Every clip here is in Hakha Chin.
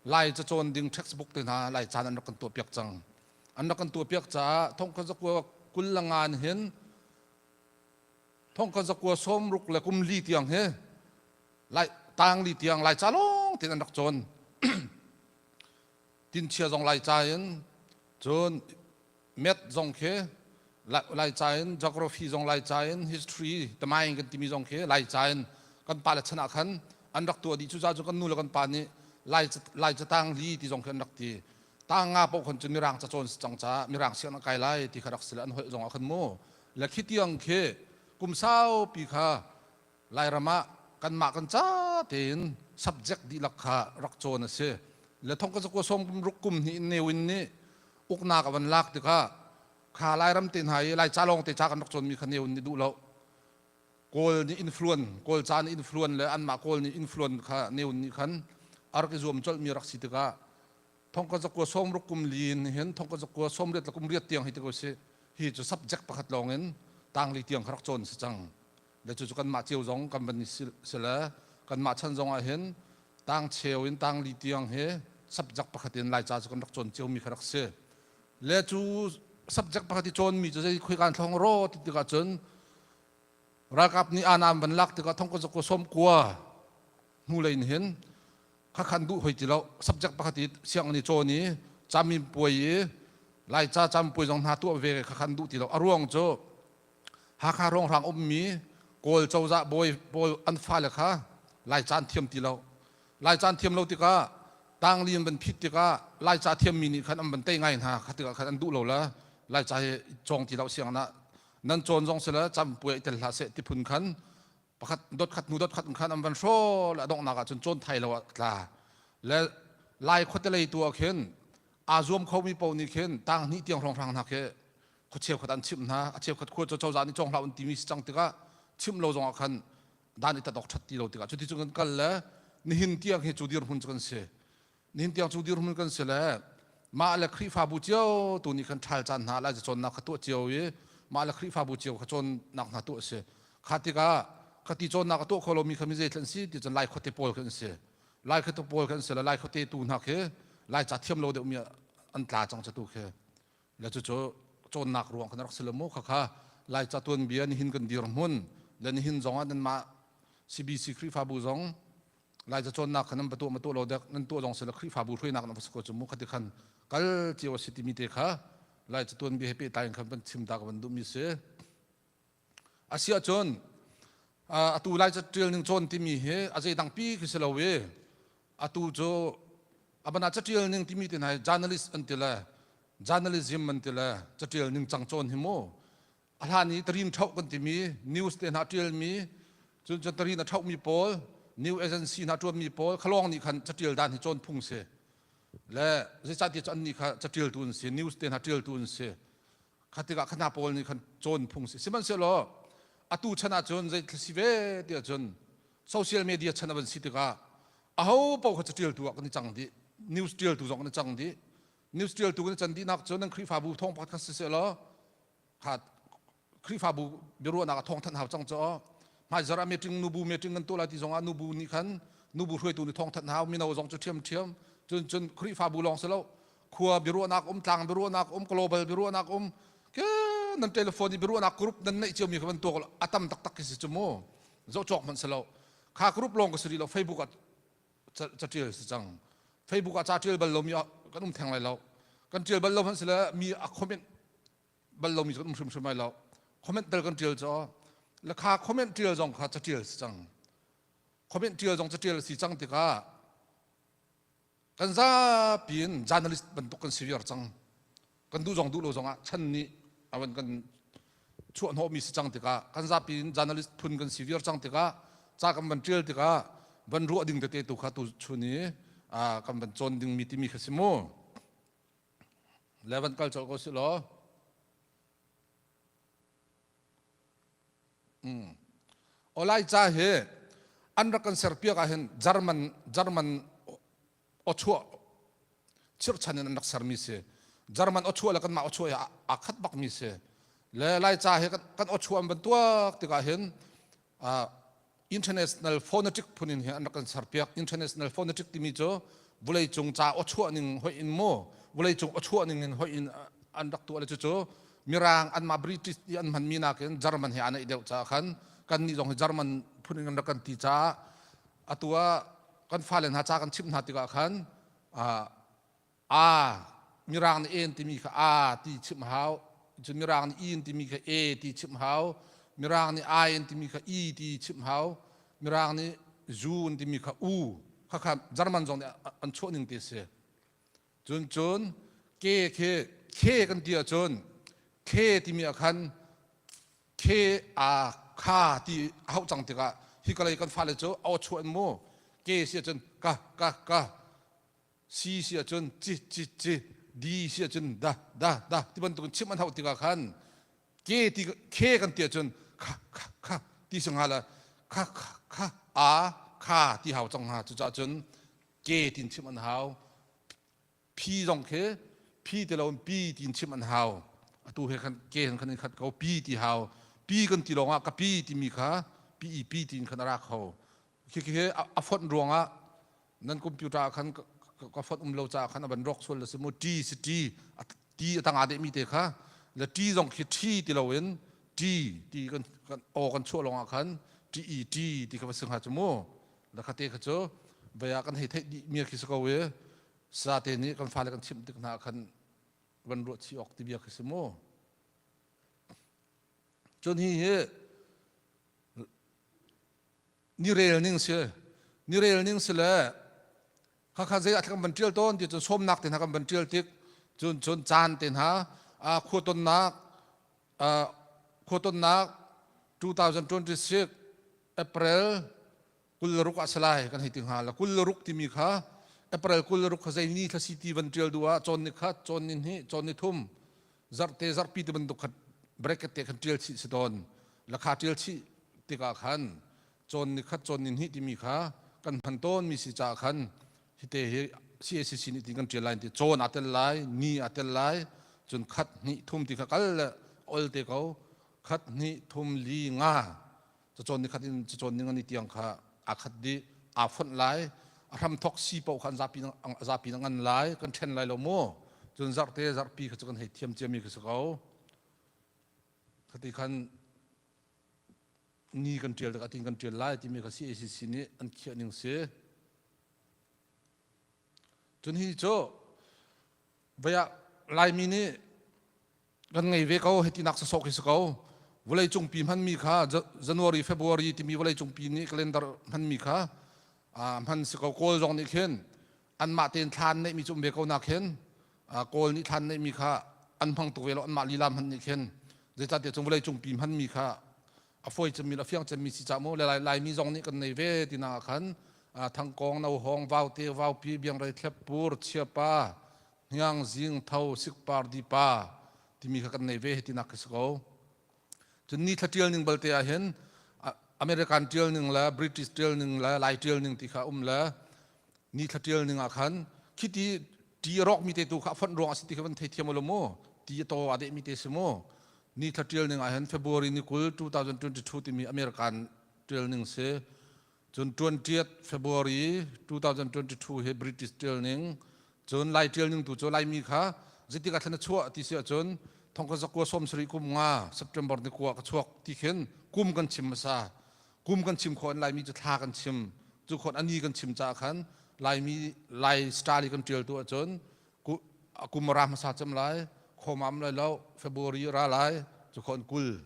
Lai cacawn ding textbook te hna Lai caan an rak kan tuahpiak cang. An rak kan tuahpiak caah thongkhat zakua 25 in hin thongkhat zakua 60 le kum li tiang hi Lai tang li tiang Lai ca lawng tein an rak cawn. Tinchia zong Lai ca in cun Math zong khi Lai ca in geography zong Lai ca in history tamaing kan timi zong khi Lai ca in kan pale chan ah khan an rak tuah dih. Cucaah cu kan nu le kan pa nih Lai Lai catang li ti zong khi an rak ti. Tang nga paoh khan cun Mirang ca cawn si cang caah Mirang sianginn a kai lai ti kha rak si le an holh zong ah khan mu le khi tiang khi kum saupi kha Lairam ah kanmah kan ca tein subject dihlak kha rak cawn a si. Le thong ka zakua sawm kum ruk kum hnih Ne Win nih uknak a van lak tikah kha Lairam te hna i Lai ca lawng te ca kan rak cawnmi kha Ne Win nih duh lo. Kawl nih influence, Kawl ca nih influence le anmah Kawl nih influence kha Ne Win nih khan a rak i zuam colhmi rak si tikah thong ka zakua 60 kum li in hin thong ka zakua 80 le kum riat tiang hi ti ko si hi cu subject pakhat lawng in tangli tiang kha rak cawn si cang. Le cucu kanmah cio zong kan van i si le kanmah chan zong ah hin tang cheu in tang li tiang hi subject pakhat in Laica cu kan rak cawn ciomi kha rak si. Le cu subject pakhat i cawnmi cu zei khoi kan thlong ro ti tikah cun ralkap nih anam van lak tikah thong ka zaku som kua hnu lei in hin kha khan duh hoi ti lo. Subject pakhat i sianginn i cawn i camin puai i Laica cam puai zong hna tuah ve kha khan duh ti lo. A ruang cu Hakha hrawnghrang ummi Kawl cozah bawi pawl an fale kha Laica an thiam ti lo. Laica an thiam lo tikah tangli an van phit tikah Laica thiammi nih khan an van tei ngai hna. Kha tikah khan an duh lo le Laica hi cawng ti lo sianginn ah nan cawn zong si le campuai i tel hlah seh ti phun khan pakhat dot khat hnu dot khat khan an van hrawl a donghnak ah cun cawn thai lo ah tla. Le Lai khuatelei tu ah khin aa zuam khomi paoh nih khin tang hnih tiang hrawnghrang hna khi khua cheukhat an chimh hna. A cheukhat khua cu cozah nih cawng hlah un timi si cang tikah chimh lo zongah khan dan i tat awk ṭhat ti lo tikah cuti cu kan kal le nihin tiang hi cu dirhmun cu kan si. Nihin tiang cu dirhmun kan si le mah le Khrihfabu cio tu nih khan ṭhal caan hna lai cawnnak kha tuah cio i mah le Khrihfabu cio kha cawnnak hna tuah a si. Kha tikah kha ti cawnnak a tuah kho lomi kha mi zei thlen si ti cun Lai khuate pawl kha an si. Lai khuate pawl kha an si le Lai khuate tu hna khi Lai ca thiam lo deuhmi an tla cang cu tu khi. Le cucu cawnnak ruang kan rak si lo mu. Khakha Laica tuanbia nihin kan dirhmun le nihin zong ah nanmah CBC Khrihfabu zong Laica cawnnak kha nan va tuah ma tuah lo dek nan tuah zong si le Khrihfabu hruainak nan va si ko cu mu. Khati khan kal cio a si timi te kha Laica tuanbia he pehtlai in khan van chim ta ka van duhmi si. Asiah cun atu Laica ṭial ning cawn timi hi a zeidang pi khi si lo i atu cu abana caṭial ning timi te hna hi journalist an ti le journalism an ti le caṭial ning cang cawn hi mu a hlan i tarin ṭhoh kan timi news te hna ṭialmi cun cun tarin a ṭhohmi pawl new agency hna ṭuanmi pawl khalawng nih khan caṭial dan hi cawn phung si le zeicahtiah cu annih kha caṭialtu an si, news te hna ṭialtu an si. Kha tikah kha hna pawl nih khan cawn phung si. Sihmanhsehlaw atu chan ahcun zei thil si ve ti ahcun social media chan a van si tikah aho paoh kha caṭialtu ah kan i cang dih. News ṭialtu zong kan i cang dih. News ṭialtu kan i can dihnak cu nan Khrihfabu thawng pakhat kha siseh law kha Khrihfabu biaruahnak a thawng thanh hau cang caw. Hmaizarh ah meeting nubu meeting kan tuah lai ti zongah nubu nih khan nubu hruaitu nih thawng thanh hau. Mino zong cu ṭhiamṭhiam. Cun cun Khrihfabu lawng si lo khua biaruahnak um, tlang biaruahnak um, global biaruahnak um, ke nan telephone i biaruahnak group nan neih ciomi kha bantuk a tam taktak khi si cu mu. Zoh cawk hmanh si lo. Kha group lawng ka si rih lo. Facebook ah ca ṭial si cang. Facebook ah ca ṭial bal lomi kan um theng lai lo. Kan ṭial bal lo hmanh si le mi a comment bal lomi cu kan um hrimhrim lai lo. Comment tel kan ṭial cu le kha comment ṭial zong kha caṭial si cang. Comment ṭial zong caṭial si cang tikah kan zapi in journalist bantuk kan si viar cang. Kan duh zong duh lo zongah chan nih a van kan chuahhnawhmi si cang tikah kan zapi in journalist phun kan si viar cang tikah ca kan van ṭial tikah van ruah ding tete tu kha tu chun i kan van cawn dingmi timi kha si mu. Le van kal colh ko si law. Aw Laica hi an rak kan serpiak ah hin German German awchuah chirhchan in an rak sermi si. German awchuah le kanmah awchuah hi aa khat bakmi si. Le Laica hi kan awchuah an van tuak tikah hin International Phonetic phun in hin an rak kan serpiak. International Phonetic timi cu Vawleicung ca aw chuah ning hoih in mu vawleicung aw chuah ning in hoih in an rak tuah le cucu Mirang anmah British i an hmanmi nakin German he aa naih deuh caah khan kannih zong hi German phun in an rak kan ti caah atu ah kan fale hna ca kan chimh hna tikah khan a Mirang nih en timi kha a ti chimh hau cun Mirang nih in timi kha e ti chimh hau Mirang nih I in timi kha i ti chimh hau Mirang nih zu in timi kha u khakha German zong nih an chuah ning ti a si. Cun cun ke khi khe kan ti ahcun khe timi ah khan khe a kha ti a hauh cang tikah hi ka lei kan fale cu aw chuah in mu ke si ahcun ka ka ka si si ahcun ci ci ci di si ahcun da da da ti bantukin chim an hauh tikah khan ke ti khe kan ti ahcun kha kha kha ti si hnga le kha kha kha a kha ti hau cang hnga cucaah cun ke tin chim an hau phi zong khi phi ti loin pi tin chim an hau atu he khan ke khan in khat ko pi ti hau pi kan ti lawngah ka pi timi kha pi i pi tin khan a ra kho khi khi a fonh ruangah nan computer ah khan ka fonh um lo caah khan a van rawk sual la si mu T si T T a tang deh mi te kha le T zong khi T ti loin T ti kan aw kan chuah lawngah khan T E T ti kha va si hnga cu mu la kha te kha cu vei ah kan hei theih dih mi khi si ko i sa te nih kan fale kan chimh tik hna khan van ruah chih awk ti bia khi si mu cun hi hi ni rel ning si ni rel ning si le khakha zei ah kan van ṭial tawn ti cun sawmnak te hna kan van ṭial tik cun cun caan te hna khua tonnak khua tonnak 2026 April 26 ah salai kan hei ti hnga la 26 timi kha April 26 kha zei ni thla si ti van ṭial duh ah cawn ni khat cawn ni hnih cawn ni thum zarhte zarhpi ti bantuk khat bracket te khan ṭial chih si tawn lakha ṭial chih tikah khan cawn ni khat cawn ni hnih timi kha kan hman tawn mi si caah khan hite hi CACC nih tin kan ṭial lai ti cawn aa tel lai ni aa tel lai cun khat hnih thum ti kha kal le ol te ko khat hnih thum li nga cacawn ni khat in cacawn ni ngani tiang kha aa khat dih aa fonh lai a hram thok si paoh kha an zapi zapi na ngan lai kan ṭhen lai lo mu cun zarhte zarhpi kha cu kan hei thiam ciami kha si ko khati khan ni kan ṭial tikah tin kan ṭial lai timi kha CACC nih an khiah ning si cun hi cu vei ah Laimi nih kan ngei ve ko hiti nak sawsawh khi si ko vawlei cungpi hmanmi kha January February timi vawlei cungpi nih calendar hmanmi kha hman si ko kawl zong nih khin anmah tein thlan neihmi cu um ve ko nak khin kawl nih thlan neihmi kha an hmang tuk ve lo anmah lila hman nih khin zeicahtiah cun vawlei cungpi hmanmi kha a fawi cemmi le a fiang cemmi si ca mu le laimi zong nih kan nei ve tina ah khan thangkong nohawng vaute vaupi biangrei thlep pur chiapa hniang zing tho sikpar dipa timi kha kan nei ve hi tinak khi si ko cun ni thla tial ning balte ah hin American tial ning le British tial ning le Lai tial ning ti kha um le ni thla tial ning ah khan khiti ti a rawk mi te tu kha a fonh ruang a si ti kha van thei thiam lo mu ti a to a deh mi te si mu ni thla tial ning ah hin February ni 20 2022 timi American tial ning si Cun 20th February 2022 hi British ṭial ning, cun Lai ṭial ning tu cu Laimi kha zeitik ah thlan a chuah ti si ahcun thongkhat zakua 70 kum nga September ni kua ka chuak ti khin kum kan chim hmasa. Kum kan chim khawh in Laimi cu thla kan chim. Cu khawh ani kan chim caah khan Laimi Lai style kan ṭial tu ahcun kum a ra hmasa cem lai, khawmam lai lo, February ra lai, cu khawh in 20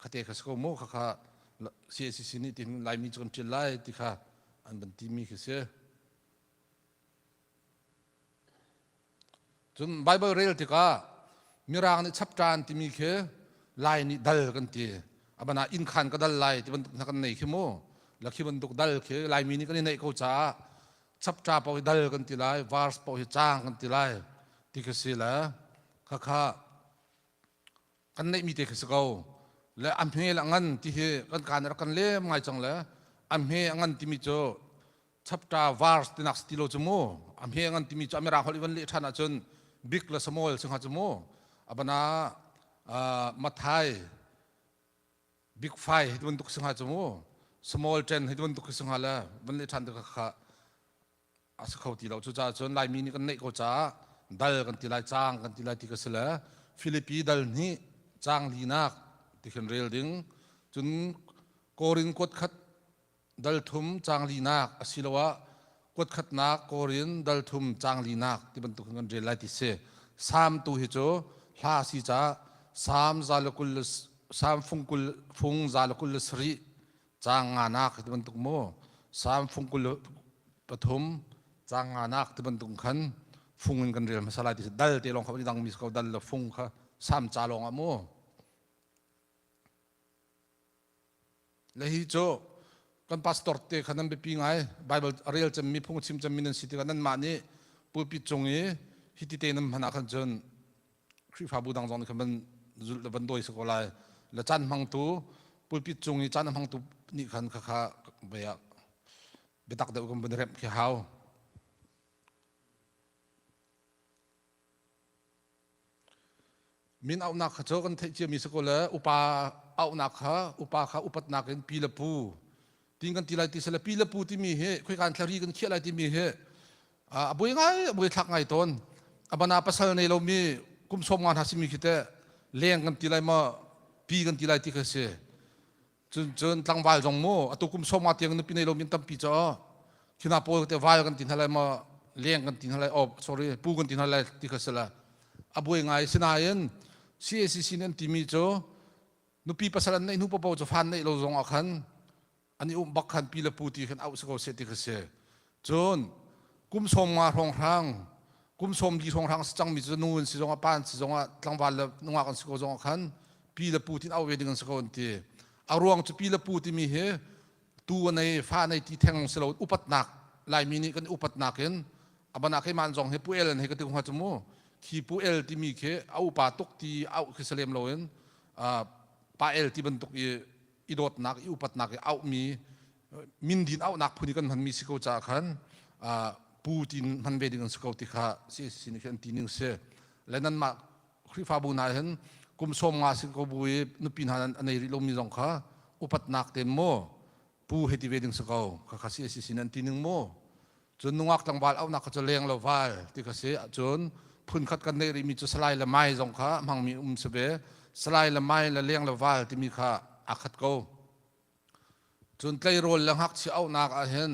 khate kha si ko mu khakha CACC nih tin Laimi cu kan ṭial lai ti kha an van timi khi si. Cun Bible rel tikah Mirang nih chapter an timi khi Lai nih dal kan ti. Abana inn khan ka dal lai ti bantuk hna kan nei khi mu. La khi bantuk dal khi Laimi nih kan i neih ko caah chapter paoh hi dal kan ti lai, verse paoh hi caang kan ti lai ti khi si le khakha kan neihmi te khi si ko le a hme le a ngan ti hi kan kaan rak kan lem ngai cang le a hme a ngan timi cu chapter verse tinak si ti lo cu mu a hme a ngan timi cu a mirang holh i van leh ṭhan ahcun big le small si hnga cu mu abana Mathai big five hi bantuk si hnga cu mu small ten hi bantuk si hnga le van leh ṭhan te kha. A si kho ti lo. Cucaah cun Laimi nih kan neih ko caah dal kan ti lai, caang kan ti lai ti ka si le Filipi dal hnih caang linak ti khin rel ding. Cun Korin kuat khat dal thum caang linak asiloah kuat khatnak Korin dal thum caang linak ti bantuk in kan rel lai ti si. Salm tu hi cu hla si caah Salm za le 20 Salm fung 20 fung za le 27 caang nganak ti bantuk mu Salm fung 23 caang nganak ti bantuk khan fung in kan rel hmasa lai ti dal te lawng kha dang mi ko dal le fung kha Salm ca lawng ah mu Le hi cu kan pastor te kha nan biapi ngai. Bible a rel cemmi phung chim cemmi nan si tikah nanmah nih pulpit cung i hiti te nan hman ah khan cun Khrihfabu dang zong nih khan van zulh le van dawi si ko lai. Le caan hmangtu pulpit cung i caan a hmangtu nih khan khakha vei ah biatak deuh kan vun remh khi hau. Min auhnak kha cu kan theih ciami si ko le upa auhnak kha upa kha upatnak in pi le pu tin kan ti lai ti sile pi le pu timi hi khoika in thlari kan khiah lai timi hi a buai ngai a buai thlak ngai tawn. A bana pasal nei lomi kum 50 hna simi khi teh leng kan ti lai maw pi kan ti lai ti kha si. Cun cun tlangval zong mu atu kum 50 tiang nupi nei lomi tampi cu khina pawl te val kan ti hna lai maw leng kan ti hna lai oh sorry pu kan ti hna lai ti kha si la a buai ngai. Sinain CACC nih an timi cu nupi pasal an neih hnu popo cu fan neih lo zong ah khan an i um bak khan pi le pu ti khan auh si ko seh ti kha si. Cun kum 50 hrawnghrang kum 40 hrawnghrang si cangmi cu nu an si zongah pa an si zongah tlangval le nungak an si ko zongah khan pi le pu tin auh ve ding an si ko an ti. A ruang cu pi le pu timi hi tu a nei fa nei ti theng si lo upatnak Laimi nih kan upatnak in abana keimah zong hi pu el an hei ka ti hnga cu mu khi pu el timi khi a upa tuk ti auh khi si lem loin pa el ti bantuk i i dawtnak i upatnak i auhmi mindin auhnak phun i kan hmanmi si ko caah khan pu tin hman ve ding an si ko ti kha CACC nih khin an ti ning si. Le nanmah Khrihfabu hna hin kum 50 si ko bu i nupi hna a nei rih lomi zong kha upatnak ten mu pu hei ti ve ding si ko kha kha CACC nih an ti ning mu. Cun nungak tlangval auhnak kha cu leng lo val ti kha si. Cun phunkhat kan neih rihmi cu salai le mai zong kha hmangmi um si ve. Salai le mai le leng le val timi kha aa khat ko. Cun tleirawl le ngakchia auhnak ah hin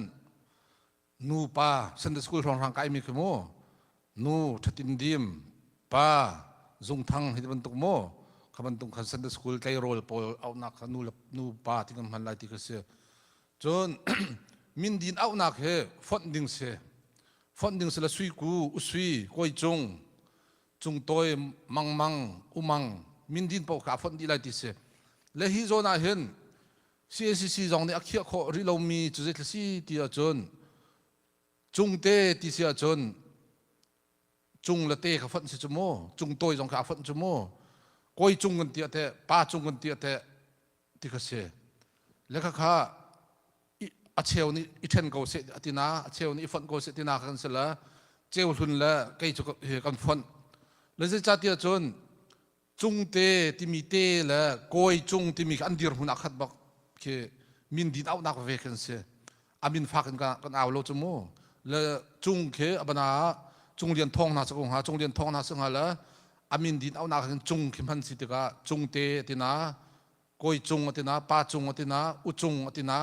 nupa Sunday school hrawnghrang kaimi khi mu nu ṭhatin dim pa zungthang hi bantuk mu kha bantuk khan Sunday school tleirawl pawl auhnak kha nu le nu pa ti kan hman lai ti kha si. Cun mindin auhnak hi fonh ding si. Fonh ding si le suiku usui kawicung cungtawi mangmang umang mindin paoh kha a fonh dih lai ti si. Le hi zawn ah hin CACC zong nih a khiah khawh rih lomi cu zeitluk si ti ahcun cungte ti si ahcun cung le te kha fonh si cu mu cungtawi zong kha a fonh cu mu kawi cung kan ti ah teh pa cung kan ti ah teh ti kha si. Le kha kha a cheu nih i ṭhen ko seh a tina a cheu nih i fonh ko seh tina kan si le ceu hlun le kei cu kan fonh le zeicahtiah cun cungte timi te le kawi cung timi kha an dirhmun ah khat bak khi min din auhnak ve khan si. A min fak in kan au lo cu mu. Le cung khi abana cung lian thong hna sa ko hnga cung lian thong hna sa hnga le a min din auhnak hin cung khi hman si tikah cungte tina kawi cung atina pa cung atina u cung atina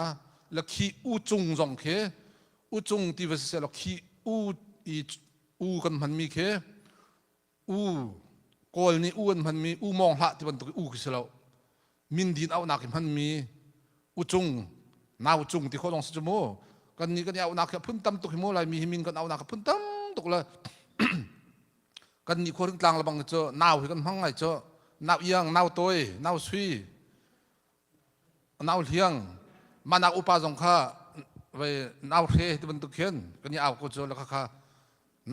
le khi u cung zong khi u cung ti va si seh law khi u i u kan hmanmi khi u Kawl nih u an hmanmi u mawng hlah ti bantuk u khi si lo mindin auhnak i hmanmi u cung nau cung ti khawh zong si cu mu. Kan nih kan i auhnak hi phun tam tuk hi mu Laimi hi min kan auhnak phun tam tuk le kan nih khuaring tlang lebang cu nau hi kan hmang ngai cu nau iang nau toi nau sui nau hliang mah upa zong kha vei nau hre ti bantuk khin kan i au ko cu le kha kha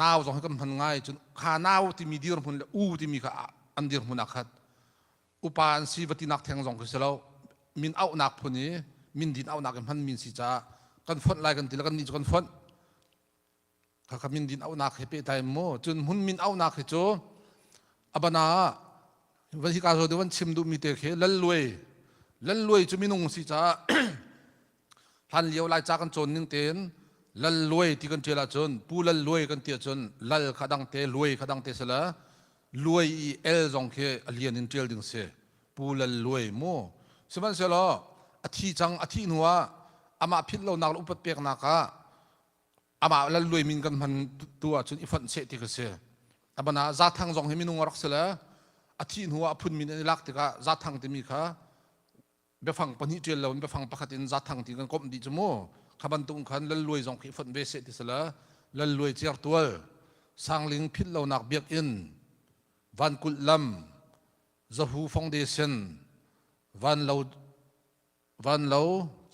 nau zong hi kan hman ngai. Cun kha nau timi dirhmun le u timi kha an dirhmun ah khat upa an si va tinak theng zong khi si lo min auhnak phun i min din auhnak i hman min si caah kan fonh lai kan ti le kan nih cu kan fonh kha kha min din auhnak he pehtlai mu. Cun hmun min auhnak hi cu abana van hi ka zo van chim duhmi te khi lalluai lalluai cu minung si caah hlan lio lai ca kan cawn ning tein. Lal Luai ti kan ṭial ahcun Pu Lal Luai kan ti ahcun Lal kha dangte Luai kha dangte si la Luai i L zong khi a lian in ṭial ding si. Pu Lal Luai mu. Sihmanhsehlaw a thi cang a thih hnu ah amah philh lonak le upat peknak ah amah Lal Luai min kan hman tu ahcun i fonh seh ti kha si. Aban ah Zathang zong hi minung a rak si le a thih hnu ah a phun min an i lak tikah Zathang timi kha biafang pahnih ṭial loin biafang pakhat in zathang ti kan komh dih cu mu. Kha bantuk khan Lal Luai zong khi i fonh ve seh ti si le Lal Luai Certual Sangling philh lonak biakinn Vankulh lam Zahu Foundation Vanlo Vanlo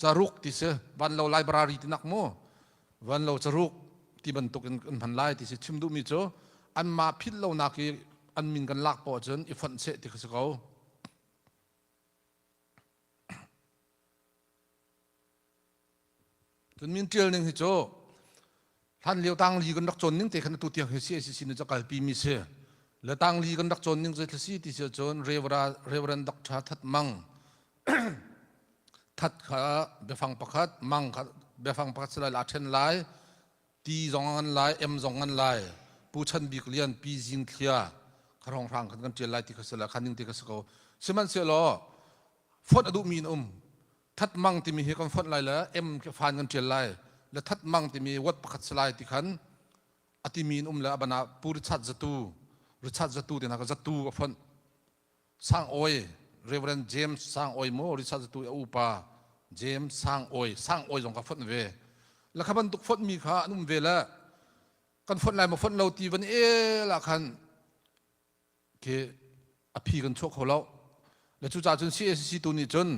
Caruk ti si Vanlo Library ti nak mu Vanlo Caruk ti bantuk in kan hman lai ti si chim duhmi cu anmah philh lonak i an min kan lak poah cun i fonh seh ti kha si ko. Cun min ṭial ning hi cu hlan lio tangli kan rak cawn ning te khan atu tiang hi CACC nih cu kalpi mi si. Le tangli kan rak cawn ning cu si ti si cun Reverend Dr. That Mang That kha biafang pakhat Mang kha biafang pakhat si lai la ṭhen lai Ti zong a ngan lai, em zong ngan lai. Pu Chan Bik Lian, Pi Zing Thlia, kha hrawnghrang khan kan ṭial lai ti kha si la, kha ning ti kha si ko. Sihmanhsehlaw fonh a duhmi in um. That mang timi hi kan fonh lai le em khi fan kan ṭial lai. Le that mang timi wat pakhat si lai ti khan a timi in um le a ban ah Pu Richard Zatu, Richard Zatu ti hna kha Zatu a fonh. Sang Awi, Reverend James Sang Awi mu Richard tu a upa James Sang Awi, Sang Awi zong ka fonh ve. La kha bantuk fonh mi kha an um ve le kan fonh lai ma fonh lo ti van el ah khan khi a phi kan chuah kho lo. Le cu ca cun CACC tu nih cun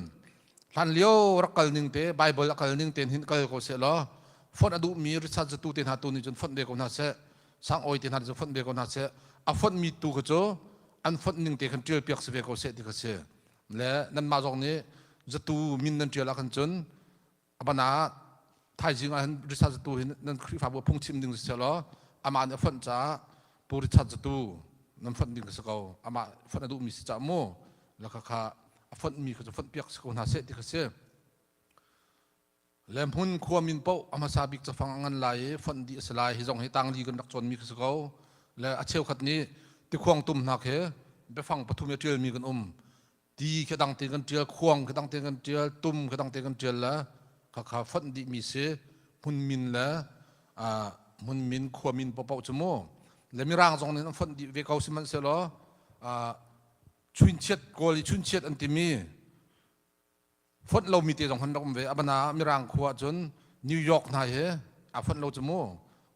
hlan lio rak kal ning te Bible a kal ning te hin kal ko seh law fonh a duhmi Richard zatu te hna tu nih cun fonh ve ko hna seh. Sang Awi te hna cu fonh ve ko hna seh. A fonh mi tu kha cu an fonh ning te khan ṭial piak si ve ko seh ti kha si. Le nanmah zong nih zatu min nan ṭial ah khan cun a ban ah thaizing ah hin Richard zatu hi nan Khrihfabu phungchim ding si law amah nih a fonh caah Pu Richard zatu nan fonh ding si ko. Amah fonh a duhmi si caah mu la kha kha a fonh mi kha cu fonh piak si ko hna seh ti kha si. Le hmun khua min paoh a hmasa bik cafang a ngan lai i fonh dih a si lai. Hi zong hi tangli kan rak cawnmi khi si ko. Le a cheukhat nih tikhuang tum hna khi biafang pathum i a ṭialmi kan um. Ti khi dang tein kan ṭial, khuang khi dang tein kan ṭial, tum khi dang tein kan ṭial le khakha fonh dihmi si. Hmun min le hmun min khua min paohpaoh cu mu. Le mirang zong nih an fonh dih ve ko sihmanhsehlaw chunchiat kawl i chunchiat an timi fonh lomi te zong han rak um ve. A bana ah Mirang khua ahcun New York hna hi aa fonh lo cu mu.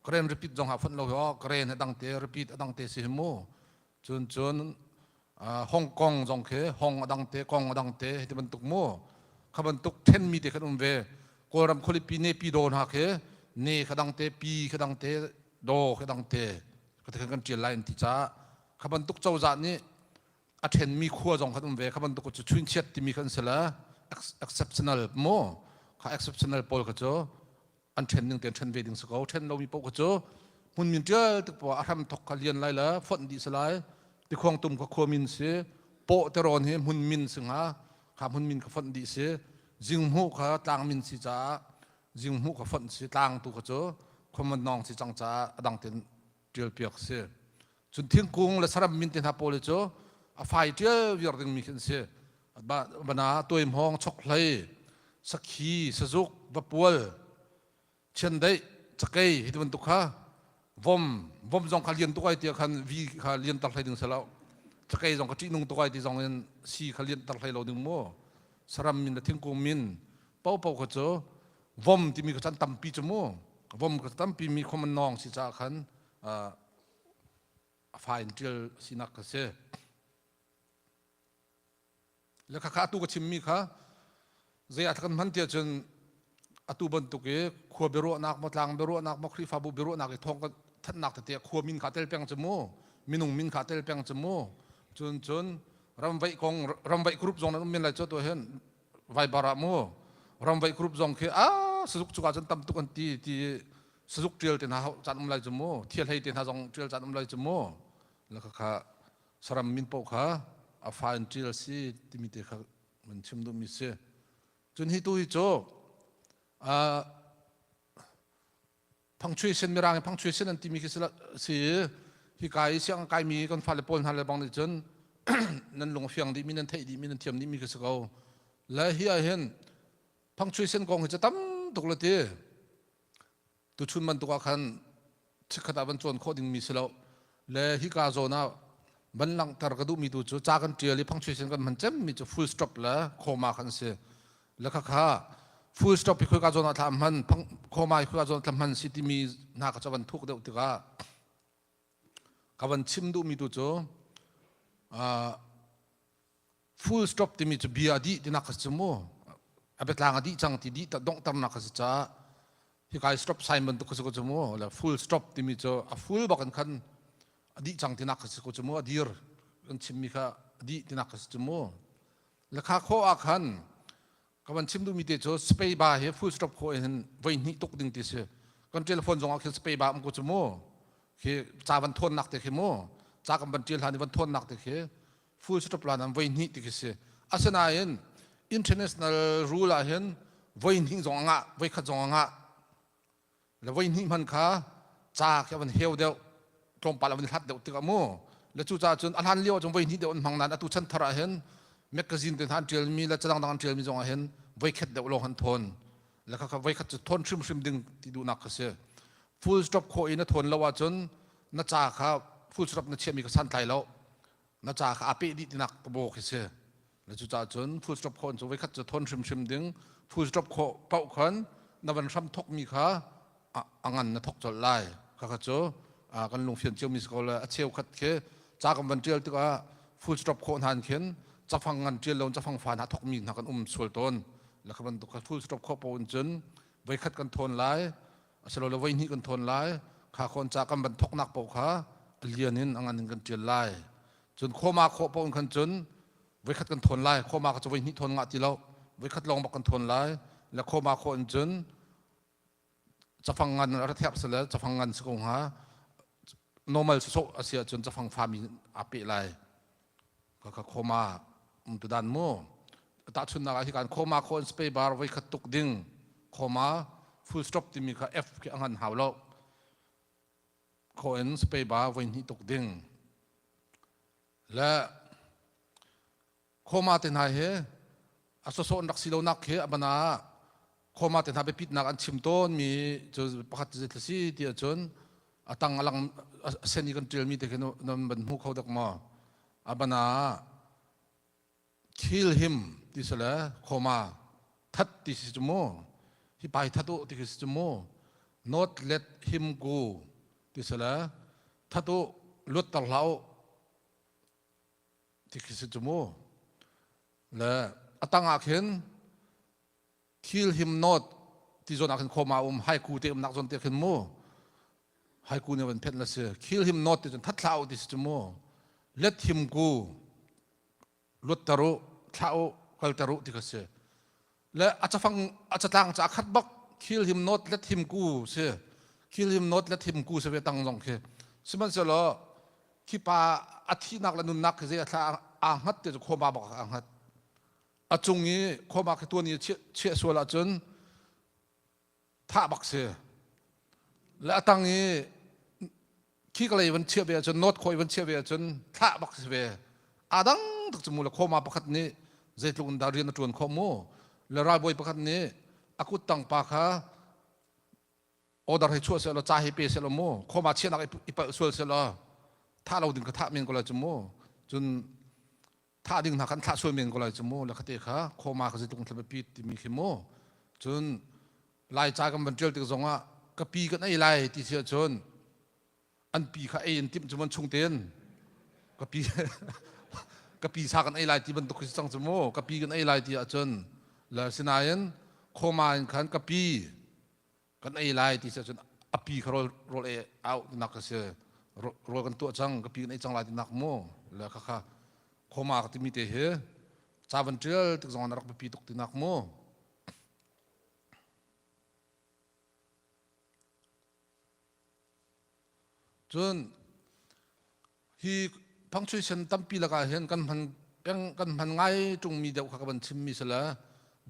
Grand Rapid zong aa fonh lo hi aw Grand a dang te Rapid a dang te si hi mu. Cun cun Hong Kong zong khi Hong a dang te Kong a dang te ti bantuk mu. Kha bantuk thenmi te khan um ve. Kawlram khualipi Naypyidaw hna khi Ne kha dang te Pi kha dang te Daw kha dang te kha te khan kan ṭial lai an ti caah kha bantuk cozah nih a ṭhenmi khua zong khan um ve kha bantuk cu chunchiat timi khan si le exceptional mu kha exceptional pawl kha cu an ṭhen ning tein ṭhen ve ding si ko ṭhen lomi paoh kha cu hmun min ṭial tik poah a hram thok kha lian lai le fonh dih si lai tikhuang tum kha khua min si pawh terawn hi hmun min si hnga kha hmun min kha fonh dih si zinghmuh kha tlang min si caah zinghmuh kha fonh si tlang tu kha cu khuaman nawng si cang caah a dang tein ṭial piak si Cun thingkung le saram min te hna pawl hi cu a fai ṭial viar dingmi khi an si. Bana tuaihmawng, chokhlei, sakhi, sazuk, vapual, chiandeih, cakei hi ti bantuk kha vom, vom zong kha lian tuk ai ti khan vi kha lian tar hlei ding si lo. Cakei zong kha ṭihnung tuk ai ti zong in si kha lian tar hlei lo ding mu. Saram min le thingkung min paohpaoh kha cu vom timi kha chan tampi cu mu. Vom kha tampi mi khom an nawng si caah khan a fa in ṭial sinak kha si. Le khakha atu ka chimmi kha zei ah kan hman tiah cun atu bantuk i khua biaruahnak maw tlang biaruahnak maw Khrihfabu biaruahnak i thawng kan thanhnak tete khua min kha tel peng cu mu minung min kha tel peng cu mu cun cun ramvaih kong ramvaih group zong nan um men lai cu tu hin Viber ah mu ramvaih group zong khi a sazuk cungah cun tam tuk an ti ti sazuk ṭial te hna caan um lai cu mu thiahlei te hna zong ṭial caan um lai cu mu la kha kha saram min paoh kha a fa in ṭial si timi te kha man chim duhmi si cun hi tu hi cu. Punctuation mirang in punctuation an timi khi si hika i siang kaimi kan fale pawl hna le bang nih cun nan lung a fiang dihmi nan theih dihmi nan thiam dihmi khi si ko. Le hi ah hin punctuation kong hi cu tam tuk le ti. Tuchun bantuk ah khan chikkhat ah van cawn khawh dingmi si lo. Le hika zawn ah van langhter ka duhmi tu cu ca kan ṭial i punctuation kan hman cemmi cu full stop le comma khan si. Le khakha full stop hi khoika zawn ah thla hman, comma hi khoika zawn ah thla hman si timi hna kha cu van thuk deuh tikah ka van chim duhmi tu cu full stop timi cu bia a dih tinak kha si mu a biatlang a dih cang ti dih donghternak kha si caah hika i stop sign bantuk kha si ko cu mu le full stop timi cu a full bak in khan a dih cang tinak kha si ko cu mu a dir kan chimmi kha a dih tinak kha si cu mu le kha khawh ah khan Ka van chim duhmi te cu space bar hi full stop khawh in voi hnih tuk ding ti si. Kan telephone zong ah khin space bar um ko cu mu. Khi ca van thawnnak te khi mu. Ca kan van ṭial hlan i van thawnnak te khi full stop lan an voi hnih ti khi si. Asinain international rule ah hin voi hnih zong a ngah, voi khat zong a ngah. Le voi hnih hman kha ca khi a van heu deuh tlawmpal a van hlat deuh tikah mu le cucaah cun a hlan lio ahcun voi hnih deuh an hmang nain atu chan thar ah hin magazine te hna an ṭialmi le cadang dang an ṭialmi zong ah hin voi khat deuh lawng an thawn le kha voi khat cu thawn hrimhrim ding ti duhnak kha si. Full stop khawh i na thawn lo ahcun na ca kha full stop na chiahmi kha santlai lo, na ca kha aa peh dih tinak tabo khi si. Na cucaah cun full stop khawh cu voikhat cu thawn hrimhrim ding. Full stop khawh paoh khan na van hram thokmi kha a ngan na thok colh lai. Khakha cu kan lungfian ciomi si ko le a cheukhat khi ca kan van ṭial tikah full stop khawh hna khin cafang ngan ṭial lo cafang fa hna thokmi hna kan um sual tawn. Le kha bantuk kha full stop khawh paoh in cun voikhat kan thawn lai asilole voi hnih kan thawn lai. Kha khawn ca kan van thoknak paoh kha a lian in a ngan in kan ṭial lai. Cun khawma khawh paoh in khan cun voikhat kan thawn lai. Khawma kha cu voi hnih thawn ngah ti lo, voikhat lawng bak kan thawn lai. Le khawma khawh in cun cafang ngan a ra sile cafang ngan si ko hnga. Normal sawsawh a si ahcun cafang fami aa peh lai. Kha khawma um tu dan mu. Tahchunnak ah hi kan khawma khawh in space bar voikhat tuk ding. Khawma full stop timi kha F khi a ngan hau lo. Khawh in space bar voi hnih tuk ding. Le khawma te hna hi a sawsawh an rak si lonak khi a bana ah khawma te hna biapitnak an chim tawn mi cu pakhat cu si ti ahcun a tang a lang a sen i kan ṭialmi te khi nan van hmu kho dek maw? A bana ah kill him ti si le khawma that ti si cu mu, hi pai that u ti khi si cu mu, not let him go ti si le that u, luatter hlah u ti khi si cu mu. Le a tang ah khin kill him not ti zawn ah khin khawma um haiku te umnak zawn te khin mu, haiku ne van phet la si. Kill him not ti cun that hlah u ti si cu mu, let him go luatter u, thlah u, kalter u ti kha si. Le a cafang a catlang ca khat bak kill him not let him ku si. Kill him not let him ku si ve tang zong khi. Sihmanhsehlaw khi pa a thihnak le nunnak khi zei a thla aa hngat te cu khawma bak aa hngat. A cung i khawma khi tuan i chiah sual ahcun thah bak si. Le a tang i khi ka lei van chiah ve ahcun North khoi van chiah ve ahcun thlah bak si ve. Aa dang tuk cu mu. Le khawma pakhat nih zeitluk in dah rian a ṭuan khawh mu. Le ralbawi pakhat nih a kut tang pa kha order hei chuah seh law, ca hei pe seh law mu, khawma chiahnak i palh sual seh law thah lo ding kha thah men ko lai cu mu. Cun thah ding hna khan thlah sual men ko lai cu mu. Le khate kha khawma kha zeitluk in thla biapi timi khi mu. Cun Lai ca kan van ṭial tik zongah ka pi kan ei lai ti si ahcun an pi kha ei in timh cu man chung tein ka pi ka pi sa kan ei lai ti bantuk khi si cang cu mu. Ka pi kan ei lai ti ahcun le sinain khawma in khan ka pi kan ei lai ti si ahcun a pi kha rawl rawl ei au tinak kha si, rawl kan tuah cang, ka pi kan ei cang lai tinak mu. Le kha kha khawma ka timi te hi ca van ṭial tik zong ah rak biapi tuk tinak mu. Cun hi punctuation tampi lakah hin kan hman peng kan hman ngai ṭungmi deuh kha ka van chimmi si le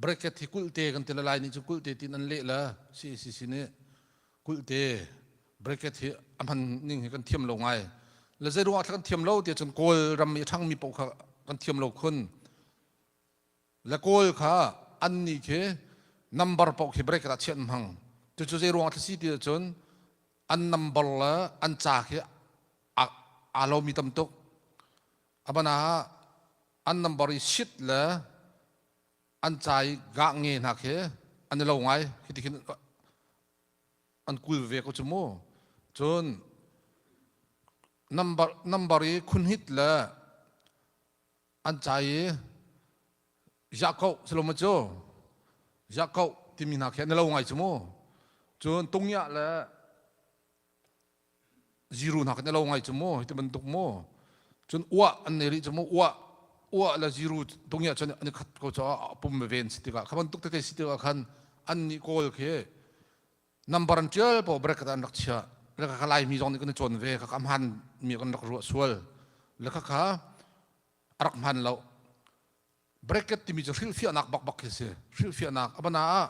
bracket hi kulhte kan ti le. Lai nih cu kulhte tiin an leh le CACC nih. Kulhte bracket hi a hman ning hi kan thiam lo ngai. Le zei ruangah kan thiam lo ti cun Kawl ram i a ṭhangmi paoh kha kan thiam lo khun. Le Kawl kha an nih khi number paoh khi bracket ah chiah an hmang. Cucu zei ruangah si ti ahcun an number le an ca khi aa lomi tam tuk. A ban ah an number i sit le an ca i gah nge hna khi an i lo ngai. Khi ti khin an kul ve ko cu mu. Cun number number i khunhit le an ca i Jakob silom cu Jakob timi hna khi an i lo ngai cu mu. Cun tungya le ziru hna kan i lo ngai cu mu hi bantuk mu. Cun uah an nei rih cu mu uah uah le ziru tungya cun an i khat ko caah pum ve an si tikah kha bantuk tete si tikah khan an nih kawl khi number an ṭial paoh bracket an rak chiah le kha Laimi zong nih kan i cawn ve kha hmaan mi kan rak ruah sual le kha kha a rak hmaan lo. Bracket timi cu hrilhfiahnak bakbak khi si. Hrilhfiahnak a bana ah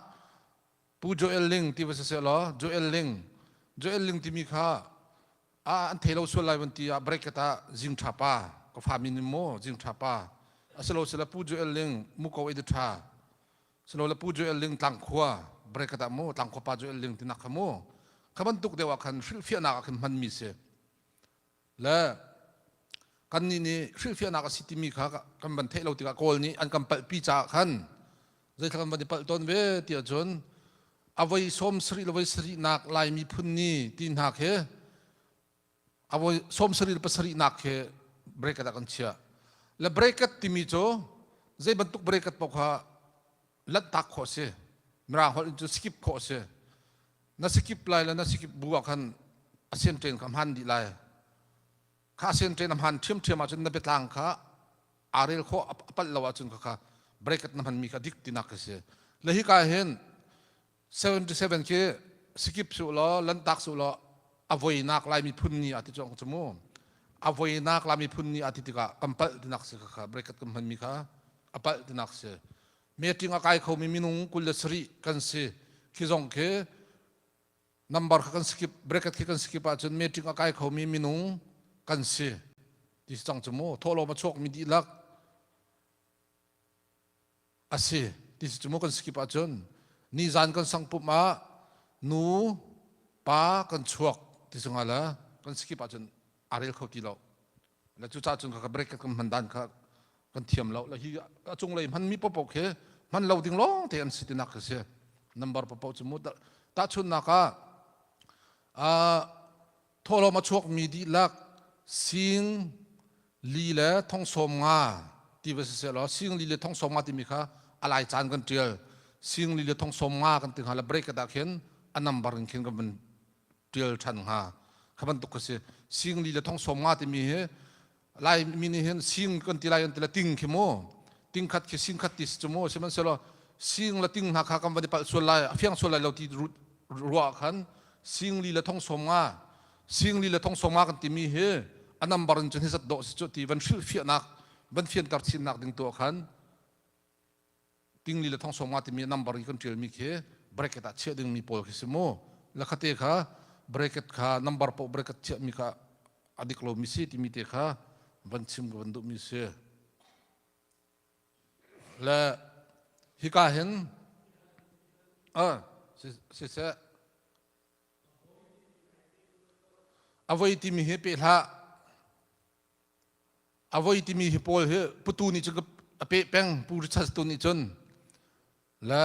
Pu Joel Ling ti va si seh law Joel Ling Joel Ling timi kha a an thei lo sual lai van ti ah bracket ah Zing Tha Pa ka fa min in maw Zing Tha Pa asilo sila Pu Joel Ling muko ei tha silo le Pu Joel Ling Tlangkhua bracket ah mu Tlangkhua pa Joel Ling tinak kha mu kha bantuk deuh ah khan hrilhfiahnak ah khan hman mi si. Le kannih nih hrilhfiahnak a si timi kha kan van theih lo tikah Kawl nih an kan palhpi caah khan zeithla kan van i palh tawn ve ti ahcun a voi sawm sarih le voi sarihnak Lai miphun ni ti hna khi a voi sawm sarih le pasarihnak khi bracket ah kan chiah. Le bracket timi cu zei bantuk bracket paoh kha lanhtak khawh a si. Mirang holh in cu skip khawh a si. Na skip lai le na skip bu ah khan a sianṭen kha hmaan dih lai. Kha a sianṭen a hmaan ṭhiamṭhiam ahcun na biatlang kha aa rel khawh a palh lo ahcun kha kha bracket na hmanmi kha dik tinak khi si. Le hika hin 77 khi skip suh law lantak suh law a voinak Lai miphun ni ah ti cu cu mu. A voinak Lai miphun ni ah ti tikah kan palh tinak si kha kha bracket kan hmanmi kha a palh tinak si. Meeting a kai khomi minung 27 kan si. Khi zong khi number kha kan skip bracket khi kan skip ahcun meeting a kai khomi minung kan si ti si cang cu mu. Thawhlawm a chuakmi dihlak a si ti si cu mu kan skip ahcun nizan kan sangpum ah nu pa kan chuak ti si hnga le kan skip ahcun aa rel kho ti lo. Le cucaah cun ka bracket kan hman dan kha kan thiam lo. Le hi a cunglei hmanmi paohpaoh khi hman lo ding lawng te an si tinak khi si. Number paohpaoh cu mu tahchunhnak ah thawhlawm a chuakmi dihlak sing li le thong sawm nga ti va si seh law sing li le thong sawm nga timi kha a lai caan kan tial sing li le thong sawm nga kan ti hnga le bracket ah khin a number in khin kan van tial ṭhan hnga. Kha bantuk kha si. Sing li le thong sawm nga timi hi Laimi nih hin sing kan ti lai an ti le ting khi mu ting khat khi sing khat ti si cu mu. Sihmanhsehlaw sing le ting hna kha kan van i palh sual lai a fiang sual lai lo ti ruah khan sing li le thong sawm nga sing li le thong sawm nga kan timi hi a number in cun hi zat dawh si cu ti van hrilhfiahnak van fianter chinnak ding tu ah khan tingli le thong sawm nga timi number i kan ṭialmi khi bracket ah chiah dingmi pawl khi si mu. Le khate kha bracket kha number paoh bracket chiahmi kha a dik lomi si timi te kha van chim ka van duhmi si. Le hika hin siseh a voi timi hi peh hlah. A voi timi hi pawl hi putu nih cun a peh peng. Pu Richards tu nih cun le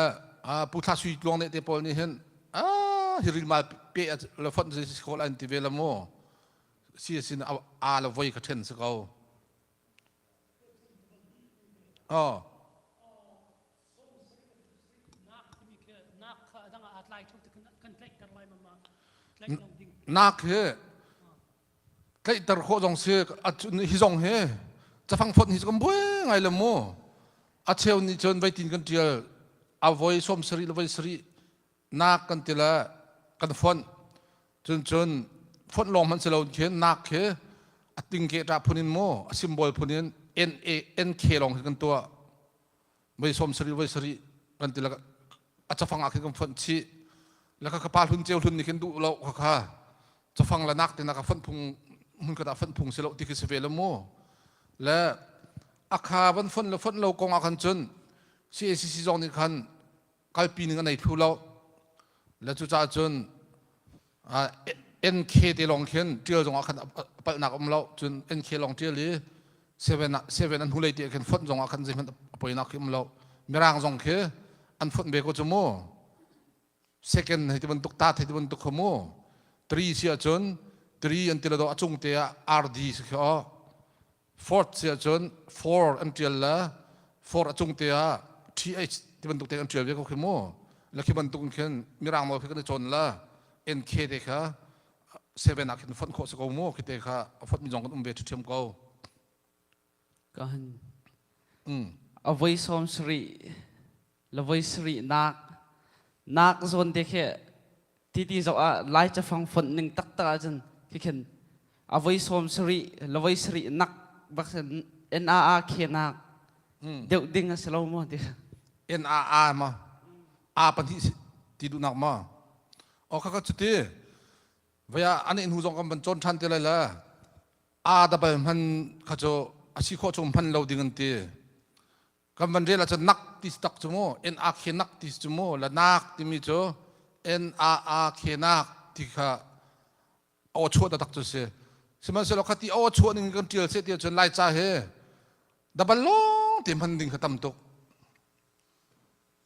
Pu Thla Sui Tluang nih te pawl nih hin a hi rilmal pe le fonh si kho lai an ti ve la mu. Si sin a le voi ka then si ko. Oh. Nak hi tlaihter khawh zong si hi zong hi cafang fonh hi kan buai ngai le mu. A cheu nih cun veitin kan tial a voi sawm sarih le voi sarih nak kan ti le kan fonh cun cun fonh lawng hmanh si lo khin nak khi a ting ke ṭah phun in mu a symbol phun in N A N K lawng khi kan tuah voi sawm sarih voi sarih kan ti le a cafang ah khin kan fonh chih. Le kha pa hlun ceu hlun nih khin duh lo kha kha cafang le nak te na ka fonh phung hmun khat ah fonh phung si lo ti khi si ve lo mu. Le akha van fonh le fonh lo kong ah khan cun CACC zong nih khan kalpi ning a nei thlu lo. Le cucaah cun NK te lawng khin ṭial zong ah khan a palhnak um lo. Cun NK lawng ṭial i seven an hnulei te khin fonh zong ah khan zeihmanh a poinak khi um lo. Mirang zong khi an fonh ve ko cu mu. Second hei ti bantuk ta hei ti bantuk kha mu. Three si ahcun three an ti le do a cung te ah RD si khi aw. Fourth si ahcun four an ṭial le four a cung te ah TH ti bantuk te an ṭial ve ko khi mu. Le khi bantuk in khin mirang nawl khi kan i cawn le NK te kha seven ah khin fonh khawh si ko mu khi te kha a fonh mi zong kan um ve ṭhiam ko. Ka han a voi sawm sarih le voi sarih nak nak zawn te khi titi zoh ah Lai cafang fonh ning taktak ahcun khi khin a voi sawm sarih le voi sarih nak bak NAA khe nak deuh ding a si lo maw ti NAA ma A pahnih ti duhnak ma o kha kha cuti vaya an hnu zong kan van cawn ṭhan te lai la A dabal hman kha cu a si khawh chung hman lo ding an ti kan van rel ahcun nak ti tak cu mu N A K nak ti cu mu la nak timi cu N A A K nak ti kha aw chuah taktak cu si sihmanhsehlaw khati aw chuah ning kan ṭial seh ti ahcun Laica hi dabal lawng te hman ding kha tam tuk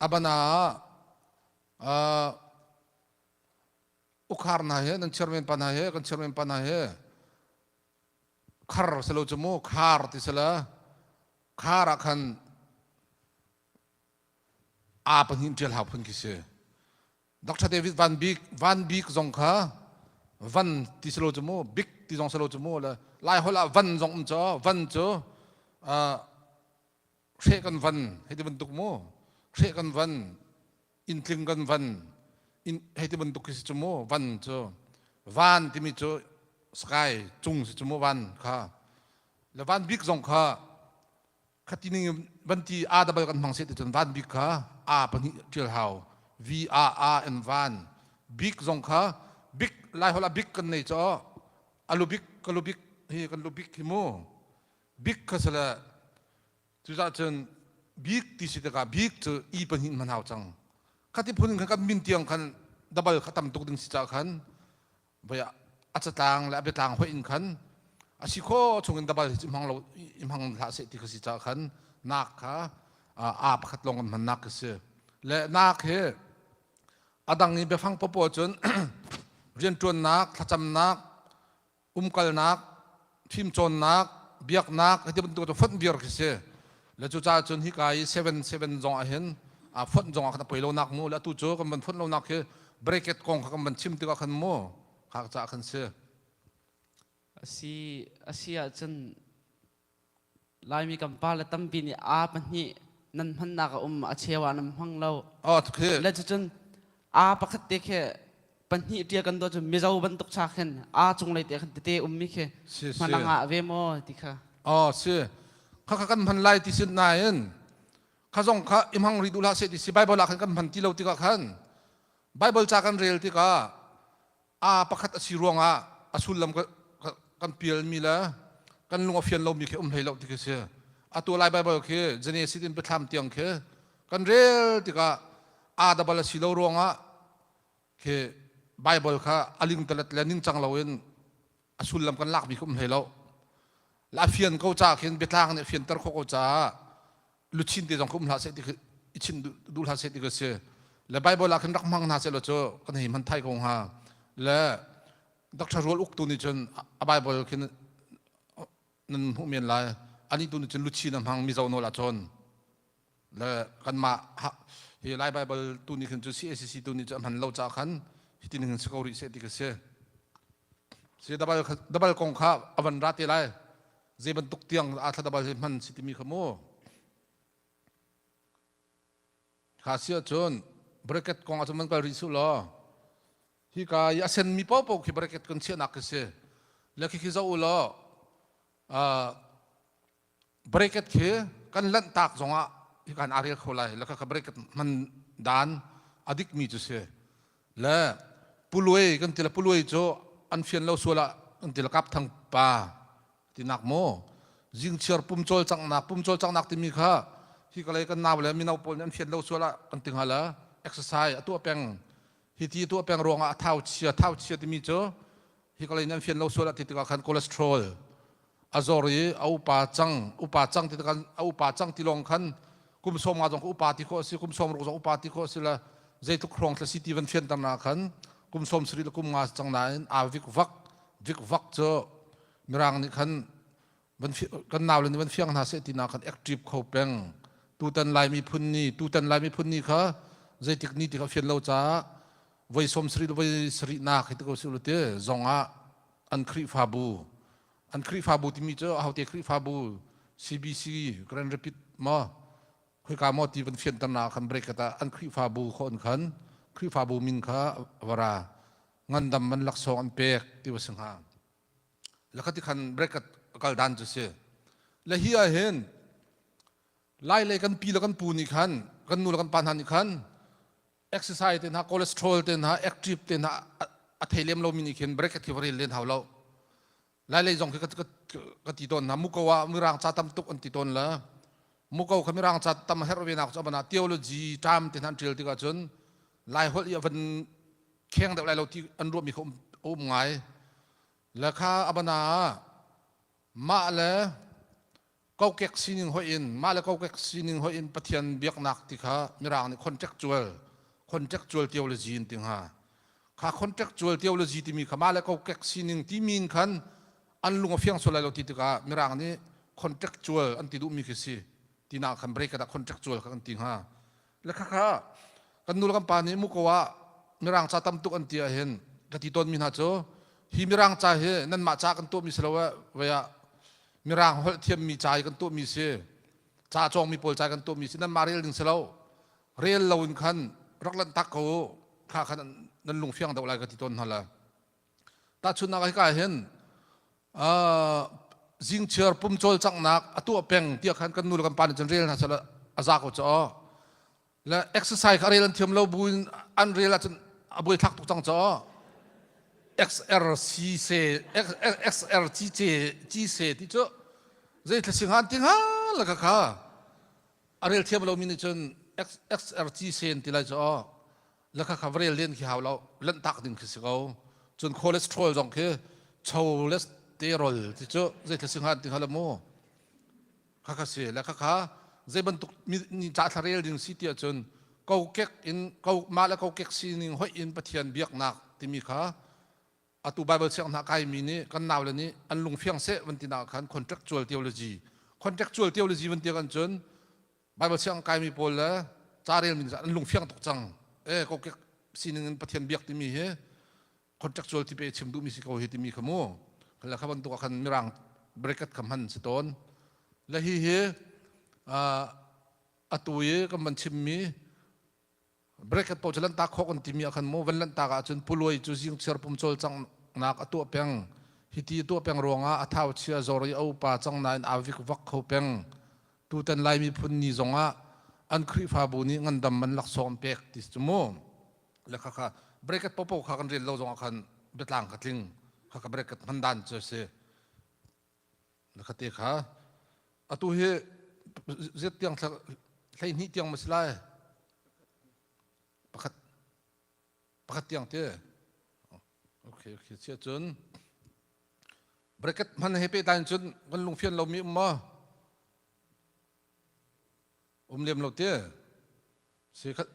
abana ah ukhar hna he nan chairman pa hna he kan chairman pa hna he khar selo cu mu khar ti sela khar ah khan a pahnih ṭial hau phun khi si Dr. David Van Bik Van Bik zong kha van ti selo cu mu bik ti zong selo cu mu le lai holh ah van zong um cho van cu hre kan van hei ti bantuk mu hre kan van inntling kan van in hei ti bantuk khi si cu mu van cu van timi cu sky cung si cu mu van kha le van bik zong kha khati ning van ti a double kan hmang se ti cun van bik kha a pahnih ṭial hau v a a n van bik zong kha bik lai holh ah bik kan nei cho alu bik kalu bik hi kan lu bik hi mu bik kha sale Cucaah cun bik ti si tikah bik cu i pahnih hman hau cang. Khati phun in khan kan min tiang khan dabal kha tam tuk ding si caah khan voi a catlang le a biatlang hoih in khan a si kho chung in dabal hi hmang lo i hmang hlah seh ti kha si caah khan nak kha a pakhat lawng kan hman nak khi si. Le nak hi a dang i biafang popo cun rianṭuannak, thlacamnak, umkalnak, fimcawnnak, biaknak hiti bantuk cu fonh viar khi si. Le cucaah cun hika i 7-7 zong ah hin a fonh zong ah khan a poi lonak mu le atu cu kan van fonh lonak khi bracket kong kha kan van chim tikah khan mu kha caah khan si. Asi asi ahcun Laimi kan pale tampi nih aa pahnih nan hmannak a um a cheu ah nan hmang lo. Oh, khi. Le cucun aa pakhat te khi pahnih ṭial kan tuah cun Mizo bantuk cha khin aa cunglei te khan tete ummi khi Si si. hman ah ve maw ti kha. Oh, si. Kha kha kan hman lai ti sin nain kha zong kha i hmang rih duh hlah seh ti si Bible ah khan kan hman ti lo tikah khan Bible ca kan rel tikah aa pakhat a si ruangah a sullam kan pialmi le kan lung a fian lomi khi um hlei lo ti khi si. Atu Lai Bible khi Genesis in Biathlam tiang khi kan rel tikah aa dabal a si lo ruangah khi Bible kha a lingtalet le ningcang loin a sullam kan lakmi khi um hlei lo. La fian ko ca khin biatlang nih a fianter khawh ko caah luchin te zong khi um hlah seh ti khi i chim duh hlah seh ti ka si. Le Bible ah khin rak hmang hna seh law cu kan hei hman thai ko hnga. Le Dr. Rual Uk tu nih cun a Bible khin nan hmuh men lai. Anih tu nih cun luchin a hmang Mizo nawl ah cun. Le kanmah hi Lai Bible tu nih khin cu CACC tu nih cun a hman lo caah khan hitin hin si ko rih seh ti ka si. Si dabal dabal kong kha a van ra te lai. Zei bantuk tiang aa thla dabal hi hman si timi kha mu. Kha si ahcun bracket kong ahcun man kal rih su law. Hi ka i a senmi paohpaoh khi bracket kan chiahnak khi si. Le khi khi zoh u law bracket khi kan lanh tak zongah hi kan aa rel kho lai. Le kha bracket hman dan a dikmi cu si. Le puluai kan ti le puluai cu an fian lo sual ah kan ti le kap thang pa tinak maw zingchiar pum cawlcanghnak pum cawlcanghnak timi kha hi ka lei kan nau le mino pawl nih an fian lo sual ah kan ti hnga le exercise a tuah peng hi ti tuah peng ruangah a thau chia thau chia timi cu hi ka lei nih an fian lo sual ah ti tikah khan cholesterol a zor i a upa cang upa cang ti tikah a upa cang ti lawng khan kum sawm nga zong upa ti khawh a si kum sawm ruk zong upa ti khawh a si le zeitluk hrawng thla si ti van fianter na khan kum sawm sarih le kum nga cang nain aa vik vak vik vak cu mirang nih khan van kan nau le nih van fiang hna seh ti na khan active kho peng tutan lai miphun ni tutan lai miphun ni kha zeitik ni ti kha fian lo caah voi sawm sarih le voi sarih nak hi ti ko si te zong ah an Khrihfabu an Khrihfabu timi cu ahote Khrihfabu CBC Grand Rapid ma khoika maw ti van fianter na khan break kata an Khrihfabu kho an khan Khrihfabu min kha vara ngandam man laksawng an pek ti wa si hnga la khati khan break kal dan cu si le hi ah hin lai lei kan pi le kan pu nih khan kan nu le kan pa hna nih khan exercise te hna cholesterol te hna active te hna a thei lem lomi nih khin break khi va rel len hau lo lai lei zong khi ka ti tawn hna muko ah mirang ca tam tuk an ti tawn la muko kha mirang ca tam herh ve nak cu abana theology term te hna an tial tikah cun lai holh i van kheng deuh lai lo ti an ruahmi kha um ngai le kha abana mah le kokek sining hoih in mah le kokek sining hoih in Pathian biaknak ti kha mirang nih contractual contractual theology in ti hnga kha contractual theology timi kha mah le kokek sining timi in khan an lung a fiang sual lai lo ti tikah mirang nih contractual an ti duhmi khi si tinak khan break ah contractual kha kan ti hnga le kha kha kan nu le kan pa nih muko ah mirang ca tam tuk an ti ah hin ka ti tawn mi hna cu hi mirang ca hi nanmah ca kan tuahmi si lo eh vei ah mirang holh thiammi ca i kan tuahmi si ca cawngmi pawl ca kan tuahmi si nanmah rel ding si lo rel lo in khan rak lanh tak ko u kha khan nan lung fiang deuh lai ka ti tawn hna la tahchunhnak hika hin zingchiar pum cawlcanghnak a tuah peng tiah khan kan nu le kan pa nih cun rel hna seh a za ko cu le exercise kha rel an thiam lo bu in an rel ahcun a buai thlak tuk cang caw XRCC XRCC C ti cu zei thla sing han ti hnga la kha kha a rel thiam lo mi nih cun XRCC ti lai cu la kha kha rel len khi hau lo lanh tak ding khi si ko cun cholesterol zong khi cholesterol ti cu zei thla sing han ti hnga la mu kha kha si le kha kha zei bantuk mi ca thla rel ding si tiah cun kokek in ko mah le kokek sining hoih in Pathian biaknak timi kha atu Bible siang hna kai mi nih kan nau le nih an lung fiang seh van ti nak khan contractual theology contractual theology van ti kan cun Bible siang kai mi pawl le ca rel mi an lung fiang tuk cang e kokek sining in Pathian biak timi hi contractual ti pe chim duhmi si ko hi timi kha mu le kha bantuk ah khan mirang bracket kha hman si tawn le hi hi atu i kan van chimmi bracket pawl cu lantak khawh kan timi ah khan mu van lantak ah cun puluai cu zing chiar pum cawlcang nak a tuah peng hiti a tuah peng ruangah a thau chia zor i a upa cang nain aa vik vak kho peng tutan lai miphun ni zongah an Khrihfabu nih ngandam man laksawng an pek ti cu mu le kha kha bracket popo kha kan rel lo zongah khan biatlang kha tling kha kha bracket hman dan cu a si le kha te kha atu hi zet tiang 12 tiang ma si lai pakhat pakhat tiang te okay okay chia cun bracket hman he pe tain cun kan lungfian lomi um ma um lem lo te si khat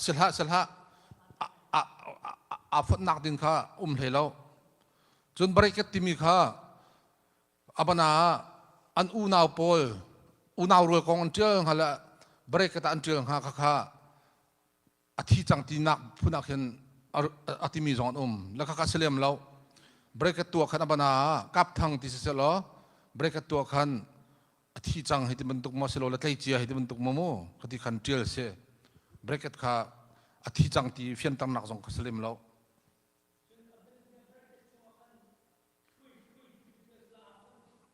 si hlah si hlah aa fonhnak ding kha um hlei lo cun bracket timi kha abana ah an unau pawl unau rual kong an ṭial hnga le bracket ah an ṭial hnga kha kha a thi cang tinak phun ah khin a timi zong an um le kha kha si lem lo bracket tuah khan abana ah kap thang ti si selaw bracket tuah khan a thi cang hei ti bantuk maw silo le tleicia hei ti bantuk maw mu khati khan ṭial si bracket kha a thi cang ti fianternak zong kha si lem lo.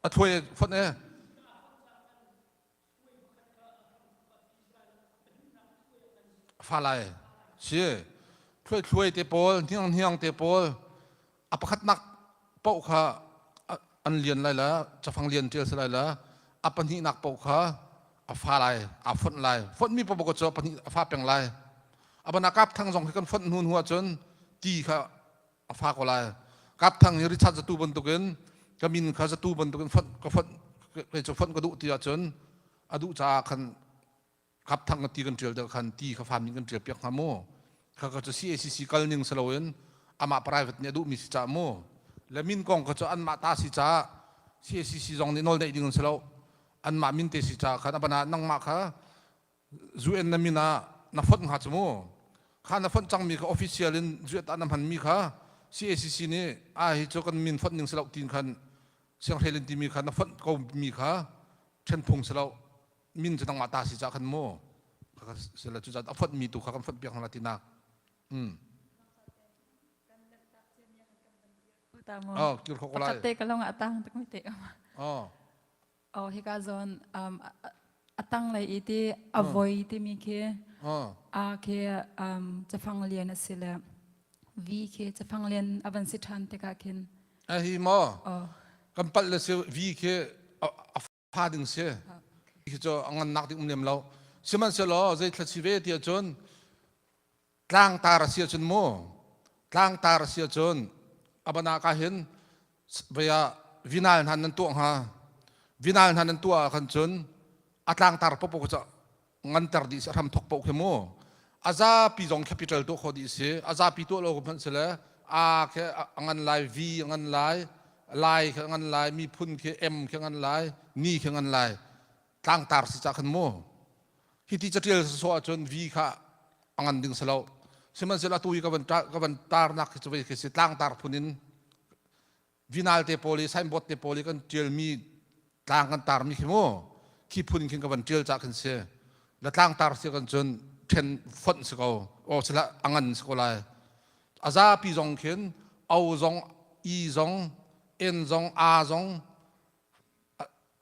A thuai fonh e. Fa lai. Si. Thluai thluai te pawl, hniang hniang te pawl, a pakhatnak paoh kha an lian lai la, cafang lian ṭial si lai la, a pahnihnak paoh kha a fa lai, aa fonh lai. Fonhmi paoh cu a pahnih a fa peng lai. A bana kap thang zong khi kan fonh hnu hnu ahcun ti kha a fa ko lai. Kap thang hi Richard zatu bantukin ka min kha zatu bantukin fonh ka fonh kei cu fonh ka duh ti ahcun a duh caah khan kap thang ka ti kan ṭial deuh khan ti kha fa min kan ṭial piak hnga mu. Kha ka cu CACC kal ning si loin amah private nih a duhmi si caah mu. Le min kong kha cu anmah ta si caah CACC zong nih nawl neih ding an si lo. Anmah min te si caah khan a bana nangmah kha UN na min ah na fonh hnga cu mu kha na fonh cangmi kha official in zuet ah na hmanmi kha CACC nih a hi cu kan min fonh ning si lo tin khan sianghrel in timi kha na fonh ko mi kha then phung si lo min cu nangmah ta si ca khan mu sila cu a fonh mi tu kha kan fonh piak hna tinak um oh kir kho ko lai te ka long atang tak mi te oh Oh, hika zawn um, a tanglei i ti a voi timi khi a khi um, cafang lian a si le V khi cafang lian a van si ṭhan tikah khin. A hi maw? Kan palh le si V khi a fa ding si. Khi cu a ngannak ding um lem lo. Sihmanhsehlaw zei thla si ve ti ahcun tlangtar a si ahcun mu tlangtar a si ahcun abana ka hin vei ah vinal hna nan tuah hnga vinal hna nan tuah ah khan cun a tlangtar popo cu nganter dih si hram thok poh khi mu a zapi zong capital tuah kho dih si a zapi tuah lo hmanh si le a khi a ngan lai v a ngan lai lai khi a ngan lai miphun khi m khi a ngan lai ni khi a ngan lai tlangtar si ca khan mu hi ti catial sawh ahcun vi kha a ngan ding si lo sihmanhsehlaw atu hi ka van ka van tarnak khi cu vei khi si tlangtar phun in vinal te pawl i signboard te pawl i kan tialmi tlang kan tarmi khi mu khi phun khin ka van tial ca khin si la tlangtar si kan cun then fonh si ko o sila a ngan si ko lai a zapi zong khin o zong i zong n zong a zong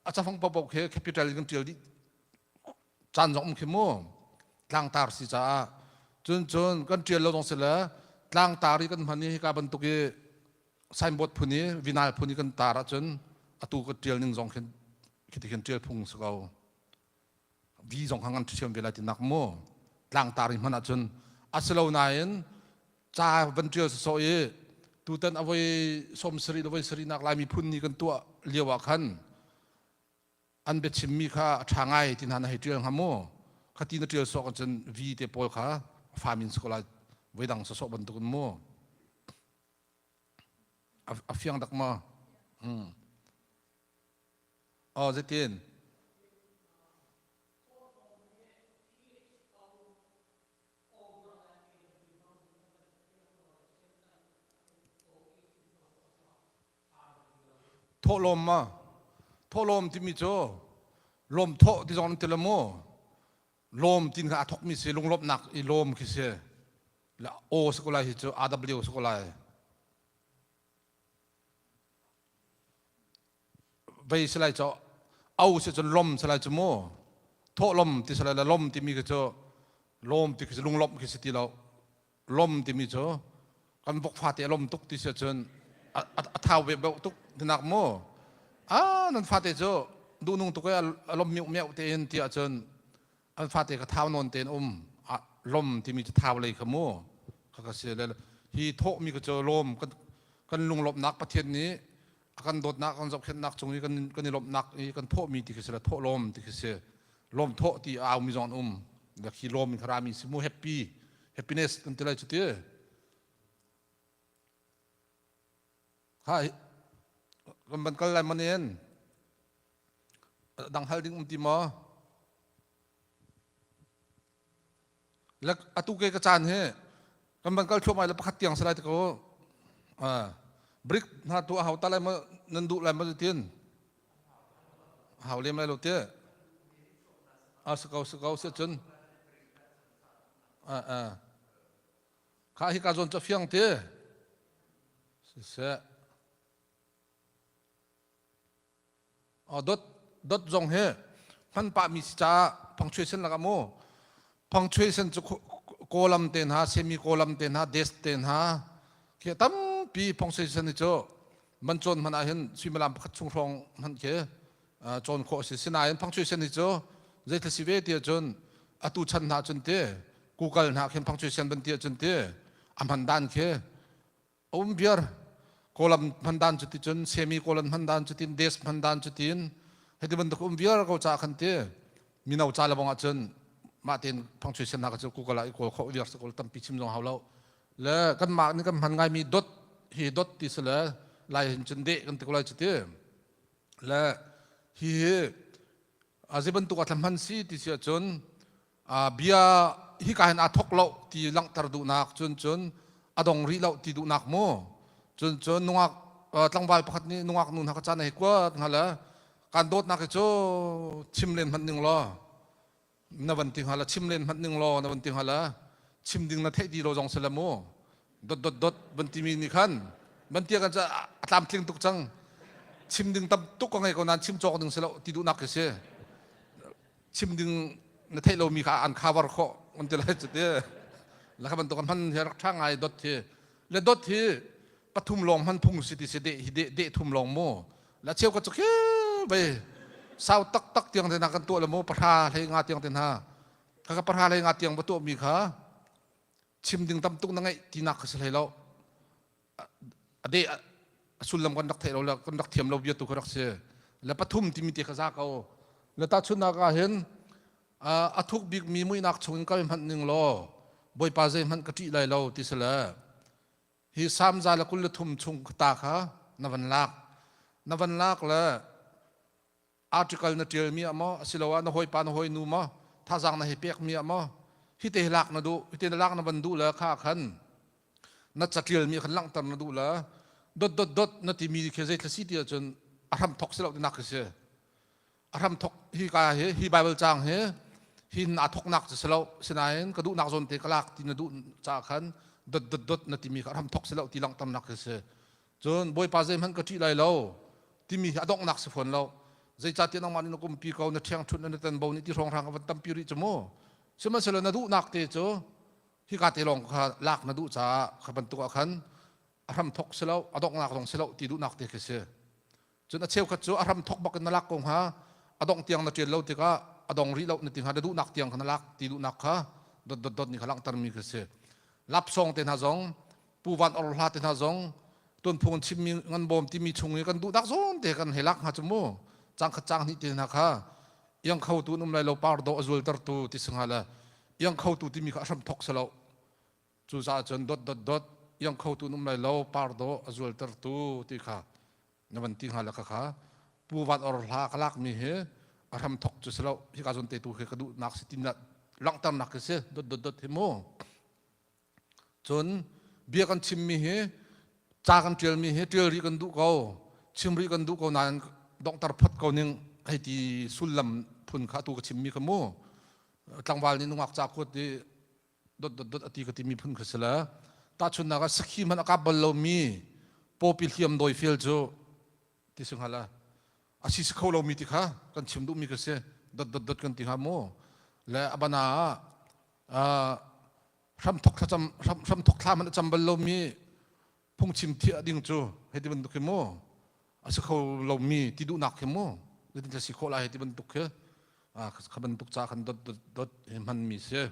a cafang paohpaoh khi capital in kan ṭial dih caan zong um khi mu tlangtar si caah cun cun kan ṭial lo zong si le tlangtar i kan hman i hika bantuk i signboard phun i vinyl phun i kan tar ahcun atu ka ṭial ning zong khin khiti khin ṭial phung si ko vi zong kha ngan ṭhiam ve lai ti nak mu tlangtar i hman ahcun a si lo nain ca van ṭial sawsawh i tutan a voi 70 le voi sarihnak Lai miphun ni kan tuah lio ah khan an biachimmi kha a ṭha ngai ti hna na hei ṭial hnga mu kha ti na ṭial sawk ahcun vi te pawl kha famin si ko lai voi dang sawsawh bantukin mu a fiang dak ma hmm. Oh zeitin Thawhlawm ma? Thawhlawm timi cu lawm thawh ti zong an ti lo mu. Lawm tin kha aa thawkmi si lunglawmhnak i lawm khi si. La O si ko lai hi cu AW si ko lai. Vei si lai cu au si cun lom si lai cu mu thawh lom ti si lai le lom timi khi cu lawm ti khi cu lunglawmh khi si ti lo lom timi cu kan vok fate a lom tuk ti si cun a thau ve beuh tuk tinak mu a nan fate cu duhnung tuk i a lom miuh miauh tein ti ahcun an fate ka thau nawn tein um lom timi cu thau lei kha mu kha ka si le hi thawhmi ka cu lawm kan kan lunglawmhnak Pathian nih a kan dawtnak kan zohkhenhnak cung i kan kan i lawmhnak i kan thawhmi ti khi si le thawh lawm ti khi si lawm thawh ti a aumi zong an um le khi lawm in rami si mu happy happiness kan ti lai cu ti kha kan ban kal lai manin dang hal ding um ti maw Le atu ke ka caan hi kan van kal thluahmah le pakhat tiang si lai ti ko. Brick hna tu a hau ta lai maw nan duh lai maw tin hau lem lai lo ti. A si ko si ko si cun. Kha hi ka zawn cu fiang ti. Siseh. Dot dot zong hi hman pahmi si caah punctuation lakah mu punctuation cu column te hna semi column te hna dash te hna khi tampi punctuation hi cu man cawn hmanh ah hin suimilam pakhat chung hrawng hmanh khi cawn khawh a si. Sinain punctuation hi cu zeithil si ve ti ahcun atu chan hna cun ti Google hna khin punctuation ban ti ahcun ti a hman dan khi a um viar. Kawlam hman dan cu ti cun semi kawlan hman dan cu tin dash hman dan cu tin heti bantuk um viar ko ca khan ti mino ca le bong ahcun mah tein punctuation hna kha cu Google ah i kawl khawh viar si kawl tampi chim zong hau lo. Le kanmah nih kan hman ngaimi dot hi dot ti si le lai hin cun deh kan ti ko lai cu ti. Le hihi a zei bantuk ah hman si ti si ahcun bia hika hin aa thok lo ti langhter duhnak cun cun a dong rih lo ti duhnak mu cun cun nungak tlangval pakhat nih nungak nu hna ka caan hei kuat hnga le kan dawtnak hi cu chim len hmanh ning law na van ti hnga la chim len hmanh ning law na van ti hnga la chim ding na theih di lo zong si la mu dot dot dot van timi nih khan van tia kan a tlamtling tuk cang chim ding tam tuk ka ngei ko nain chim cawk ding si lo ti duhnak khi si chim ding na theih lomi kha an cover khawh an ti lai cu ti la kha bantuk hman hi rak tha ngai dot hi le dot hi pathum lawng hman phung si ti si de hi de de thum lawng mu la cheu ka chu khi ve sau tak tak tiang te na kan tuah le mu pahra hlei nga tiang te na ka ka pahra hlei nga tiang va tuah mi kha chim ding tam tuk na ngeih tinak kha si hlei lo a de a sullam kan rak theih lo le kan rak thiam lo bia tu kha rak si le pathum timi te kha za ko le tahchunhnak ah hin a thuk bik mi muihnak chung in kal hmanh ning law bawipa zei hmanh ka ṭih lai lo ti si le hi Salm 123 chung ta kha na van lak na van lak le article na ṭialmi ah maw asiloah na hawipa na hawinu maw thazaang na hei pekmi ah maw hi te hi lak na duh hi te na lak na van duh le kha khan na caṭialmi khan langhter na duh le dot dot dot na timi khi zei thla si ti ahcun a hram thok si lo tinak khi si a hram thok hi ka hi hi Bible caang hi hin aa thoknak cu si lo sinain ka duhnak zawn te ka lak ti na duh caah khan dot dot dot na timi kha a hram thok si lo ti langhternak khi si Cun Bawipa zeihmanh ka ṭih lai lo timi hi a donghnak si fawn lo. Zeicahtiah nangmah nih na kumpi ko, na ṭhiangṭhunh na tanbo nih ti hrawnghrang a van tampi rih cu mu. Sihmanhsehlaw na duhnak te cu hika te lawng kha lak na duh caah kha bantuk ah khan a hramthok si lo, a donghnak zong si lo ti duhnak te khi si. Cun a cheukhat cu a hramthok bak in na lak ko hnga, a dongh tiang na ṭial lo tikah a dong rih lo na ti hnga, na duhnak tiang kha na lak ti duhnak kha dot dot dot nih kha langhtermi khi si. Lapsawng te hna zong Pu Van Or hla te hna zong tuanphung in chimmi ngan bawm timi chung i kan duhnak zawn te kan hei lak hnga cu mu cang khat cang hnih te hna kha iang kho tu an um lai lo par dawh a zualtertu ti si hnga le iang kho tu timi kha a hram thok si lo cu caah cun dot dot dot iang kho tu an um lai lo par dawh a zualtertu ti kha na van ti hnga le kha kha Pu Van Or hla ka lak mi hi a hram thok cu si lo hika zawn te tu khi ka duhnak si tin langhternak khi si dot dot dot hi mu Cun bia kan chimmi hi ca kan ṭialmi hi ṭial rih kan duh ko, chim rih kan duh ko nain donghter phot ko ning hei ti sullam phun kha atu ka chimmi kha mu. Tlangval nih nungak ca kuat i dot dot dot a ti ka timi phun kha si le tahchunhnak ah sakhi hmanh a kap bal lomi pawpi hliam dawi fial cu ti si hnga la a si si kho lomi ti kha kan chim duhmi kha si dot dot dot kan ti hnga mu le a bana ah hramthok thlacam hramthok thla hmanh a cam bal lomi phungchim thiah ding cu hei ti bantuk khi mu a si kho lomi ti duhnak khi mu zeitin si khawh lai hei ti bantuk khi kha bantuk ca khan dot dot dot hi hmanmi si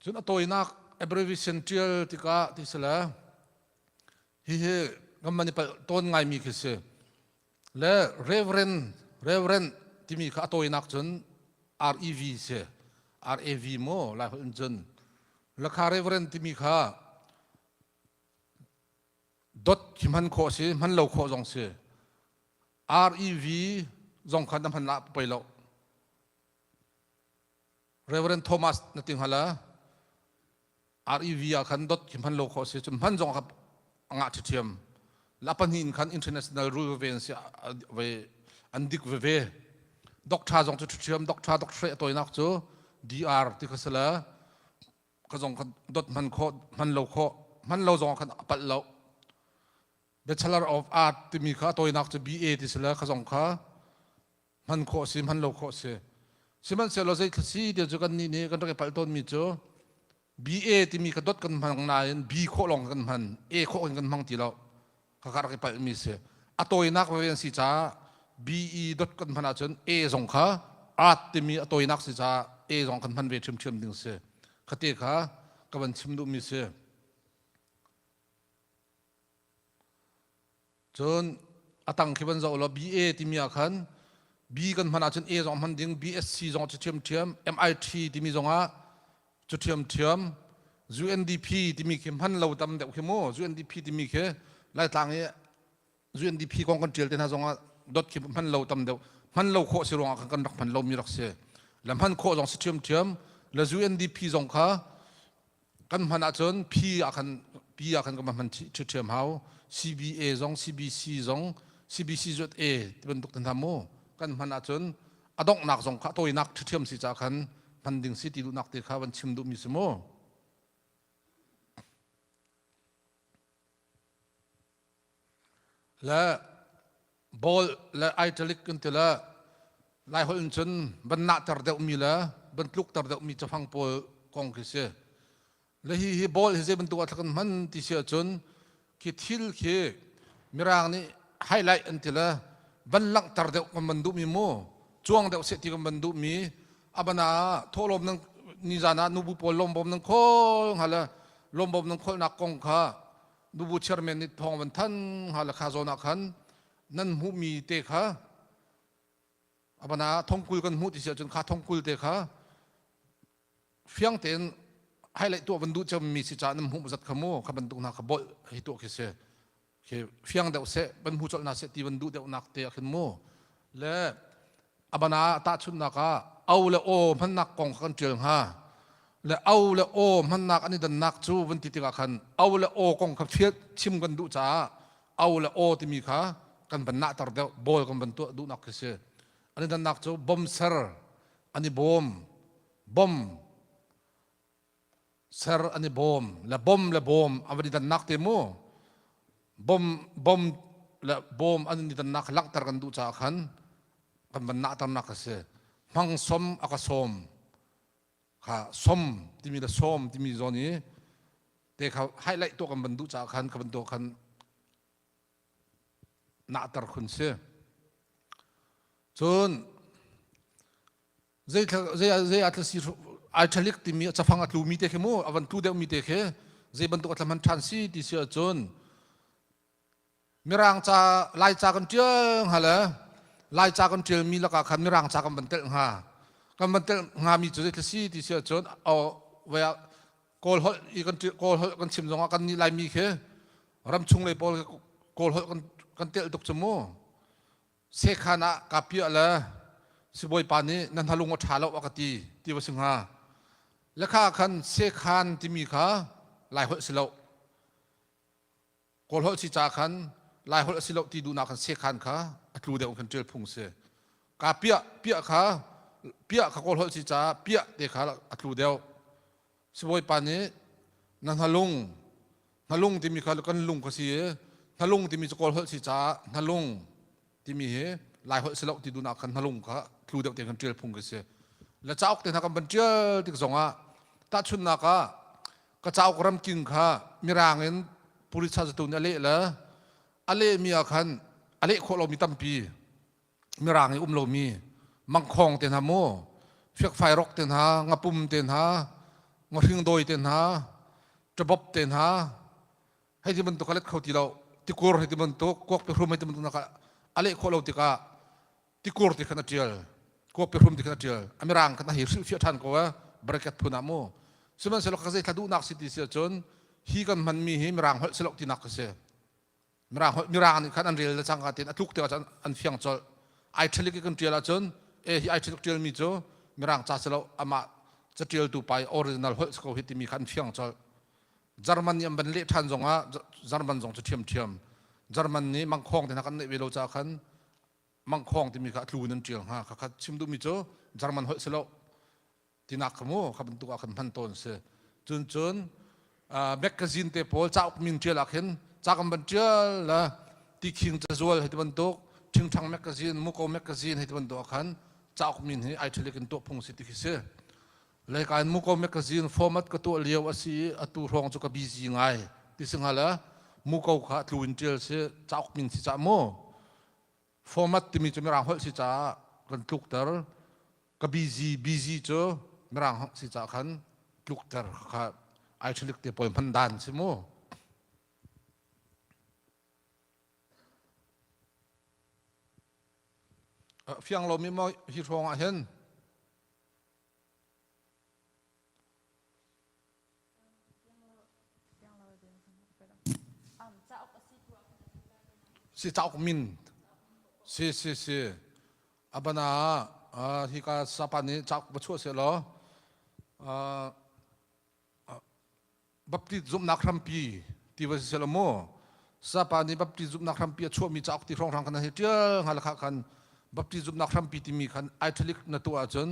Cun a tawinak abbreviation ṭial tikah ti si le hihi kan man i palh tawn ngaimi khi si. Le Reverend Reverend timi kha a tawinak cun REV si. RAV maw Lai holh in cun. Le kha Reverend timi kha dot khi hman khawh si, hman lo khawh zong si. REV zong kha na hman lah poi lo. Reverend Thomas na ti hnga la REV ah khan dot khi hman lo khawh si cun hman zong kha ngah ṭhiṭhiam la pahnih in khan international rule veve an si ve an dik veve doctor zong cu ṭhiṭhiam doctor doctor a tawinak cu. DR ti kha si le ka zong kha dot hman khawh hman lo khawh hman lo zong khan a palh lo. Bachelor of Art timi kha a tawinak cu BA ti si le kha zong kha hman khawh si hman lo khawh si. Sihmanhsehlaw zei si ti cu kan nih nih kan rak i palh tawnmi cu BA timi kha dot kan hmang nain B khawh lawng kan hman A khawh in kan hmang ti lo. Kha rak i palhmi si. A tawinak veve an si caah BE dot kan hman ahcun A zong kha art timi a tawinak si caah A zong kan hman ve ṭhiamṭhiam ding si. Khate kha ka van chim duhmi si. Cun a tang khi van zoh law BA timi ah khan B kan hman ahcun A zong hman ding, BSc zong cu ṭhiamṭhiam, MIT timi zong ah cu ṭhiamṭhiam, UNDP timi khi hman lo tam deuh khi mu. UNDP timi khi Laitlang i UNDP kong kan ṭial te hna zong ah dot khi hman lo tam deuh. Hman lo khawh si ruangah khan kan rak hman lomi rak si. Le hman khawh zong si ṭhiamṭhiam. Le UNDP zong kha kan hman ahcun P ah khan P ah khan kan hman ṭhiamṭhiam hau. CBA zong CBC zong CBC A ti bantuk te hna mu kan hman ahcun a donghnak zong kha a tawinak ṭhiamṭhiam si caah khan hman ding si ti duhnak te kha van chim duhmi si mu. Le bold le italic kan ti le Laiholh in cun van nahter deuhmi le van tlukter deuhmi cafang pawl kong khi si. Le hi hi bold hi zei bantuk ah kan hman ti si ahcun khi thil khi Mirang nih highlight an ti le van langhter deuh kan van duhmi mu cuang deuh seh ti kan van duhmi abana thawhlawm nan nizan ah nubu pawl lawmbawm nan khawl hnga le lawmbawm nan khawlnak kong kha nubu chairman nih thawng van than hnga le kha zawn ah khan nan hmuhmi te kha abana thongkul kan hmuh ti si ahcun kha thongkul te kha fiang tein highlight tuah van duh cemmi si ca nan hmuh zat kha mu kha bantuk hna kha bolh hi tuah khi si khi fiang deuh seh van hmu colh hna seh ti van duh deuh nak te ah khin mu le abana tahchunhnak ah au le aw hmannak kong kha kan ṭial hnga le au le aw hmannak an i dannak cu van ti tikah khan au le aw kong kha fial chim kan duh caah au le aw timi kha kan van nahter deuh bawl kan van tuah duhnak khi si an i dannak cu bom ser an i bawm bom ser an i bawm le bom le bawm an van i dannak te mu bom bom le bawm an i dannak langhter kan duh caah khan kan van nahternak a si hmang som a ka sawm kha som timi le sawm timi zawn i te kha highlight tuah kan van duh caah khan ka van tuah khan nahter khun si cun zei zei a tlasi italic timi cafang a tlumi te khi mu a van tlu deuhmi te khi zei bantuk a tla ṭhan si ti si ahcun mirang ca lai ca kan ṭial hnga le lai ca kan ṭialmi lakah khan mirang ca kan van telh hnga kan van telh hngami cu zei si ti si ahcun kawl holh i kan kawl holh kan chim zongah kan nih laimi khi ramchung lei pawl kawl holh kan kan telh tuk cu mu Sekhan ah kaa piah le sibawipa nih na hnalung a ṭha lo a ka ti ti va si hnga. Lekha khan sekhan timi kha Laiholh si lo. Kawlholh si ca khan Laiholh a si lo ti duhnak khan sekhan kha a tlu deuh khan ṭial phung si. Kaa piah piah kha piah kha Kawlholh si caah piah te kha a tlu deuh. Sibawipa nih na hnalung hnalung timi kha kan lung kha si i hnalung timi cu kawl holh si caah hnalung timi hi lai holh si lo ti duhnak khan hnalung kha tlu deuh tein kan ṭial phung khi si le cauk te hna kan van ṭial tik zongah tahchunhnak ah ka cauk ramking kha mirang in Pulitzer zatu nih a leh le a lehmi ah khan a leh khawh lomi tampi mirang i um lomi mangkhawng te hna mu fiakfai rok te hna ngapum te hna ngahring dawi te hna ṭabop te hna hei ti bantuk a let kho ti lo tikur hei ti bantuk kuak pehrum hei ti bantuk nak a leh khawh lo tikah tikur ti khan a ṭial kuak pehrum ti khan a ṭial a mirang khan a hei hrilhfiah ṭhan ko e bracket phun ah mu sihmanhsehlaw ka zei thla duhnak si ti si ahcun hi kan hmanmi hi mirang holh si lo tinak ka si Mirang holh Mirang nih khan an rel le cangka tein a tluk tikah cun an fiang colh. Italic i kan ṭial ahcun e hi Italic ṭialmi cu Mirang ca si lo amah caṭialtu pa i original holh si ko hi timi kha an fiang colh. German nih an van leh ṭhan zongah German zong cu ṭhiamṭhiam. German nih mangkhawng te hna kan neih ve lo caah khan mangkhawng timi kha a tlu in an ṭial hnga. Khakha chim duhmi cu German holh si lo. Tinak kha mu kha bantuk ah khan hman tawn si. Cun cun magazine te pawl cauk min ṭial ah khin ca kan van ṭial la tikhing cazual hei ti bantuk ṭhingṭhang magazine muko magazine hei ti bantuk ah khan cauk min hi italic in tuah phung si ti khi si. Leika in Muko magazine format ka tuah lio a si i atu hrawng cu ka busy ngai ti si hnga le Muko kha tlu in ṭial si cauk min si cah mu format timi cu mirang holh si caah kan tlukter ka busy busy cu mirang holh si caah khan tlukter kha italic te pawl hman dan si mu fiang lomi maw hi hrawng ah hin Si cauk min si si si abana ah hika sapa nih cauk va chuah seh law Baptist zumhnak hrampi ti va si selaw mu sapa nih Baptist zumhnak hrampi a chuahmi cauk ti hrawnghrang khan hei ṭial hnga le kha khan Baptist zumhnak hrampi timi khan italic na tuah ahcun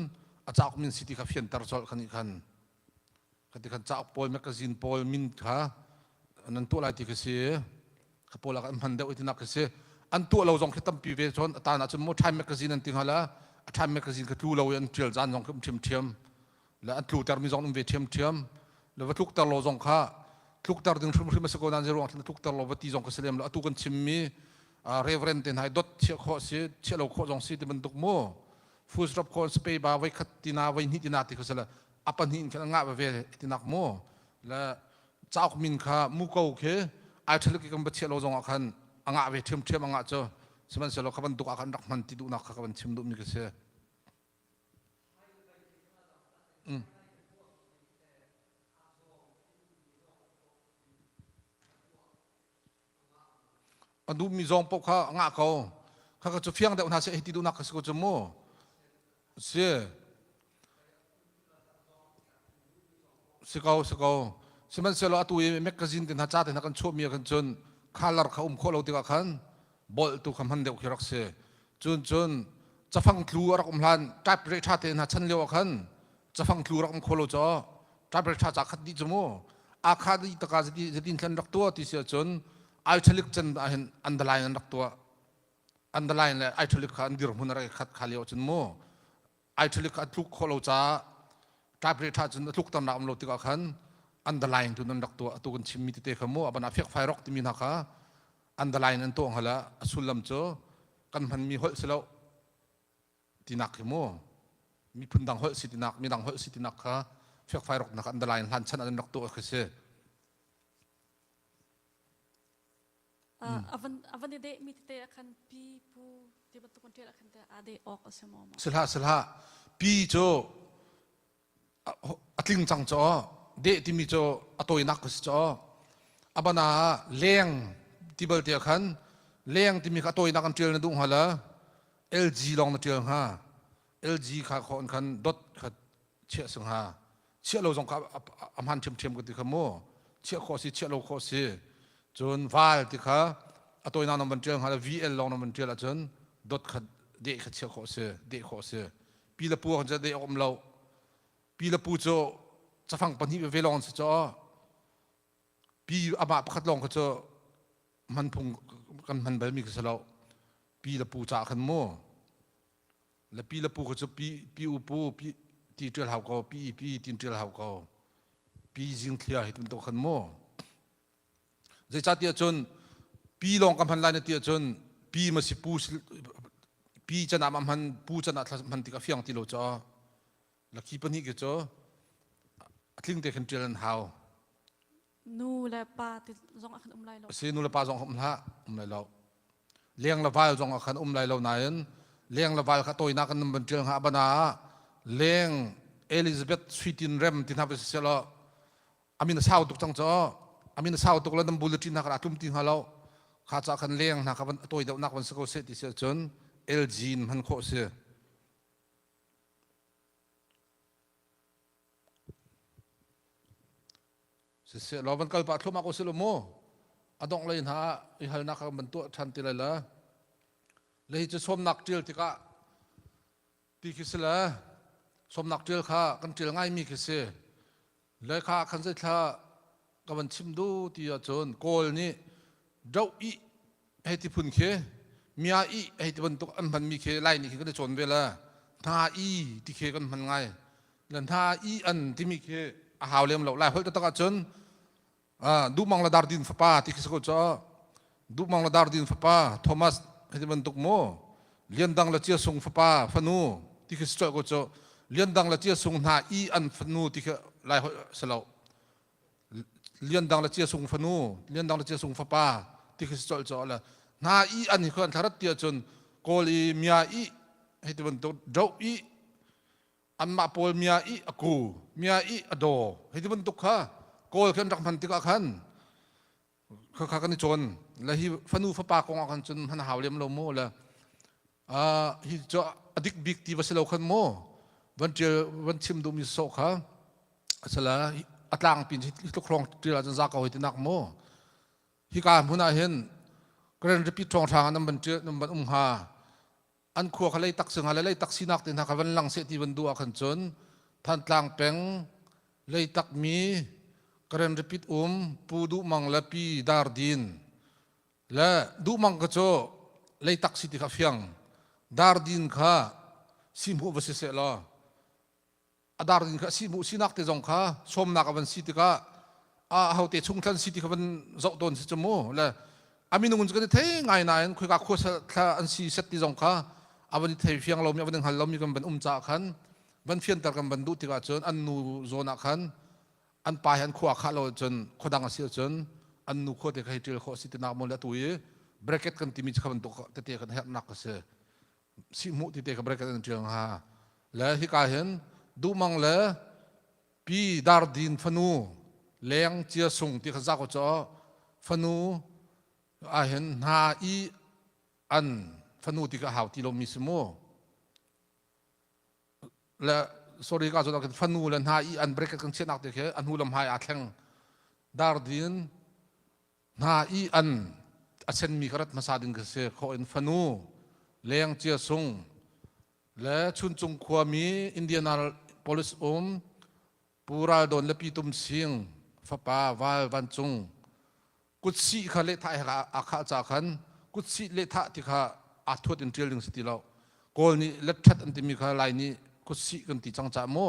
a cauk min si ti kha fianter colh khan nih khan khati khan cauk pawl magazine pawl min kha nan tuah lai ti khi si kha pawl ah an hman deuh ti nak khi si an tuah lo zong khi tampi ve cun a tan ahcun mu Time magazine an ti hnga la a Time magazine kha tlu lo i an ṭial zan zong khi um ṭhiamṭhiam le an tlutermi zong um ve ṭhiamṭhiam le va tlukter lo zong kha tlukter ding hrimhrim a si ko nain zeiruang thil tlukter lo va ti zong ka si lem lo atu kan chimmi reverend te hna i dot chiah khawh si chiah lo khawh zong si ti bantuk mu full stop khawh space ba voi khat tina voi hnih tina ti kha si le a pahnih in khan a ngah ve tinak mu le cauk min kha mu ko khi italic kan va chiah lo zong ah khan a ngah ve ṭhiamṭhiam a ngah cu sihmanhsehlaw kha bantuk ah khan rak hman ti duhnak kha ka van chim duhmi ka si A duhmi zawng paoh kha a ngah ko. Khakha cu fiang deuh hna seh hei ti duhnak ka si ko cu mu. Si. Si ko, si ko. Sihmanhsehlaw atu i magazine te hna ca te hna kan chuahmi ah khan cun color kha um khawh lo tikah khan bolh tu kha hman deuh khi rak si. Cun cun cafang tlu a rak um hlan type rate ṭha te hna chan lio ah khan cafang tlu rak um kho lo caw type rate ṭha ca khat dih cu mu akha dih taka zati zatin thlen rak tuah ti si ahcun italic chan ah hin underline an rak tuah underline le italic kha an dirhmun a rak i khat kha lio ahcun mu italic kha a tluk khawh lo caah type rate ṭha cun a tluk ternak um lo tikah khan underline tu nan rak tuah atu kan chimmi tete kha mu aban ah fiakfai rok timi hna kha underline an tuah hngal a sullam cu kan hmanmi holh si lo tinak hi mu miphun dang holh si tinak midang holh si tinak kha fiakfai rok nak underline hlan chan an rak tuah khi si avan avan i deh mi tete ah khan pi pu ti bantuk an ṭial ah khan teh aa deh awk a si maw sihlah sihlah pi cu a tling cang caw deh timi cu a tawinak ka si caw abana ah leng ti bal te khan leng timi kha a tawinak an ṭial na duh hnga la LG lawng na ṭial hnga LG kha khon khan dot kha chiah si hnga chiah lo zong kha a hman ṭhiamṭhiam ka ti kha mu chiah khawh si chiah lo khawh si cun val ti kha a tawinak nan van ṭial hnga la VL lawng nan van ṭial ahcun dot kha deh kha chiah khawh si deh khawh si pi le pu kan cu deh um lo pi le pu cu cafang pahnih veve lawng an si caw pi amah pakhat lawng kha cu hman phung kan hman balmi kha si lo pi le pu ca khan mu le pi le pu kha cu pi pi u pu pi ti ṭial hau ko pi pi tin ṭial hau ko pi zing thlia hi tum to khan mu Zeicahtiah cun pi lawng ka hman lai na ti ahcun pi ma si pu pi can ah ma hman pu can ah hman tik a fiang ti lo caw laki pahnih khi cu a tling te khin ṭial an hau. Nu le pa ti zong ah khan um lai lo. Si nu le pa zong um hlah um lai lo. Leng le val zong ah khan um lai lo nain leng le val kha tawinak kan ban ṭial hnga bana ah leng Elizabeth Suitin Rem ti hna va si selaw amin a sau tuk cang caw amin a sau tuk le nan bulletin hna kha a tlum ti hnga lo kha ca khan leng hna kha van a tawi deuh nak van si ko seh ti si ahcun LG in hman khawh si siseh law van kal pah thluahmah ko si lo mu a dongh lei hna i halnak kha van tuah ṭhan ti lai la le hi cu sawmnak ṭial tikah ti khi si le. Sawmnak ṭial kha kan ṭial ngaimi khi si. Le kha khan zeithla ka van chim du ti ahcun Kawl nih doh i hei ti phun khi mia i hei ti bantuk an hmanmi khi Lai nih khi kan i cawn ve le hna i ti khi kan hman ngai. Le hna i an timi khi a hau lem lo. Lai holh taktak ahcun Duhmang le Dardin fapa ti khi si ko caw. Duhmang le Dardin fapa Thomas hei ti bantuk mu. Liandang le Ciasung fapa fanu ti khi si colh ko cu. Liandang le Ciasung hna i an fanu ti khi Lai holh si lo. Liandang le Ciasung fanu, Liandang le Ciasung fapa ti khi si colh caw le hna i an hi khu an thlarat ti ahcun Kawl i mia i hei ti bantuk do i anmah pawl mia i a ku mia i a daw hei ti bantuk kha kawl khi an rak hman tikah khan kha kha kan i cawn le hi fanu fapa kong ah khan cun hman hau lem lo mu le hi cu a dik bik ti va si lo khan mu van ṭial van chim duhmi sawh kha asala a tlangpi hi tluk hrawng ṭial ahcun za ko hei ti nak mu hika hmun ah hin Grand Rapid ṭhawnghrang ah nan van ṭial nan van um hnga An khua kha leitak si hnga le leitak sinak te hna kha van lang seh ti van duh ah khan cun Thantlang peng leitak mi Karen Rapid um Pu Duh Mang le Pi Dar Din le Duh Mang ka cu leitak si ti kha fiang Dar Din kha sihmuh va si seh law a dar ding kha si mu sinak te zong kha sawmnak a van si tikah a hote chung thlan si ti kha van zoh tawn si cu mu le a minung cu kan i thei ngai nain khoika khua thla an si set ti zong kha a van i thei fiang lomi a van i hngal lomi kan van um caah khan van fianter kan van duh tikah cun an nu zawn ah khan an pa he an khua khah lo cun khuadang a si ahcun an nu khua te kha hei ṭial khawh si tinak maw le atu i bracket kan timi cu kha bantuk tete kan herhnak a si sihhmuh ti te kha bracket an ṭial hnga. Le hika hin Duhmang le Pi Dardin fanu Leng Cia Sung ti kha za ko caw fanu ahhin hna i an fanu ti kha hau ti lomi si mu. Le sorry ka zawn ah fanu le hna i an bracket kan chiahnak te khi a hnu lam hai aa thleng. Dardin Hna i an a senmi kha rat hmasa ding kha si. Khawh in fanu Leng Cia Sung le Chuncung khuami Indianapolis um Pu Ral Dawn le Pi Tum Sing fapa Val Van Cung kutsih kha lehthah he aa khah ca khan kutsih lehthah ti kha aa thuat in ṭial ding si ti lo. Kawl nih letṭhat an timi kha Lai nih kutsih kan ti cang cah mu.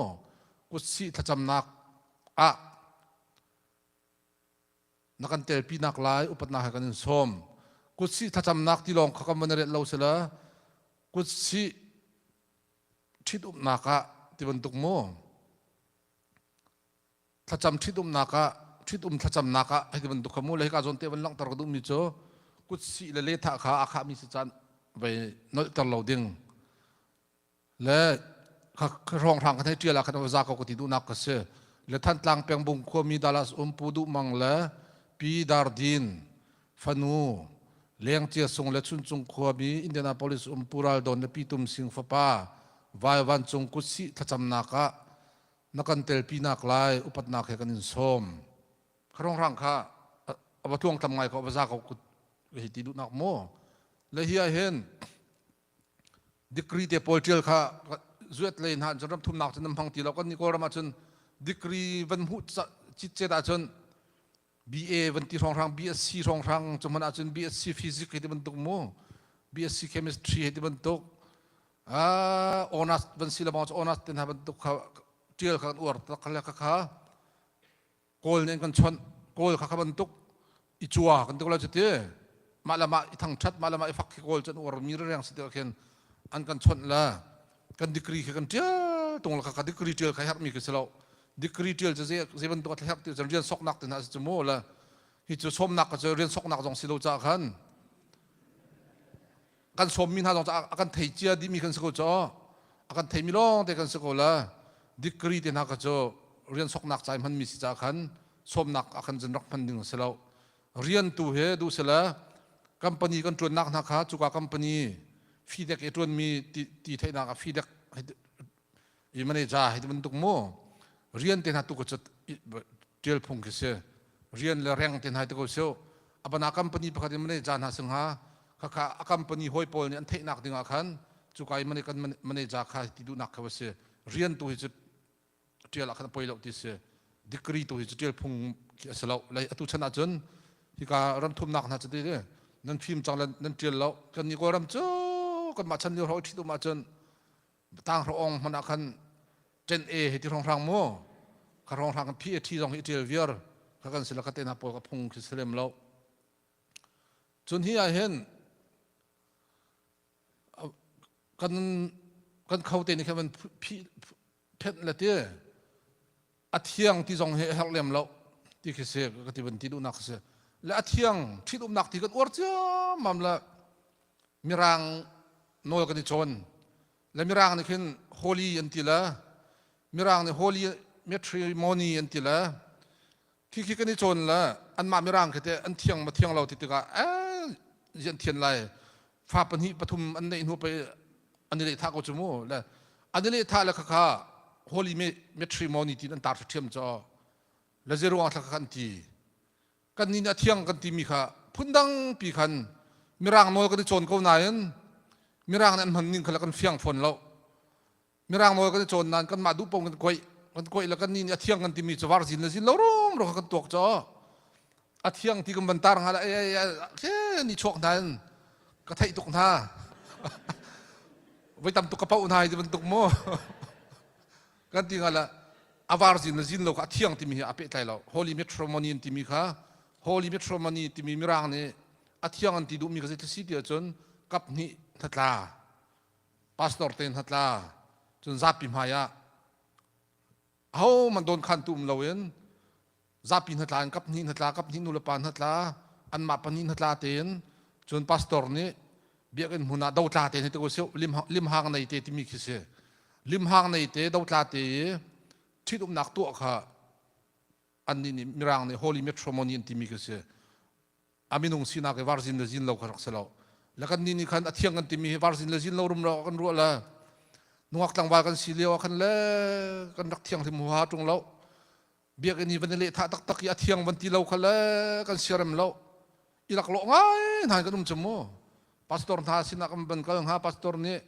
Kutsih thlacamnak ah na kan telpi nak lai upatnak he kan in sawm. Kutsih thlacamnak ti lawng kha kan van i relh lo sila kutsih ṭhitumnak ah ti bantuk mu thlacam ṭhitumnak ah ṭhitum thlacamnak ah hei ti bantuk kha mu le hika zawn te van langhter ka duhmi cu kutsih le lethah kha aa khahmi si caan vai nolhter lo ding Le hrawnghrang kan hei ṭial ah khan va za ko ka ti duhnak ka si. Le Thantlang pengbung khuami Dallas um Pu Duh Mang le Pi Dar Din fanu Leng Cia Sung le Chuncung khuami Indianapolis um Pu Ral Dawn le Pi Tum Sing fapa Vai Van Cung kutsih thlacamnak ah na kan telpinak lai upatnak he kan in sawm. Hrawnghrang kha a va tluangtlam ngai ko va za ko hei ti duhnak mu. Le hi ah hin Degree te pawl ṭial kha zuat lei hna cun ram thumnak cun nan hmang ti lo. Kan nih Kawlram ahcun degree van hmuh citcet ahcun BA van ti hrawnghrang, BSc hrawnghrang cu hmanh ahcun BSc Physics hei ti bantuk mu, BSc Chemistry hei ti bantuk, uh, honors van si lebang cu honors te hna bantuk kha ṭial kha kan uar tak le kha kha Kawl nih an kan chawnh. Kawl kha kha bantuk i cua kan ti ko lai cu ti. Mah le mah i thangṭhat, mah le mah i fak khi Kawl cu an uar mi reng si ti khin an kan chawnh le kan degree khi kan ṭial tung le kha kha degree ṭial kha herhmi khi si lo. Degree ṭial cu zei zei bantuk a herh ti cun rian soknak te hna si cu mu le hi cu sawmnak ka cu rian soknak zong si lo caah khan kan sawmmi hna zong a kan thei cia dihmi kan si ko cu a kan theimi lawng te kan si ko la degree te hna kha cu rian soknak ca i hmanmi si caah khan sawmnak ah khan cun rak hman ding a si lo rian tu he duh sila company kan ṭuannak hna kha cuka company fidek i ṭuanmi ti, ti theihnak ah fidek i manager hei ti bantuk mu rian te hna tu ka cu ṭial phung khi si rian le reng te hna ti ko siu abana company pakhat in manager hna sing ha khakha a company hawi pawl nih an theihnak ding ah khan cuka i kan manager kha ti duhnak kha va si. Rian tu hi cu ṭial ah khan a poi lo ti si. Degree tu hi cu ṭial phung khi a si lo. Lei atu chan ahcun hika ram thumnak hna cu ti nan fim cang le nan ṭial lo. Kan nih Kawlram cu kanmah chan lio hrawng i ṭhit um ahcun tang ong hmanh ah khan ṭen e he ti hrawnghrang mu kha hrawnghrang kan phi e ṭhi zong hi ṭial viar kha kan si la ka te hna pawl ka phung khi si lem lo. Cun hi ah hin kan kan kho te nih khan van phih phenh le ti a thiang ti zong hi a herh lem lo ti khi si ka ti van ti duhnak si le a thiang ṭhitumnak ti kan uar ciammam le mirang nawl kan i cawn le mirang nih khin holy an ti le mirang nih holy matrimony an ti le khi khi kan i cawn le anmah mirang khi teh an thiang ma thiang lo ti tikah eh an thian lai fa pahnih pathum an neih hnu pei an i lehthah ko cu mu le an i lehthah le khakha holy matrimony tin an tar ṭhiam cho le zeruang thla kha an ti kan nih a thiang kan timi kha phundang pi khan mirang nawl kan i cawn ko nain mirang nih an hman ning kha le kan fiang fawn lo Mirang nawl kan i cawn nain kanmah duh paoh kan koih kan koih le kan nih nih a thiang kan timi cu var zin le zin lo rum ro kan tuak caw a thiang ti kan van tar hnga le ei ei ke ni chuak hna in ka theih tuk hna voi tam tuk ka pauh hna ti bantuk mu kan ti hnga le a var zin le zin lo kha a thiang timi hi a pehtlai lo holy matrimony an timi kha holy matrimony timi mirang nih a thiang an ti duhmi kha zei si ti ahcun kap hnih hlatla pastor te hnatla cun zapi hmai ah ahohmanh dawnkhantu um loin zapi hnatla in kap hnih hnatla kap hnih nulepa hnatla anmah pahnih hnatla tein cun pastor nih biakinn hmun ah dotla te ni te ko si limhang nei te timi khi si limhang nei te dotla te i ṭhitumnak tuah kha annih nih mirang nih holy matrimony an timi khi si a minung sinak i varzin le zin lo kha rak si lo le kan nih nih khan a thiang kan timi hi varzin le zin lo rum lo kan ruah le nungak tlangval kan si lio ah khan le kan rak thianghlim huaha ṭung lo biakinn hi van i lehthah taktak i a thiang van ti lo kha le kan siarem lo i laklawh ngai hna kan um cu mu pastor hna sinah kan van kal hnga pastor nih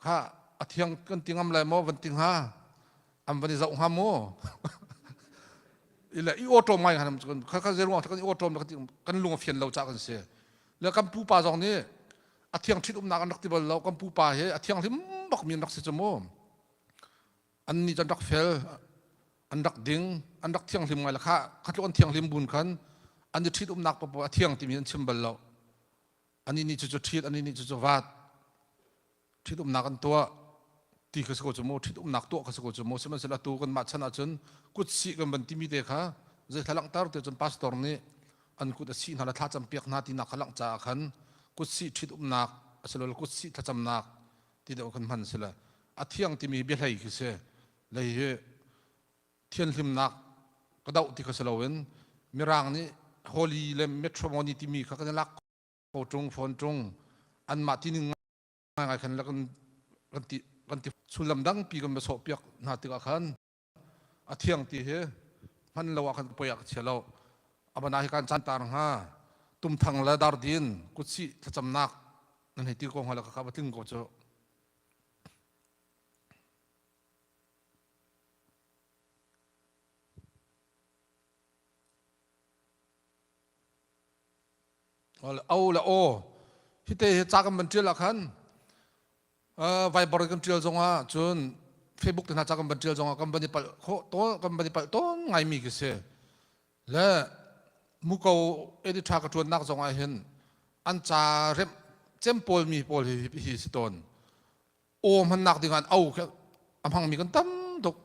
kha a thiang kan ti ngam lai maw van ti hnga an van i zoh hnga mu ile i awṭawm ngai han kha kha zeruang kan i awṭawm kan lung a fian lo ca kan si le kan pupa zong nih a thiang ṭhit umnak an rak ti bal lo kan pupa hi a thianghlim bak mi an rak si cu mu an nih an rak fel an rak ding an rak thianghlim ngai le kha kha tluk an thianghlim bun khan an i ṭhit umnak paoh a thiang timi an chim bal lo ani nih cucu ṭhit ani nih cucu vat ṭhitumnak an tuah ti kha si ko cu mu ṭhitumnak tuah kha si ko cu mu sihmanhsehlaw atu kanmah chan ahcun kutsih kan van timi te kha zeithla langhter te cun pastor nih an kut a sih hna le thlacam piak hna tinak kha langh caah khan kutsih ṭhitumnak asilole kutsih thlacamnak ti deuh kan hman si le a thiang timi biahlei khi si lei hi thianhlimnak ka doh ti kha si loin mirang nih holy le matrimony timi kha kan i lak ko ṭung fawn ṭung anmah tining ngaingai khan kan kan ti kan ti sullam dangpi kan va sawhpiak hna tikah khan a thiang ti hi hman lo ah khan poi ah ka chia lo abana hi kan chan tar hnga tumthang le dardin kutsih thlacamnak nan hei ti ko hnga le ka va tling ko cu O le aw hite hi ca kan van ṭial ah khan Viber kan ṭial zongah cun Facebook te hna ca kan van ṭial zongah kan van i palh khawh tawn kan van i palh tawn ngaimi khi si le muko editor ka ṭuannak zongah hin an ca remh cem pawl mi pawl hi hi si tawn aw hmannak ding ah au khi a hmangmi kan tam tuk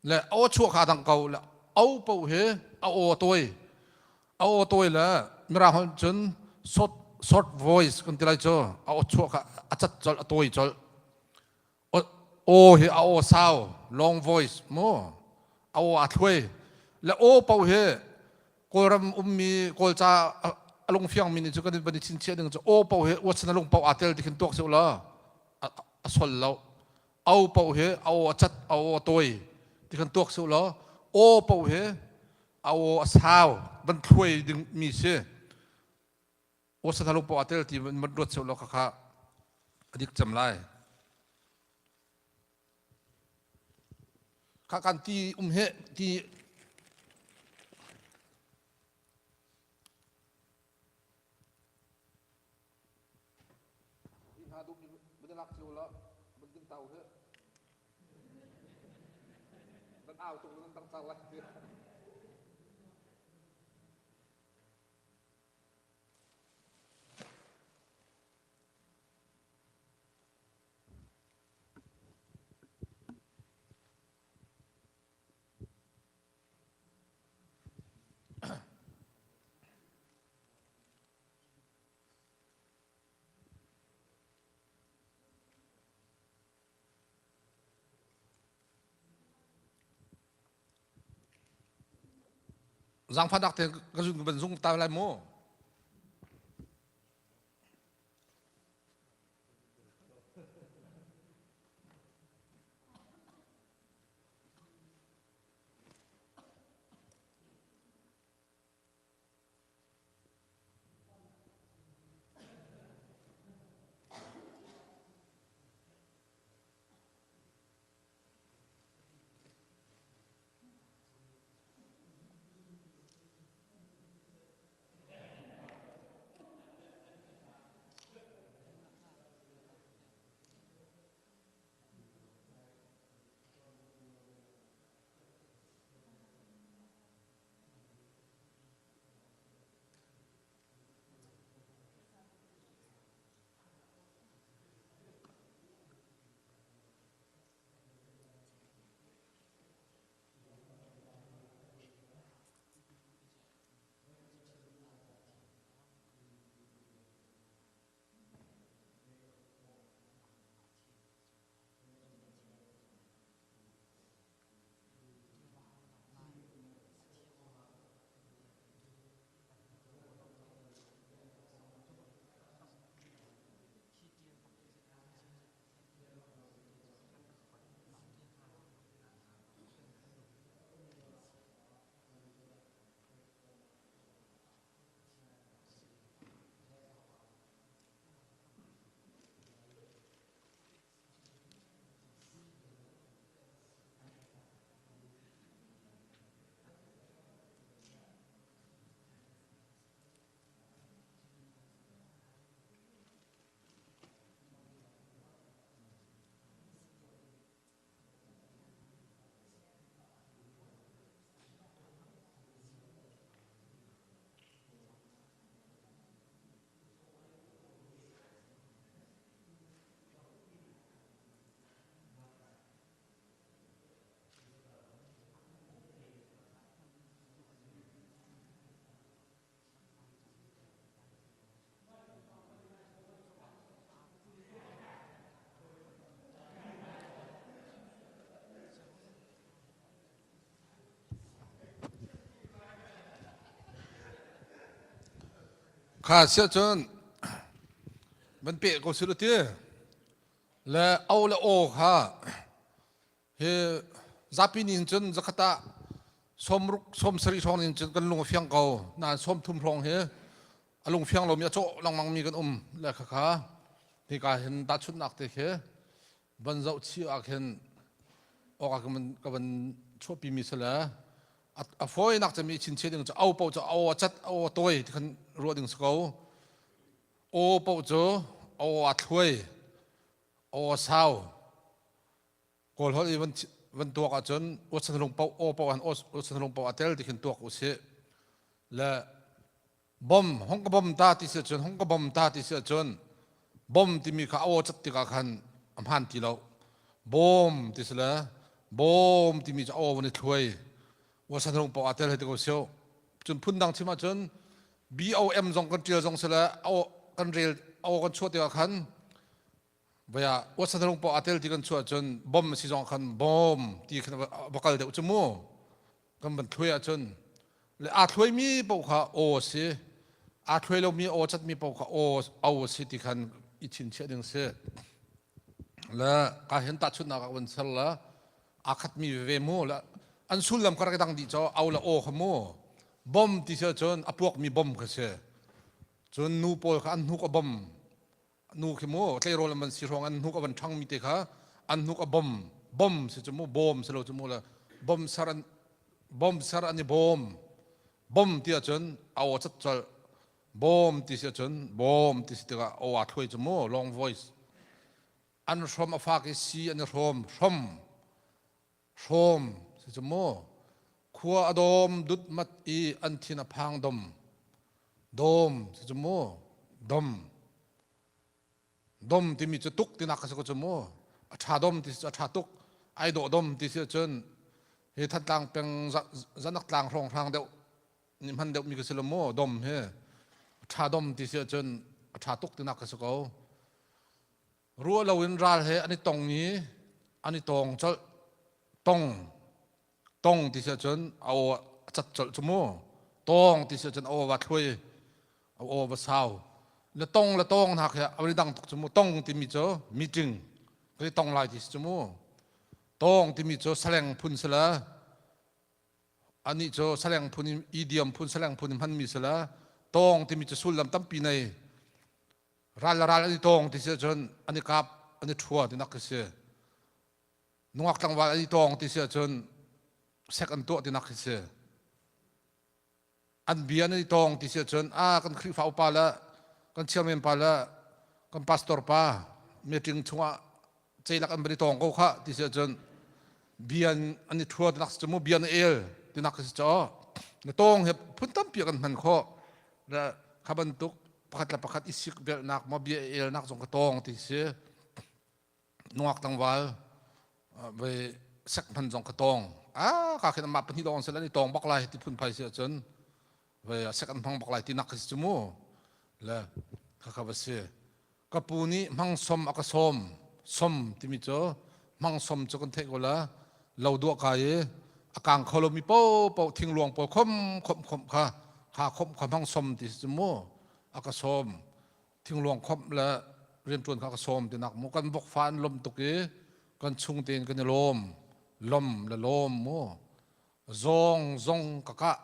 le aw chuah kha dang ko le au paoh hi a aw tawi a aw tawi le mirang holh cun short short voice kan ti lai cu a aw chuah kha a cat colh a tawi colh aw hi a aw sau long voice mu a aw a thluai le aw paoh hi Kawlram ummi Kawlca a lungfiangmi nih cu kan van i chinchiah ding cu aw paoh hi uatsan a lung paoh aa tel ti khin tuak seh law a sol lo au paoh hi a aw a cat a aw a tawi ti khan tuak seh law aw paoh hi a aw a sau van thluai ding mi si uatsan a lung paoh aa tel ti van ruat seh law khakha a dik cem lai. Kha kan ti um he ti hna dum van lak cio la van ding tau he nan au tung nan tang cang lai. Zaangfahnak te ka zun ka van zung ta lai mu. Kha siah cun van peh ko sih ti le o le o kha hi zapi nih cun zakhat ah sawmruk sawmsarih hrawng nih cun kan lung a fiang ko nain sawmthum hrawng hi a lung fiang lomi a cawh lengmang mi kan um le khakha hika hin tahchunhnak te khi van zoh chih ah khin awk ah ka van chuahpi mi si le a fawinak cem i chinchiah ding cu au paoh cu au a cat au a tawi ti khan ruah ding si ko. Aw paoh cu aw a thluai aw a sau. Kawl holh i van van tuak ahcun uachanlung paoh aw paoh han uachanlung paoh a tel ti khin tuak usih. Le bom hong ka bom ta ti si ahcun hong ka bom ta ti si ahcun bom timi kha aw cat tikah khan a hmaan ti lo. Bawm ti si le bawm timi cu aw van i thluai uachanlung paoh a tel hei ti ko sio. Cun phundang chim ahcun BOM zong kan ṭial zong si le aw kan rel aw kan chuah tikah khan Vaya uatsanalung paoh aa tel ti kan chuah cun bom a si zong khan bom ti khan va kal deuh cu mu. Kan van thluai ahcun le aa thluaimi paoh kha aw a si. Aa thluai lomi aw catmi paoh kha aw au a si ti khan i chinchiah ding si. Le ka hin tahchunhnak ah van ser la aa khatmi veve mu le an sullam kha rak dang dih caw au le aw kha mu. Bom ti si ahcun a puakmi bom kha si. Cun nu pawl kha an hnuk a bom Nu khi mu tleirawl an van si hrawng an hnuk a van ṭhangmi te kha an hnuk a bom bom si cu mu bawm si lo cu mu le. Bom ser an bom ser an i bawm. Bom ti ahcun a aw cat colh. Bawm ti si ahcun bawm ti si tikah aw aa thluai cu mu long voice. An hrom a fak i si an i hrawm hrom hrawm si cu mu. Khua a dawm dutmat i an thin a phang dom. Dawm si cu mu dom. Dom timi cu tuk tinak ka si ko cu mu. A ṭha dom ti si cu a ṭha tuk. Ai dawh dom ti si ahcun hi Thantlang peng zanak tlang hrawnghrang deuh nih hman deuhmi ka si lo mu dom hi. A ṭha dom ti si ahcun a ṭha tuk tinak ka si ko. Ruah loin ral he an i tong i an i tawng colh. Tong tong ti si ahcun a aw a cat colh cu mu tawng ti si ahcun a aw va thluai a aw va sau le tong le tawng hna khi a dang tuk cu mu tong timi cu meeting kan i tong lai ti si cu mu tawng timi cu saleng phun si le anih cu saleng phun in idiom phun saleng phun in hmanmi si le tawng timi cu sullam tampi nei ral le ral an i tawng ti si ahcun an i kap an i ṭhua ti nak khi si Nungak tlangval an i tawng ti si ahcun sek an tuah tinak khi si. An bia an i tawng ti si ahcun a kan Khrihfa upa le kan chairman pa le kan pastor pa meeting chungah ceilak an van i tawng ko khah ti si ahcun bia an i thua tinak si cu mu bia na el tinak khi si caw na tawng he phun tampi kan hman khawh le kha bantuk pakhat le pakhat i sik velhnak maw bia elnak zong ka tawng ti si nungak tlangval ve sek hman zong ka tong a ka khin amah pahnih lawng sel an i tong bak lai ti phun phai si ahcun ve sek an hmang bak lai ti nak khi si cu mu le kha kha va si ka pu nih hmang som a ka sawm som timi cu hmang som cu kan theih ko la lo duah kai i a kang kho lomi po po thingluang pawl khom khom khom kha kha khom kha hmang som ti si cu mu a ka sawm thingluang khomh le rianṭuan kha ka sawm tinak mu kan vokfa an lom tuk i kan chung tein kan i lawm lom le lawm mu zawng zong ka kah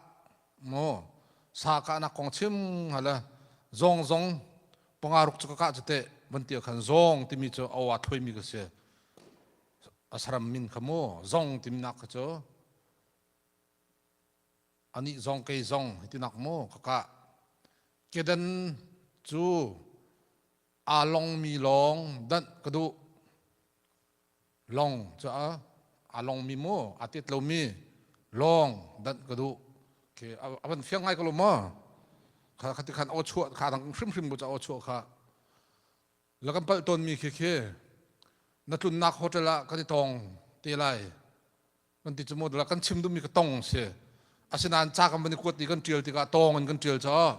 mu sa kahnak kong chim hala zawng zong panga ruk cu ka kah cu teh van ti khan zawng timi cu awa thluaimi ka si a saram min kha mu zong timinak kha cu anih zong kei zong hitinak mu ka kah kedan cu aa longmi lawng danh ka duh long cu a aa longmi mu aa tet lomi lawng danh ka duh okay a van fiang ngai ko lo maw kha khati khan aw chuah kha dang hrimhrim bu ca aw chuah kha la kan palh tawnmi khi khi na tlunnak hotel ah kan i tong te lai kan ti cu mu kan chim duhmi ka tong si asinain ca kan van i kuat i kan ṭial tikah tawng in kan ṭial caw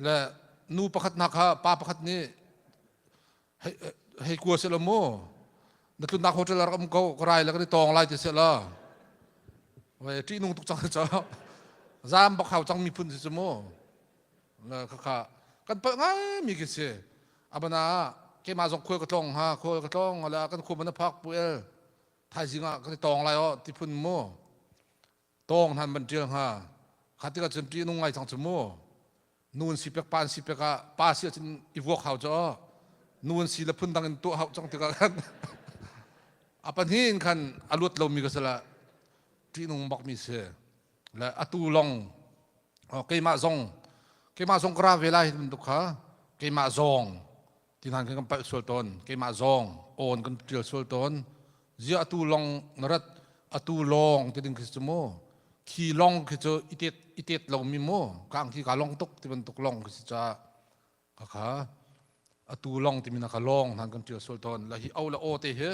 le nu pakhat hna kha pa pakhat nih hei kua seh law mu na tlunnak hotel ah rak um ko ka rai le kan i tawng lai ti seh law wei ṭihnung tuk cang caw zaam bak hau cang miphun si cu mu le khakha kan palh ngai mi khi si abana keimah zong khual ka tlong ha khual ka tlong ala kan khua man a phak pu el thaizing ah kan i tawng lai aw ti phun mu tawng hnan ban ṭial hnga kha tikah cun ṭih nung ngai cang cu mu nu an si pek pa an si pek ah pa si ahcun i vuak hau cu nu an si le phun dang in tuah hau cang tikah khan a pahnih in khan a luat lomi ka si la ṭihnung bak mi si le atu long keimah zong keimah zong ka ra ve lai bantuk kha keimah zong ti hna kan palh sual tawn keimah zong awn kan tial sual tawn zia atu long na rat atu long ti ding khi cu mu khi long khi cu itet itet lo mi mu kang khi ka long tuk ti bantuk long khi si ca ka kha atu long ti mi na ka long hnan kan tial sual tawn la hi o la o te hi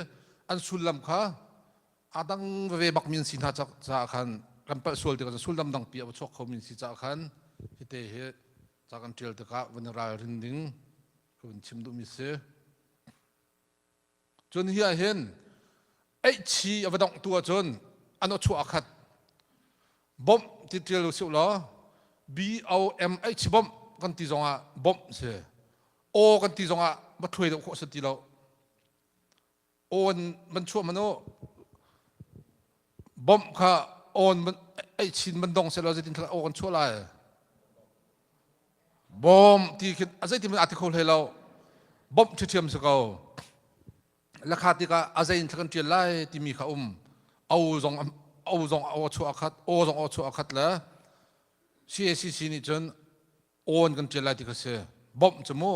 an sullam kha adang veve bak min si hna ca khan kan palh sual tikah sullam dang pi a chuak kho min si ca khan hi te hi ca kan ṭial tikah van i ralrin ding ka vun chim duhmi si. Cun hi ah hin eihchi a va donghtu ahcun an aw chuah a khat. Bomh ti ṭial u sih law B O M H bomh kan ti zongah bomh si. Aw kan ti zongah va ṭhuai deuh khawh si ti lo. Awn van chuah hmanh u bomh kha awn ei chin van dong seh law zeitin aw kan chuah lai bawm ti khi a zeitin a ti kho hlei lo bomh ṭhiṭhiam si ko lakha tikah a zei in thla kan ṭial lai timi kha um au zong O zong aw chuah khat, O zong aw chuah khat le CACC nih cun awn kan ṭial lai ti kha si. Bawmh cu mu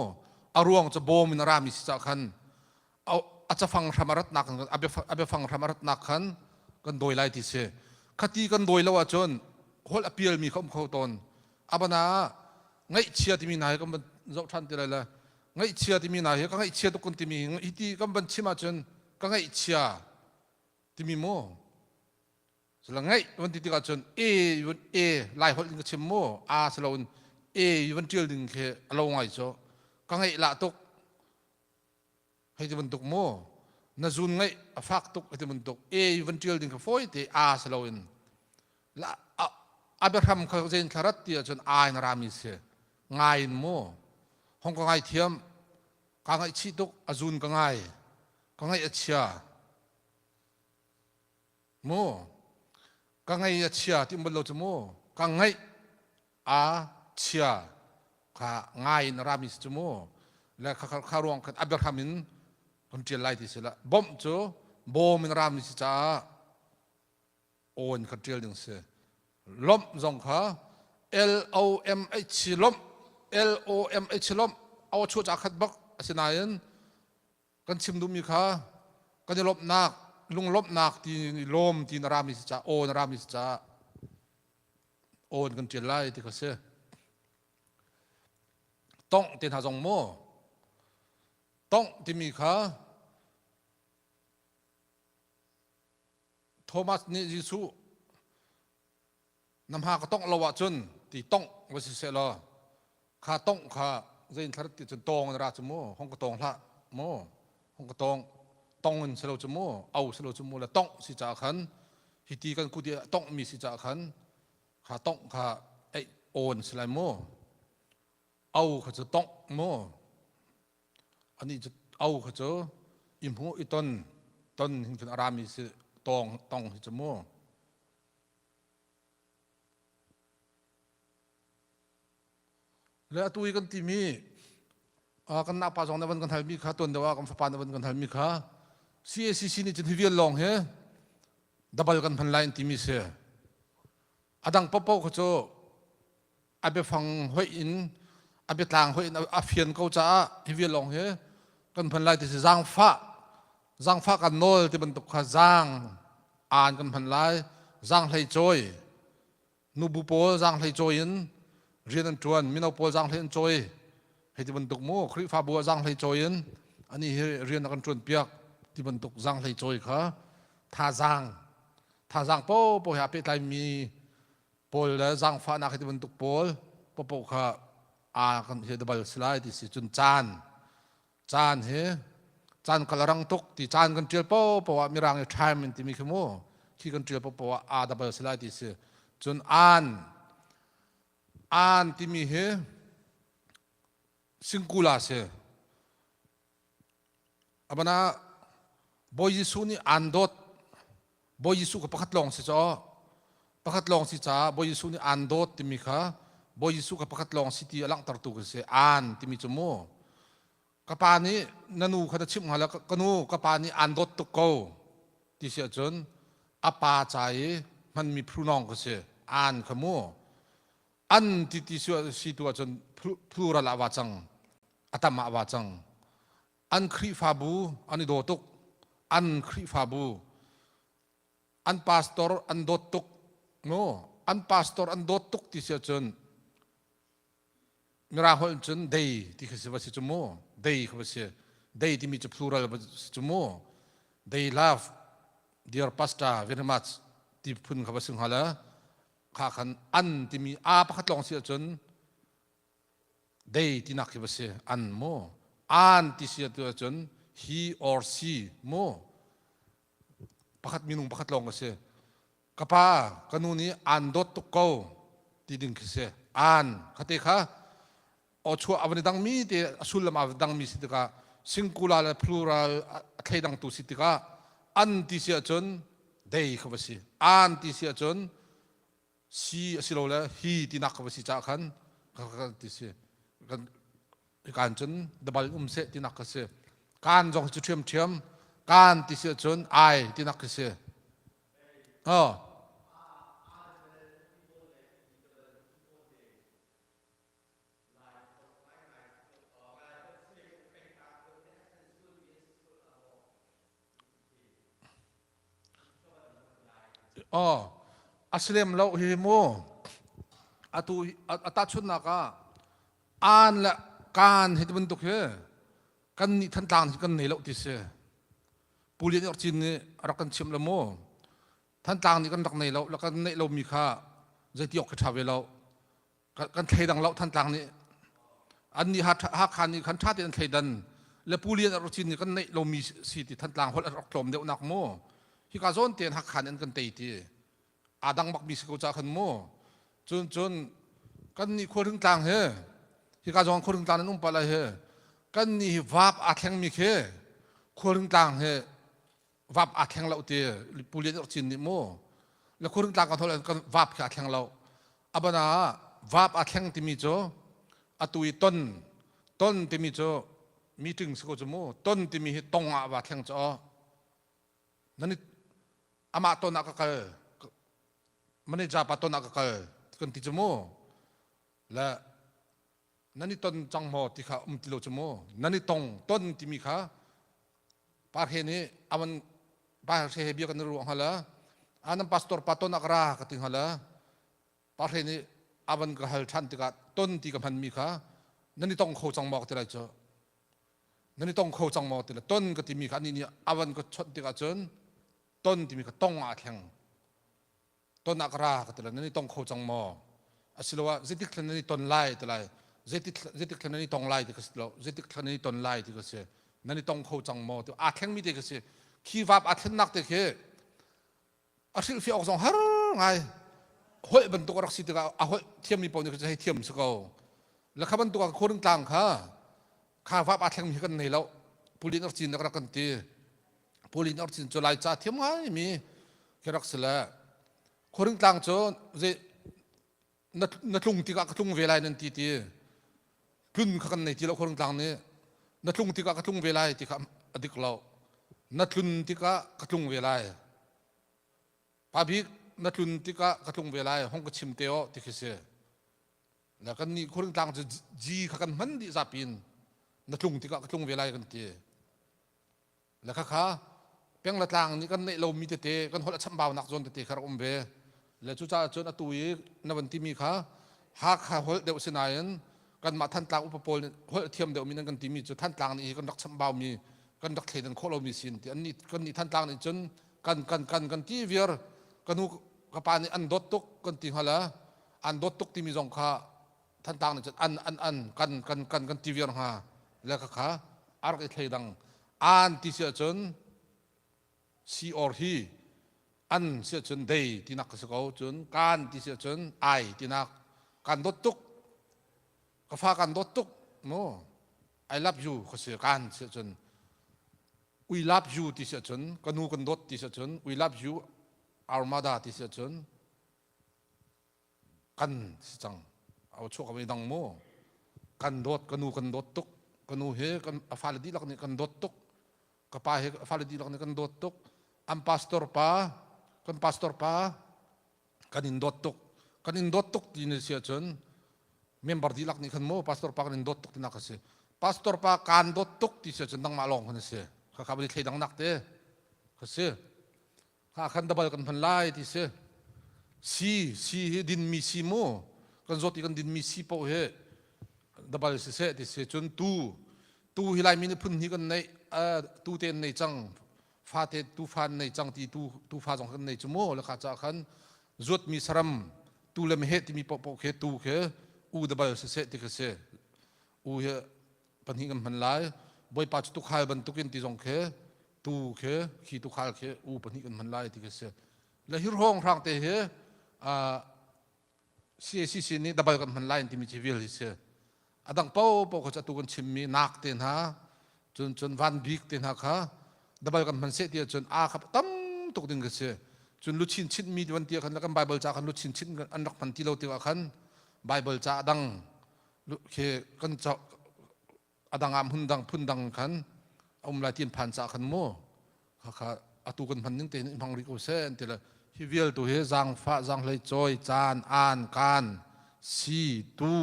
a ruang cu bawm in a rami si cah khan a cafang hram a ratnak a biafang hram a ratnak khan kan dawi lai ti si. Khati kan dawi lo ahcun holh a pialmi kha um kho tawn. Abana ngaihchia timi hna hi kan van zoh ṭhan ti lai le ngaihchia timi hna hi ka ngaihchia tuk kan timi hi ti kan van chim ahcun ka ngaihchia timi mu Sila ngaih van ti tikah cun e van e lai holh in ka chim mu a si loin e van ṭial ding khi a lo ngai cu ka ngaih lah tuk hei ti bantuk mu na zun ngaih a fak tuk hei ti bantuk e van ṭial ding kha fawi te a si loin a biahram kha zein thlarat ti ahcun a in rami si ngai in mu hong ka ngai thiam ka ngaihchih tuk a zun ka ngai ka ngaih a chia Mu ka ngei a chia ti um bal lo cu mu ka ngaih a chia kha ngai in a rami si cu mu le kha kha ruang khan a biahram in kan ṭial lai ti si la bawmh cu bawm in a rami si caah aw in kan ṭial ding si lawmh zong kha L O M H lawmh L O M H lawmh aw chuah ca khat bak asinain kan chim duhmi kha kan i lawmhnak lunglawmhnak ti lawm ti na rami si caah aw na rami si caah aw in kan ṭial lai ti kha si tongh te hna zong maw tongh timi kha Thomas nih Jesuh na hma ka tongh lo ahcun ti tongh va si seh law kha tongh kha zein thlar ti cun tawng in ra cu mu hong ka tawng hlah mu hong ka tawng tong in si lo cu mu au si lo cu mu le tongh si caah khan hi ti kan kut i tongh mi si caah khan kha tongh kha ei awn si lai mu au kha cu tongh mu ani cu au kha cu i hmu i ton ton hin khin a rami si tawng tong hi cu mu Le atu i kan timi kan napa zong nih van kan halmi kha tuan deuh ah kan fapa nih van kan halmi kha CACC nih cun hi vial lawng hi dabal kan hman lai an timi si. A dang paohpaoh kha cu a biafang hoih in a biatlang hoih in a fian ko caah hi vial lawng hi kan hman lai ti si zaangfah zaangfah kan nawl ti bantuk kha zaang aan kan hman lai zaanghlei cawi nubu pawl zaanghlei cawi in rian an ṭuan mino pawl zaanghlei an cawi hei ti bantuk mu Khrihfabu ah zaanghlei cawi in ani hi rian a kan ṭuan piak ti bantuk zaanghlei cawi kha thazaang thazaang popo he aa pehtlaimi pawl le zaangfahnak hi ti bantuk pawl popo kha aa kan hi dabal si lai ti si cun caan caan hi caan kal a rang tuk ti caan kan ṭial popo ah mirang i time in timi khi mu khi kan ṭial popo ah aa dabal si lai ti si cun aan aan timi hi singkula si Abana Bawi Jesuh nih aan dawt. Bawi Jesuh kha pakhat lawng si caw. Pakhat lawng si caah Bawi Jesuh nih aan dawt timi kha Bawi Jesuh kha pakhat lawng si ti a langhtertu kha si. Aan timi cu mu. Ka pa nih na nu kha na chimh hnga le ka nu ka pa nih aan dawt tuk ko ti si ahcun a pa ca i hmanmi pronoun kha si. Aan kha mu. An ti ti si tu ahcun plural ah va cang. A tam ah va cang. An Khrihfabu an i daw tuk. An Khrihfabu an pastor an dawt tuk. No, an pastor an dawt tuk ti si ahcun Mirang holh cun they ti kha si va si cu mu. They kha va si. They timi cu plural va si cu mu. They love dear pastor very much ti phun kha va si hnga le kha khan an timi a pakhat lawng si ahcun They tinak khi va si an mu an ti si atu ahcun he or she mu pakhat minung pakhat lawng a si ka pa ka nu nih aan dawt tuk ko ti ding khi si aan khate kha aw chuah a van i dangmi te a sullam a dangmi si tikah singular le plural a thleidangtu si tikah an ti si ahcun they kha va si aan ti si ahcun si asilole hi tinak ka va si caah khan ka ti si kan kan cun dabal um seh tinak ka si kan zong cu ṭhiamṭhiam kan ti si ahcun ai tinak ka si oh. Oh, a si lem lo hi mu. Atu a tahchunhnak ah aan le kaan hi ti bantuk hi kan nih Thantlang hi kan nei lo ti si. Pu Lian Iok Cin nih a rak kan chimh le mu. Thantlang nih kan rak nei lo, la kan neih lomi kha zeiti awk khi ṭha ve lo. Kan thleidang lo Thantlang nih. An nih Hakha nih khan ṭha tein an thleidan. Le Pu Lian Iok Cin nih kan neih lomi si ti Thantlang holh a rak tlawm deuhnak mu. Hika zawn tein Hakha nih an kan tei ti. Aa dang bakmi si ko ca khan mu. Cun cun kan nih khualhring tlang hi hika zong khualhring tlang nan um pah lai hi kan nih hi vap aa thlengmi khi khualhring tlang hi vap aa thleng lo ti Pu Lian Cin nih mu le khualhring tlang kan holh kan vap khi aa thleng lo abana vap aa thleng timi cu atu i ton ton timi cu meeting si ko cu mu ton timi hi tong ah va thleng cu nan amah ton ah ka kal manager pa ton ah ka kal kan ti cu mu le nan i ton cang maw ti kha um ti lo cu mu nan i tong ton timi kha parhe nih aman parhe he bia kan ruang hala anam pastor pa ton ak ra ka ti hala parhe nih avan ka hal than tikah ton ti ka hman mi kha nan i tong kho cang maw ka ti lai cu nan i tong kho cang maw ti le ton ka timi kha anih nih avan ka chawnh tikah cun ton timi kha tong ah thleng ton ah ka ra ka ti le nan i tong kho cang maw asiloah zeitik thlan nan i ton lai ti lai zeitik zeitik thlan nan i tong lai ti ka si lo zeitik thlan nan i ton lai ti ka si nan i tong kho cang maw ti aa thlengmi te ka si khi vap aa thlennak te khi a hrilhfiah awk zong har ngai holh bantuk a rak si tikah a holh thiammi paoh nih kha hei thiam si ko le kha bantuk ah khuaring tlang kha kha vap aa thlengmi kan nei lo pulin rak cin rak kan ti pulin rak cin cu lai ca thiam ngai mi khi rak si le khuaring tlang cu zei na na tlung tikah ka tlung ve lai nan ti ti tlun kha kan nei ti lo khuaring tlang nih na tlung tikah ka tlung ve lai ti kha a dik lo na tlun tikah ka tlung ve lai pa bik na tlun tikah ka tlung ve lai hong ka chim te o ti khi si le kan nih khuaring tlang cu ji kha kan hman dih zapi in na tlung tikah ka tlung ve lai kan ti Le khakha peng le tlang nih kan neih lomi tete kan holh a chambaunak zawn tete kha rak um ve. Le cucaah cun atu i na van timi kha Hakha holh deuh si nain kanmah Thantlang upa pawl nih holh thiam deuhmi nan kan timi cu Thantlang nih hi kan rak chambaumi kan rak thleidan khawh lomi si an ti. Annih kan nih Thantlang nih cun kan kan kan kan ti viar ka nu ka pa nih an dawt tuk kan ti hnga le an dawt tuk timi zong kha Thantlang nih cun an an an kan kan kan kan ti viar hnga le khakha a rak i thleidang an ti si ahcun si or hi an si ahcun dei tinak ka si ko cun kan ti si ahcun ai tinak kan dawt tuk ka fa kan dawt tuk mu I love you ka si kan si ahcun we love you ti si ahcun ka nu kan dawt ti si ahcun we love you our mother ti si ahcun Kan si cang. Au chuak a dang mu. Kan dawt, ka nu kan dawt tuk. Ka nu hi kan a fale dihlak nih kan dawt tuk. Ka pa hi a fale dihlak nih kan dawt tuk. An pastor pa, kan pastor pa kan in dawt tuk. Kan in dawt tuk ti ni si ahcun member dihlak nih khan mu pastor pa kan in dawt tuk tinak a si. Pastor pa kaan dawt tuk ti si ahcun nangmah lawng khan a si. Khakha bani thleidang nak te ka si. Kha khan dabal kan hman lai ti si. Si, si hi dinmi si mu. Kan zawt i kan dinmi si paoh hi dabal siseh ti si. Cun tu, tu hi Laimi nih phun hnih kan neih. Tu te an nei cang. Fate tufa an nei cang ti tu tufa zong kan nei cu mu. Le kha caah khan zuatmi saram tu le meheh timi paohpaoh khi tu khi u dabal siseh ti khi si. U hi pahnih kan hman lai bawipa cu tukhal bantukin ti zong khi tu khi khi tukhal khi u pahnih kan hman lai ti khi si le hi hrawng hrang te hi CACC nih dabal kan hman lai timi ci vial hi si adang po po kha atu kan chimmi nak te hna cun cun van bik te hna kha dabal kan hman seh ti ahcun a kha tam tuk ding ka si cun luchin chinmi van ti khan kan bible ca khan luchin chin an rak hman ti lo tikah khan bible ca dang khi kan a dang ah hmun dang phun dang khan a um lai ti an phan ca khan mu kha atu kan hman ning tein hmang rih ko seh an ti le hi vial tu hi zaangfah zaanghlei cawi caan aan kaan si tu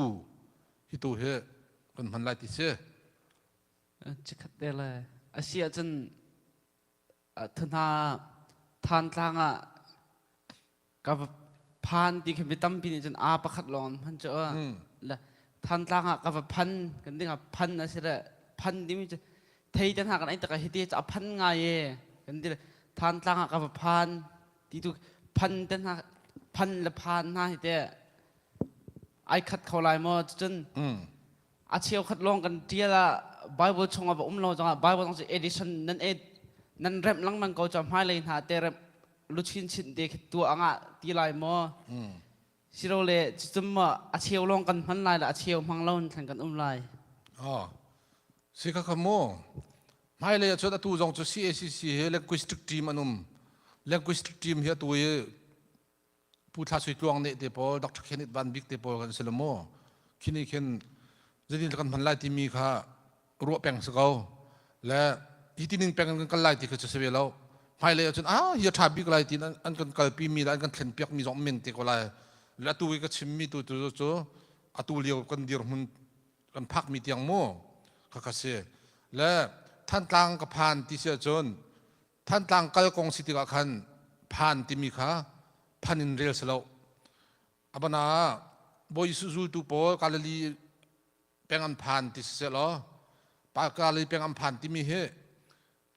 hi tu hi kan hman lai ti si Chikhat te le asi ahcun thuna Thantlang ah. Ka va phan ti khi mi tampi nih cun a pakhat lawng an hman cu. Le Thantlang ah ka va phan kan ding ah phan a si le phan timi cu thei te hna kan ei tak ah hiti cu a phan ngai e kan ti le Thantlang ah ka va phan ti tu phan te hna phan le phan hna hi te ai khat kho lai maw cun a cheukhat lawng kan tial ah Bible chung ah va um lo zongah Bible zong cu edition nan e nan remh lengmang ko cu hmailei hna te remh luchin chinh te khi tuah angah ti lai maw sirole cucun maw a cheu lawng kan hman lai le a cheu hmang lo in thlan kan um lai Oh. Si kha kha mu. Hmailei ah cun atu zong cu CACC he linguistic team an um. Linguistic team hi atu i Pu Thla Sui Tluang nih te pawl, Dr. Kenneth Van Bik te pawl kan si lo mu. Khi nih khin zeitin kan hman lai timi kha ruah peng si ko. Le hi tining peng kan kal lai ti kha cu si ve lo. Hmailei ah cun ah hi a ṭha bik lai tiin an kan kalpi mi le an kan thlen piak mi zong men te ko lai. Le atu i ka chimmi tu tu cu atu lio kan dirhmun kan phakmi tiang mu kha kha si. Le Thantlang ka phan ti si ahcun Thantlang kal kong si tikah khan phan timi kha phan in rel si lo. Abana Bawi Jesuh zultu pawl Galilee peng an phan ti si law Galilee peng an phan timi hi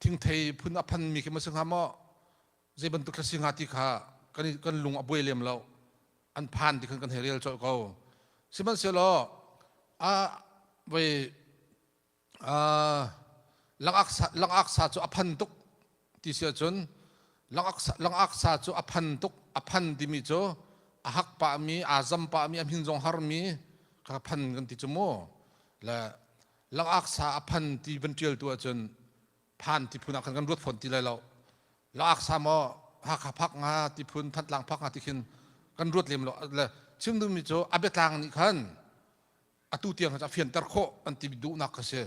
thingthei phun a phanmi khi ma si hnga maw zei bantuk thla si hnga ti kha kan kan lung a buai lem lo an phan ti khan kan hei rel colh ko sihmanhsehlaw a voi Langak sa, langak sa cu a phan tuk ti si ahcun langak sa, langak sa cu a phan tuk a phan timi cu a hak pahmi aa zam pahmi a hmin zong harmi kha phan kan ti cu mu le langak sa a phan ti van ṭial tu ahcun phan ti phun ah khan kan ruat fawn ti lai lo langak sa maw Hakha phak nga ti phun Thantlang phak nga ti khin kan ruat lem lo le chim duhmi cu a biatlang nih khan atu tiang a fianter khawh an ti duhnak kha si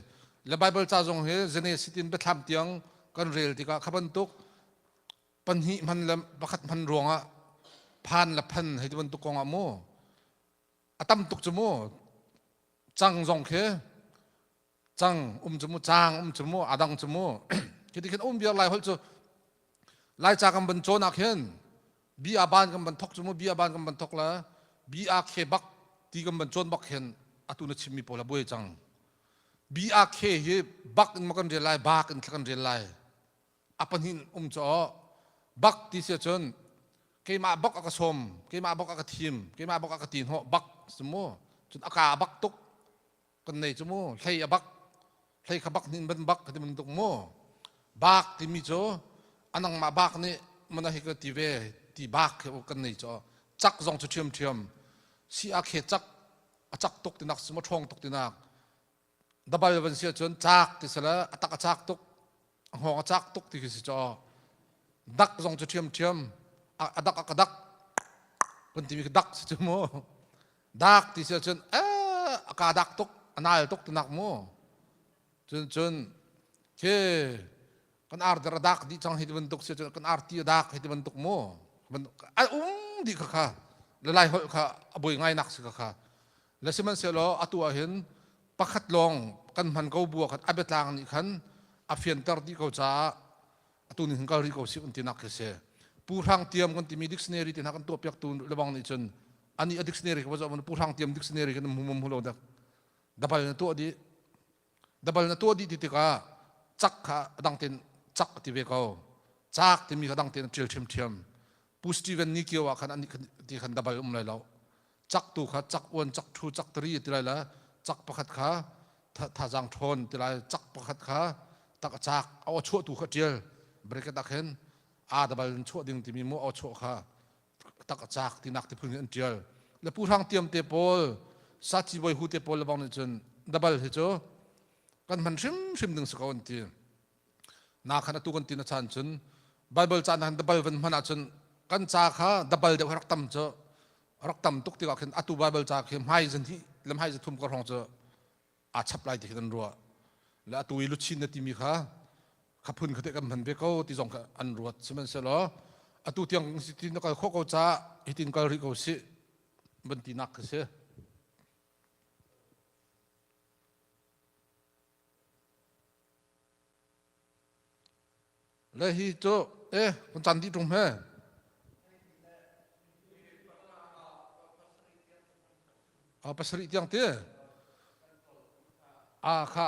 le Bible ca zong hi Genesis in biathlam tiang kan rel tikah kha bantuk pahnih hman le pakhat hman ruangah phan le phan hei ti bantuk kong ah mu a tam tuk cu mu cang zong khi cang um cu mu cang um cu mu adang cu mu khi ti khin um biar lai holh cu Laica kan van cawn ah khin bi a ban kan van thok cu mu bi a ban kan van thok la bi a khe bak ti kan van cawn bak khin atu na chimmi pawl a buai cang bi a khe hi bak in ma kan rel lai bak in thla kan rel lai a pahnih um caw bak ti si cun keimah bak a ka sawm keimah bak a ka thim keimah bak a ka ti hnawh bak si mu cun a ka bak tuk kan nei cu mu hlei a bak hlei kha bak nin ban bak ti bantuk mu bak timi cu anangmah bak nih mana hi ka ti ve ti bak khi kan nei cu cak zong cu ṭhiam ṭhiam si a khe cak a cak tuk tinak sima ṭhawng tuk tinak dabal van si ahcun cak ti sala a tak a cak tuk a hngawng a cak tuk ti khi si caw dak zong cu ṭhiamṭhiam a dak a ka dak kan timi khi dak si cu mu dak ti si ahcun a ka dak tuk a nal tuk tinak mu cun cun khi kan ar der a dak dih cang hi ti bantuk si cun kan arti a dak hi ti bantuk mu a um dih kha kha le lai holh kha a buai ngai nak si kha kha Le sihmanhsehlaw atu ah hin pakhat lawng kan hman ko bu ah khan a biatlang nih khan a fianter dih ko caah atu nih hin kal rih ko sih kan tinak khi si. Pu Hrang Tiam kan timi dictionary te hna kan tuahpiaktu lebang nih cun ani a dictionary ka va zoh Pu Hrang Tiam dictionary kan hmu hmu lo dak dabal na tuah dih dabal na tuah dih ti tikah cak kha a dang tein cak a ti ve ko cak timi kha dang tein a ṭial ṭhiamṭhiam Pu Steven Ni Kio ah khan ani ti khan dabal um lai lo cak tu kha cak uan cak thu cak tari ti lai la cak pakhat kha thazaang ṭhawn ti lai cak pakhat kha tak a cak a aw chuah tu kha ṭial bracket ah khin a dabal in chuah ding timi mu aw chuah kha tak a cak tinak ti phun in an ṭial le Pu Hrang Tiam te pawl Saci Bawi Hu te pawl lebang nih cun dabal hi cu kan hman hrimhrim ding si ko an ti na khan atu kan ti na chan cun Bible ca na dabal van hman ahcun kan ca kha dabal deuh rak tam cu rak tam tuk tikah khin atu Bible ca khi hmai zan hi le hmai zathum ka hrawng cu aa chap lai ti khi kan ruah le atu i luchin na timi kha kha phun kha te kan hman ve ko ti zong kha an ruat sihmanhsehlaw atu tiang tin na kal khawh ko caah hitin kal rih ko sih van tinak kha si. Le hi cu eh kan caan dih ṭung he. Pasarih tiang ti. A kha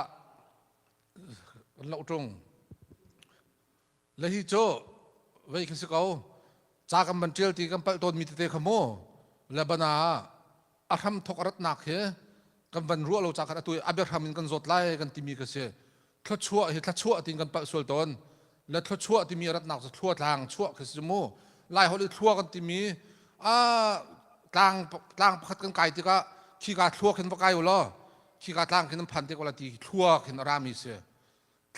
kan loh ṭung. Le hi cu vei khi si ko. Ca kan van ṭial ti kan palh tawnmi tete kha mu. Lebana ah a hram thok a ratnak hi kan van ruah lo ca khan atu a biahram in kan zawt lai kan timi kha si. Thluachuah hi thlachuah tiin kan palh sual tawn. Le thluachuah timi a ratnak cu thlua tlang chuah khi si mu. Lai holh i thlua kan timi a tlang tlang pakhat kan kai tikah khika thlua khin va kai u law khika tlang khin an phan te ko la ti thlua khin a rami si.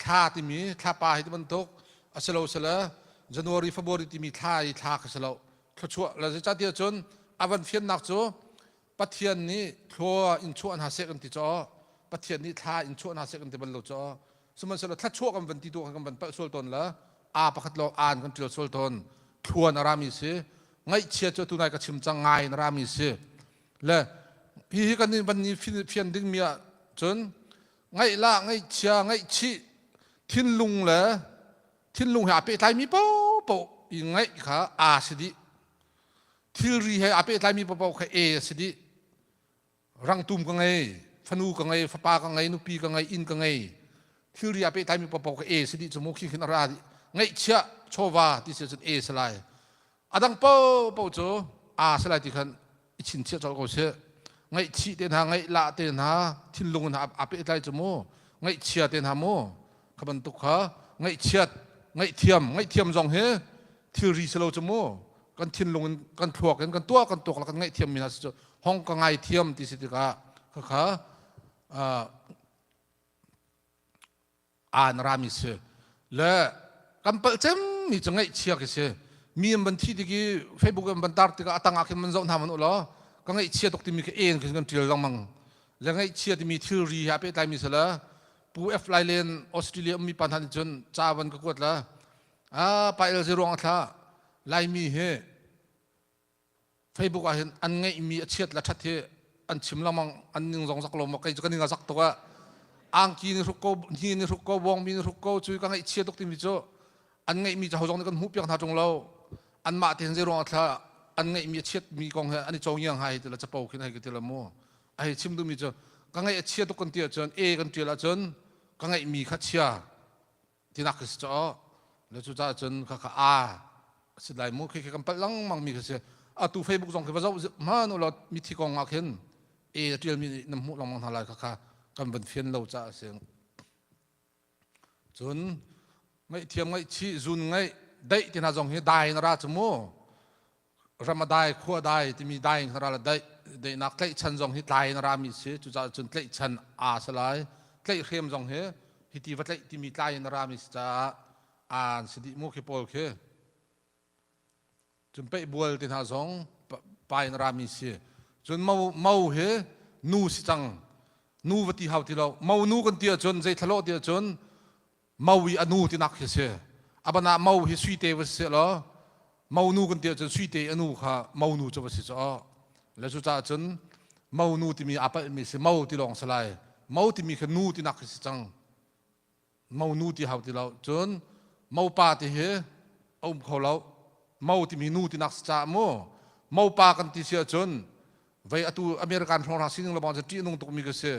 Thla timi thlapa hi ti bantuk a si lo sile January February timi thla i thla kha si lo. Thluachuah le zeicahtiah cun a van fiannak cu Pathian nih thlua in chuah hna seh kan ti caw Pathian nih thla in chuah hna seh kan ti bal lo caw sihmanhsehlaw thlachuah kan van ti tu kan van palh sual tawn la a pakhat lawng aan kan tial sual tawn thluan a rami si ngaihchia cu tunai ka chim cang ngai na rami si le hi hi kan van ni fian ding mi ah cun ngaihlah ngaihchia ngaihchih thinlung le thinlung he aa pehtlaimi paohpaoh i ngaih kha aa si dih thilri he aa pehtlaimi paohpaoh kha e a si dih rangtum ka ngei fanu ka ngei fapa ka ngei nupi ka ngei inn ka ngei thilri aa pehtlaimi paohpaoh kha e si dih cu mu khi khin a ra dih ngeihchiah chawva ti si cun e si lai a dang paohpaoh cu aa si lai ti khan i chinchiah colh ko sih ngaihchih te hna ngaihlah te hna thinlung hna aa pehtlai cu mu ngaihchia te hna mu kha bantuk kha ngaihchiat ngaihthiam ngaihthiam zong hi thilri si lo cu mu kan thinlung in kan thluak in kan tuah kan tuak la kan ngaihthiam mi hna si cu hong ka ngaithiam ti si tikah khakha aan rami si le kan palh cemmi cu ngaihchia khi si mi an van thi tik i Facebook an van tar tikah a tangah khin van zoh hna man u law ka ngaihchia tuk timi khi en khin kan ṭial lengmang le ngaihchia timi thilri he a pehtlaimi si le Pu F Lailen Australia ummi pa hna nih cun ca van ka kuat la a pa El ruang a thla Laimi hi Facebook ah hin an ngeihmi a chiat le ṭhat hi an chim lengmang an ning zong zak lo maw kei cu ka ning a zak tuk ah angki ni hruk ko hni ni hruk ko bawngmi ni hruk ko cu ka ngaihchia tuk timi cu an ngeihmi cu ho zong nih kan hmuh piak hna ṭung lo anmah te hin zei ruang ah thla an ngeihmi a chiatmi kong he an i congiang hai ti la capo khin hei ka ti la mu a hei chim duhmi cu ka ngaih a chia tuk kan ti ahcun e kan ṭial ahcun ka ngeihmi kha chia tinak khi si caw le cucaah cun khakha a si lai mu khi khi kan palh lengmang mi khi si atu Facebook zong khi va zoh hman u law mithi kong ah khin e a tial mi na hmuh lengmang hna lai khakha kan van fian lo caah a si cun ngaihthiam ngaihchih zun ngaih daih ti hna zong hi dai na ra cu mu ram a dai khua dai timi dai in ral a daih daihnak tlaihchan zong hi tlai in a rami si cucaah cun tlaihchan aa si lai tlaihhrem zong hi hiti va tlaih timi tlai in a rami si caah aan si dih mu khi pawl khi cun peih bual ti hna zong pa in a rami si cun mo mo hi nu si cang nu va ti hau ti lo mo nu kan ti ahcun zei thlalawh ti ahcun Mo i a nu tinak khi si. A ban ah mo hi suite va si law mo nu kan ti ahcun suite a nu kha mo nu cu va si caw. Le cucaah cun mo nu timi aa palhmi si mo ti lawng si lai. Mo timi kha nu tinak khi si cang. Mo nu ti hau ti lo. Cun mo pa ti hi a um kho lo. Mo timi nu tinak si caah mu mo pa kan ti si ahcun vei atu American hrawnghrang sining le bang cu ṭih nung tukmi ka si.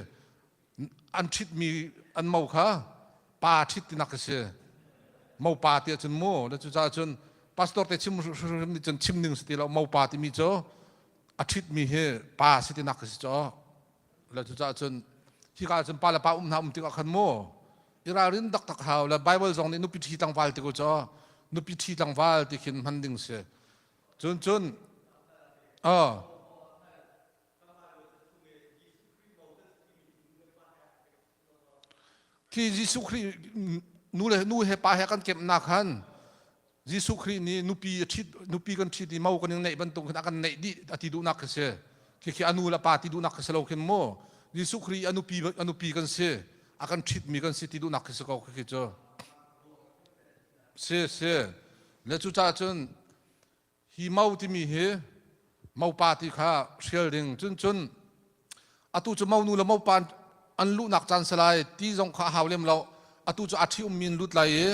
An ṭhitmi an mo kha pa ṭhit tinak a si. Mo pa ti ahcun mu na cucaah cun pastor te chim hrim nih cun chim ning si ti lo mo pa timi cu a ṭhitmi hi pa si tinak a si caw. Le cucaah cun hika ah cun pa le pa um hna um tikah khan mu i ralrin taktak hau le Bible zong nih nupi ṭhi tlangval ti ko caw nupi ṭhi tlangval ti khin hman ding si. Cun cun oh Khi Jesuh Khrih nu le nu he pa he kan kemhnak khan Jesuh Khrih nih nupi a ṭhit nupi kan ṭhit i mo kan in neih bantuk khin a kan neih dih a ti duhnak khi si. Khikhi a nu le pa ti duhnak khi si lo khin mu. Jesuh Khrih a nupi a nupi kan si. A kan ṭhitmi kan si ti duhnak khi si ko khikhi cu. Si si. Le cucaah cun Hi mo timi hi mopa ti kha hrial ding cun cun atu cu monu le mopa an luhnak caan si lai ti zong kha a hau lem lo atu cu a ṭhi ummi an lut lai i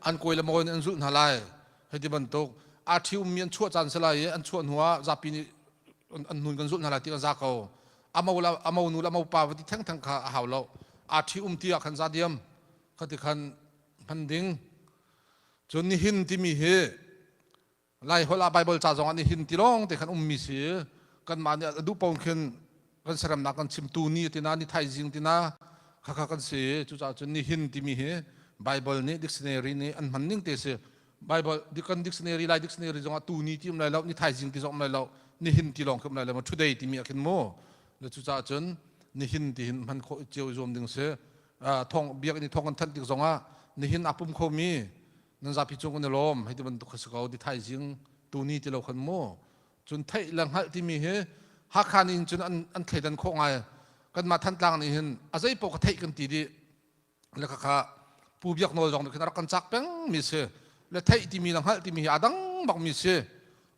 an kawi le mawi nih an zulh hna lai hei ti bantuk a ṭhi ummi an chuah caan si lai i an chuah hnu ah zapi nih an hnun kan zulh hna lai ti kan za ko. Amo la amo nu la amo pa va ti theng theng kha a hau lo. Aa ṭhi um ti ah khan za diam. Kha ti khan hman ding. Cun nihin timi hi Lai holh ah Bible ca zong ah nihin ti lawng te khan ummi si. Kanmah nih a duh paoh khin kan seremnak kan chim tu ni tina ni thaizing tina khakha kan si. Cucaah cun nihin timi hi Bible nih dictionary nih an hman ning te si. Bible kan dictionary Lai dictionary zong ah tu ni ti um lai lo, ni thaizing ti zong um lai lo, nihin ti lawng khi um lai lo. Today timi ah khin mu. Cucaah cun nihin ti hin hman khawh cio i zuam ding si. Thong biakinn i thong kan thanh tik zong ah nihin a pum khomi nan zapi cung kan i lawm hei ti bantuk kha si ko ti thaizing tuni ti lo khan mu cun theih le hngalh timi hi Hakha nih hin cun an an thleidan khawh ngai kanmah Thantlang nih hin a zei paoh ka theih kan ti dih le khakha Pu Biak Nawl zong nih khin a rak kan cak peng mi si le theih timi le hngalh timi hi a dang bak mi si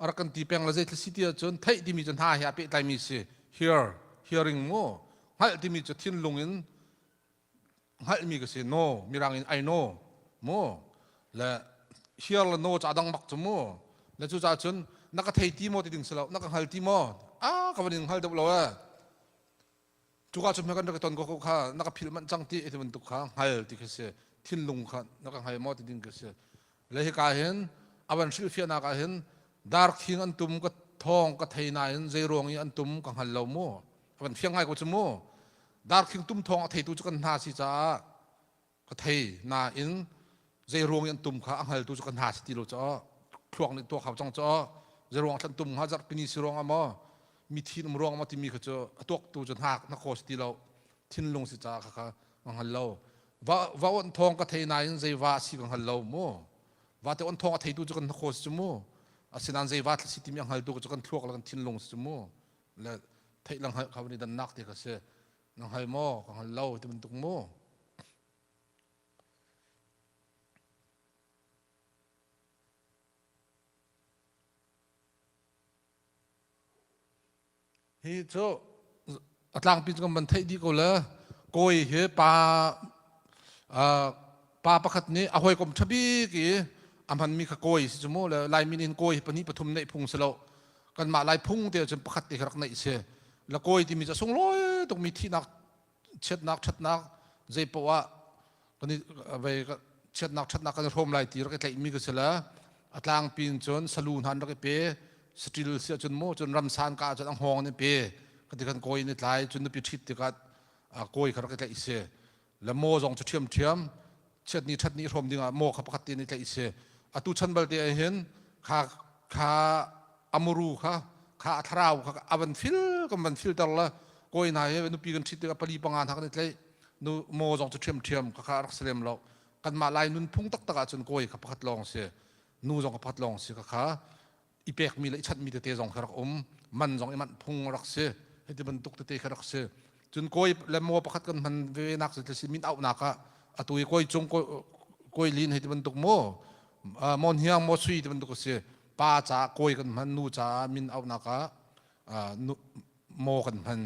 a rak kan ti peng le zei thil si ti ahcun theih timi cu hna he a pehtlai mi si hear hearing mu hngalh timi cu thinlung in hngalhmi ka si no mirang in I know mu le hear le know ca dang bak cu mu le cu ca cun na ka thei ti maw ti ding si lo na ka hngal ti maw a ka van in hngal deuh lo e cuka cu kan rak ton ko ko kha na ka philh manh cang ti ti bantuk kha hngal ti khi si thinlung kha na ka hngal maw ti ding khi si le hika hin a van hrilhfiahnak ah hin darkhing an tum ka thawng ka thei nain zei ruang i an tum ka hngal lo mu a van fiang ngai ko cu mu darkhing tum thawng a theitu cu kan hna si caah ka thei nain zei ruang i an tum kha a hngaltu cu kan hna si ti lo caah thluak nih tuak hau cang caah zei ruang thlan tum hnga zarhpini si ruang ah maw mithi um ruang maw timi kha cu a tuaktu cu hna na khaw si ti lo thinlung si caah kha kha ka hngal lo va va on thawng ka thei nain zei va si ka hngal lo mu va te on thawng a theitu cu kan hnakhaw si cu mu asinain zei va si timi a hngaltu cu kan thluak le kan thinlung si cu mu le theih le hngalh kha van i dannak te kha si na hngal maw ka hngal lo ti bantuk mu Hi cu a tlangpi cu kan van theih dih ko le kawi hi pa pa pakhat nih a hawikom ṭha bik i a hmanmi kha kawi si cu mu le Laimi nih hin kawi hi pahnih pathum neih phung si lo kanmah Lai phung te ahcun pakhat te kha rak neih si le kawi timi cu a sunglawi tukmi thihnak chiatnak ṭhatnak zei poah ah kan i vei chiatnak ṭhatnak kan i hrawm lai ti rak i tlaihmi ka si le a tlangpi in cun salu hna an rak i pe saṭil si ahcun mu cun ramsan ka ahcun a hngawng in i pe ka ti kan kawi in i tlai cun nupi ṭhit tikah kawi kha rak i tlaih si le maw zong cu ṭhiamṭhiam chiatni ṭhatni hrawm dingah maw kha pakhat te in i tlaih si atu chan balte ah hin kha kha amuru kha kha a thlarau kha a van fil kan van filter la kawi hna he nupi kan ṭhit tikah pali panga hna kan i tlaih nu maw zong cu ṭhiamṭhiam kha kha rak si lem lo kanmah lai nunphung taktak ahcun kawi kha pakhat lawng si nu zong kha pakhat lawng si kha kha i pekmi le i chanhmi tete zong kha rak um man zong i manh phung rak si hiti bantuk tete kha rak si cun kawi le maw pakhat kan hman ve nak cu si min auhnak ah atu i kawi cung kawi lin hei ti bantuk mu mon hiang maw sui ti bantuk si pa caah kawi kan hman nu caah min auhnak ah maw kan hman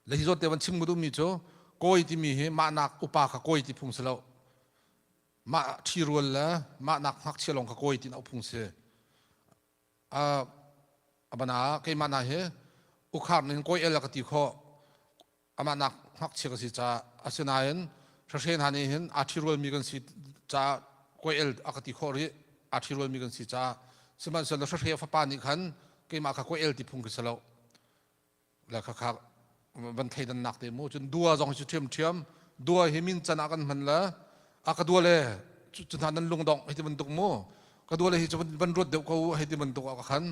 le hi zawn te van chim ka duhmi cu kawi timi hi mahnak upa kha kawi ti phung si lo mah ṭhirual le mahnak ngakchia lawng kha kawi ti auh phung si a bana keimah na hi ukhar nin kawi el ka ti khawh amah nak ngakchia ka si caah asinain hrahre hna nih hin aa ṭhirualmi kan si caah kawi el a ka ti khawh rih aa ṭhirualmi kan si caah sihmanhsehlaw hrahre fapa nih khan keimah kha kawi el ti phung ka si lo le khakha van thleidannak te mu cun dua zong hi cu ṭhiamṭhiam dua hi min can ah kan hman le a ka dua le cu hna nan lungdong hei ti bantuk mu ka dua le hi cu van ruat deuh ko hei ti bantuk ah khan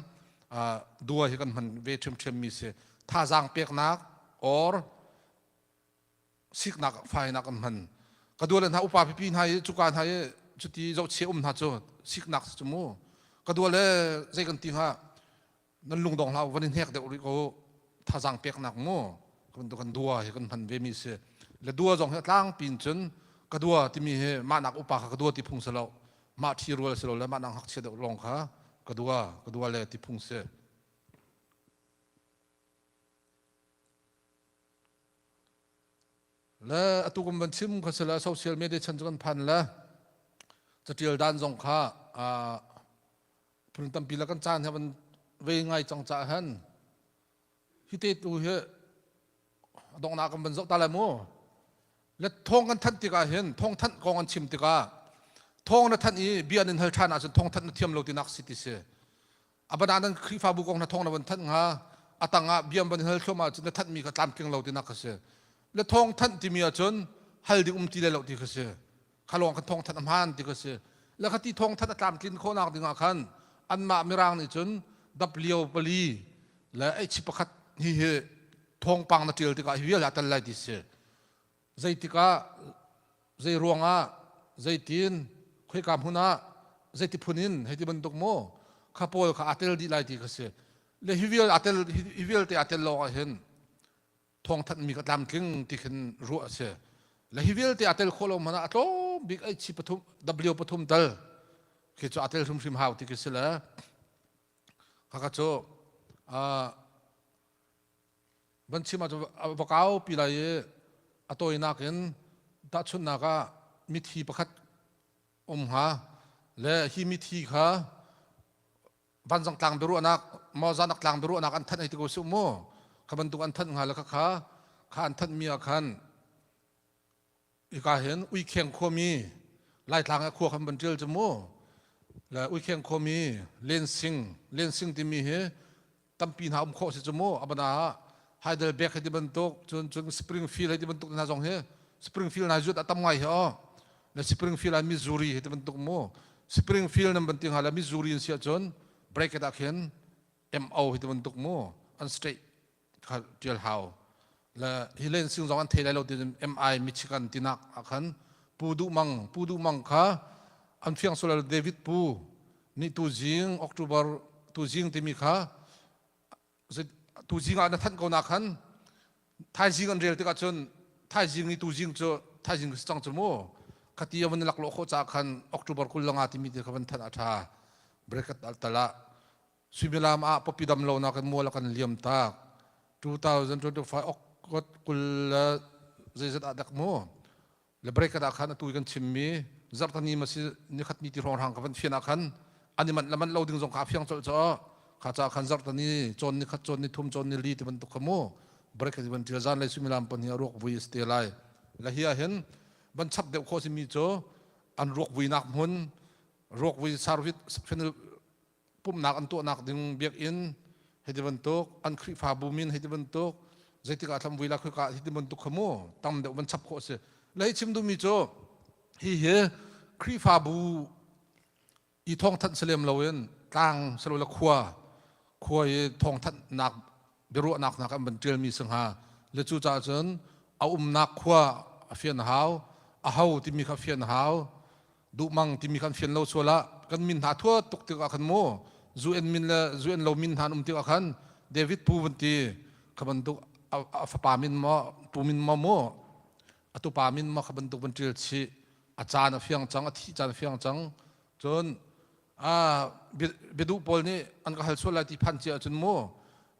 dua hi kan hman ve ṭhiamṭhiam mi si thazaang peknak or siknak fainak an hman ka dua le hna upa pipi hna i cuka hna i cuti zohchia um hna cu siknak si cu mu ka dua le zei kan ti hnga nan lungdong hlah van i hnek deuh rih ko thazaang peknak mu kan kan dua hi kan hman ve mi si le dua zong hi tlangpi in cun ka dua timi hi mah nak upa kha ka dua ti phung si lo mah ṭhi rual si lo le mah nak ngakchia deuh lawng kha ka dua ka dua le ti phung si Le atu kan van chim kha sila social media chan cu kan phan le catial dan zong kha phun tampi le kan caan he van ve ngai cang ca han hi te tu hi. A donghnak kan van zoh ta lai mu. Le thawng kan thanh tikah hin thawng thanh kong an chim tikah thawng na thanh i bia nan hal ṭhan ahcun thawng thanh na thiam lo tinak si ti si. Abana nan Khrihfabu kong na thawng na van thanh hnga a tangah bia van hal thluahmah ahcun na thanhmi kha tlamtling lo tinak kha si. Le thawng thanh timi ahcun hal ding um ti le lo ti kha si. Kha lawng khan thawng thanh a hmaan ti kha si. Le kha ti thawng thanh a tlamtlin khawhnak dingah khan anmah Mirang nih cun W pali le H pakhat hi hi thawngpang na ṭial tikah hi vial a tel lai ti si. Zeitik ah zei ruangah zeitin khoika hmun ah zeiti phun in hei ti bantuk maw kha pawl kha aa tel dih lai ti kha si. Le hi vial aa tel hi vialte aa tel lawng ah hin thawngthanhmi kha tlamtling ti khin ruah a si. Le hi vialte aa tel khawh lo hmanh ah a tlawm bik H pathum W pathum tal khi cu aa tel hrimhrim hau ti khi si le khakha cu van chim ahcun a va kaupi lai i a tawinak in tahchunhnak ah mithi pakhat um hnga le hi mithi kha vanzang tlang biaruahnak maw zanak tlang biaruahnak an thanh hei ti ko su mu kha bantuk an thanh hnga le kha kha kha an thanh mi ah khan Hika hin Uikheng khuami Laitlang ah khua kan van ṭial cu mu. Le Uikheng khuami Lensing, Lensing timi hi tampi hna um khawh si cu mu. Abana ah Heidelberg hei ti bantuk, cun cun Springfield hei ti bantuk hna zong hi Springfield hna zuat a tam ngai hi aw. Le Springfield ah Missouri hei ti bantuk mu. Springfield nan van ti hnga le Missouri in si ahcun bracket ah khin MO hei ti bantuk mu. An state kha ṭial hau. Le hi lensing zong an thei lai lo ti MI Michigan tinak ah khan Pu Duh Mang Pu Duh Mang kha an fiang sual David Pu nih tuzing October tuzing timi kha tuzing ah na thanh ko na khan thaizing an rel tikah cun thaizing ni tuzing cu thaizing si cang cu mu khati a van laklawh khawh caah khan October 25 timi te kha van thanh a ṭha bracket al tal ah Suimilam ah pawpi dam lonak in mual a kan liam tak. 2025 August 20 le zeizat ah dak mu. Le break ah khan atu kan chimmi zarhtani ma si nikhat ni ti hrawng hrang ka van fian ah khan an i manh le manh lo ding zong kha a fiang colh caw. Kha ca khan zarhtani cawn ni khat cawn ni thum cawn ni li ti bantuk kha mu. Break ti van tial zan lei suimilam pan hi a ruak vui a si te lai. Le hi ah hin van chap deuh khawh simi cu an ruak vuinak hmun ruak vui service pumhnak an tuahnak ding biakinn hei ti bantuk an Khrihfabu min hei ti bantuk zeitik ah thlamvui la khika hi ti bantuk kha mu tam deuh van chap khawh a si. Le hi chim duhmi cu hi hi Khrihfabu i thawngthanh si lem loin tlang silole khua khua i thawngthanhnak biaruahnak hna kan van ṭialmi si hnga. Le cucaah cun a umnak khua a fian hau, a ho timi kha fian hau, duhmang timi khan fian lo sual ah kan min hna thua tuk tikah khan mu zu en min le zu en lo min hna an um tikah khan David pu van ti kha bantuk a fapa min maw pu min maw mu a tupa min maw kha bantuk van ṭial chih a caan a fiang cang a thih caan a fiang cang cun a biaduh pawl nih an ka hal sual lai ti phan cia ahcun mu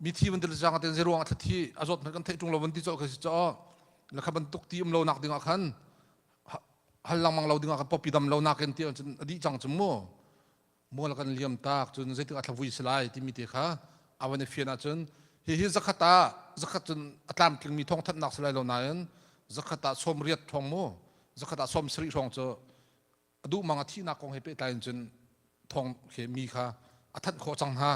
mithi van til cang ten zeruang a thla a zawt hmanh kan theih ṭung lo van ti cawh kha si caw le kha bantuk ti um lo nak ding ah khan hal lengmang lo dingah kan pawpi dam lo nakin ti cun a dih cang cu mu mual kan liam tak cun zeitik ah thlavui si lai timi te kha a van i fian ahcun hihi zakhat ah zakhat cun a tlamtlingmi thawngthanhnak si lai lo nain zakhat ah 80 hrawng mu zakhat ah 70 hrawng cu a duh mang a thihnak kong he pehtlai in cun thawng khi mi kha a thanh khawh cang hna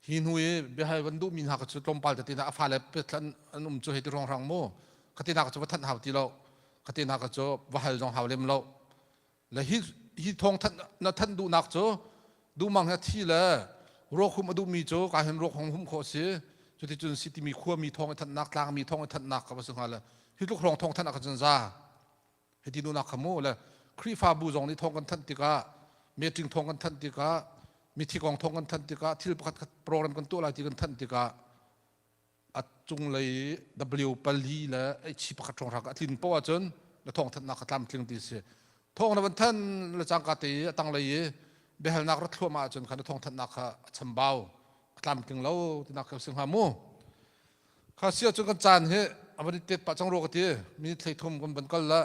Hi hnu i biahal van duhmi hna kha cu tlawmpal tete hna a fale petlan an um cu hei ti ruangrang mu khate hna kha cu va thanh hau ti lo khate hna kha cu va hal zong hau lem lo le hi hi thawng thanh na thanh duhnak cu duhmang he thi le ruakhum a duhmi cu ka hin ruak hong hum khawh si cuticun si timi khuami thawng i thanhnak tlangmi thawng i thanhnak ka va si hnga le hi tluk hrawng thawng thanh ah kha cun za Hiti nunak kha mu le Khrihfabu zong nih thawng kan thanh tikah meeting thawng kan thanh tikah mithi kong thawng kan thanh tikah thil pakhat khat program kan tuah lai ti kan thanh tikah a cunglei W pali le H pakhat hrawng hrak a tlin poah ahcun na thawng thanhnak kha tlamtling ti si. Thawng na van than le cangka te i a tanglei i biahalnak rat thluahmah ahcun kha na thawng thanhnak kha a chambau a tlamtling lo tinak kha si hnga mu. Kha si ahcun kan caan hi a van i tet pah cang rua ka ti. Minute 33 kan van kal la.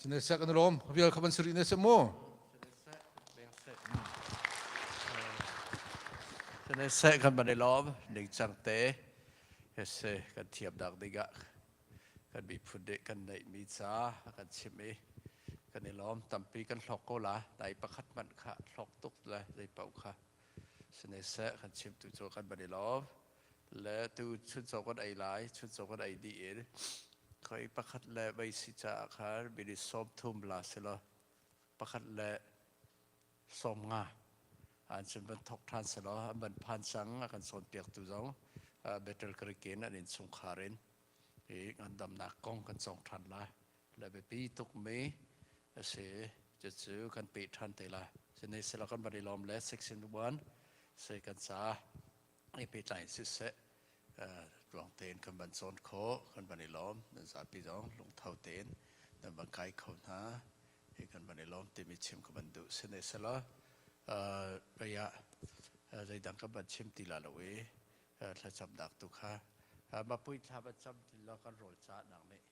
Sine seh kan i lawm. Vial kha van si rih ne seh mu. Sine seh kan van i lawm. Ning cang te. Hese kan thiamnak dingah kan miphun nih kan neihmi ca a kan chimh i kan i lawm tampi kan hlawk ko la dai pakhat hmanh kha hlawk tuk le zei paoh kha sine seh kan chimtu cu kan van i lawm le tu chuncaw kan ei lai chuncaw kan ei dih in khoi pakhat le vei si caah khan minute 30 la selaw pakhat le 50 an cun van thok ṭhan selaw an van phan cang a kan cawnpiaktu zong Battle Creek in an innchungkhar in hi ngandamnak kong kan cawng ṭhan lai le biapi tukmi a si cucu kan peh ṭhan te lai sine selaw kan van i lawm le section 1 se kan ca i pehtlai in siseh tluang tein kan van cawn khawh kan van i lawm nan zapi zong lungtho tein nan van kai kho hna hi kan van i lawm timi chim ka van duh sine selaw pei ah zeidang kan van chim ti la lo i thlacamnak tu kha mapui thla van cam ti law kan rawl ca nak nih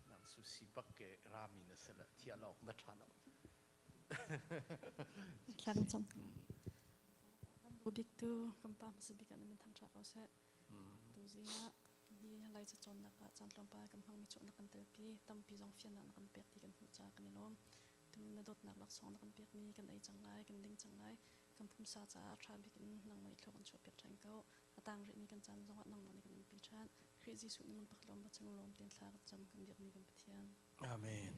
nang su si bak ke rami na sela thia lawk na tha lo Thla kan cam. Bik tu kan pa hmasa bik an min thang ko seh. Tu zing ah hi lai ca cawnnak ah caan tlawmpal kan hmangmi cu na kan telpi tampi zong fiannak na kan pek ti kan hmuh caah kan i lawm. Tu na dawtnak laksawng na kan pekmi kan ei cang lai, kan ding cang lai. Kan pumsa caah ṭha bik in nangmah i thlua kan chuahpiak ṭhan ko. A tang rihmi kan caan zongah nangmah nih kan umpi ṭhan. Khrih Jesuh na min pakhat lawm ba chung lawm tein thla kan cam kan biakmi kan Pathian. Amen.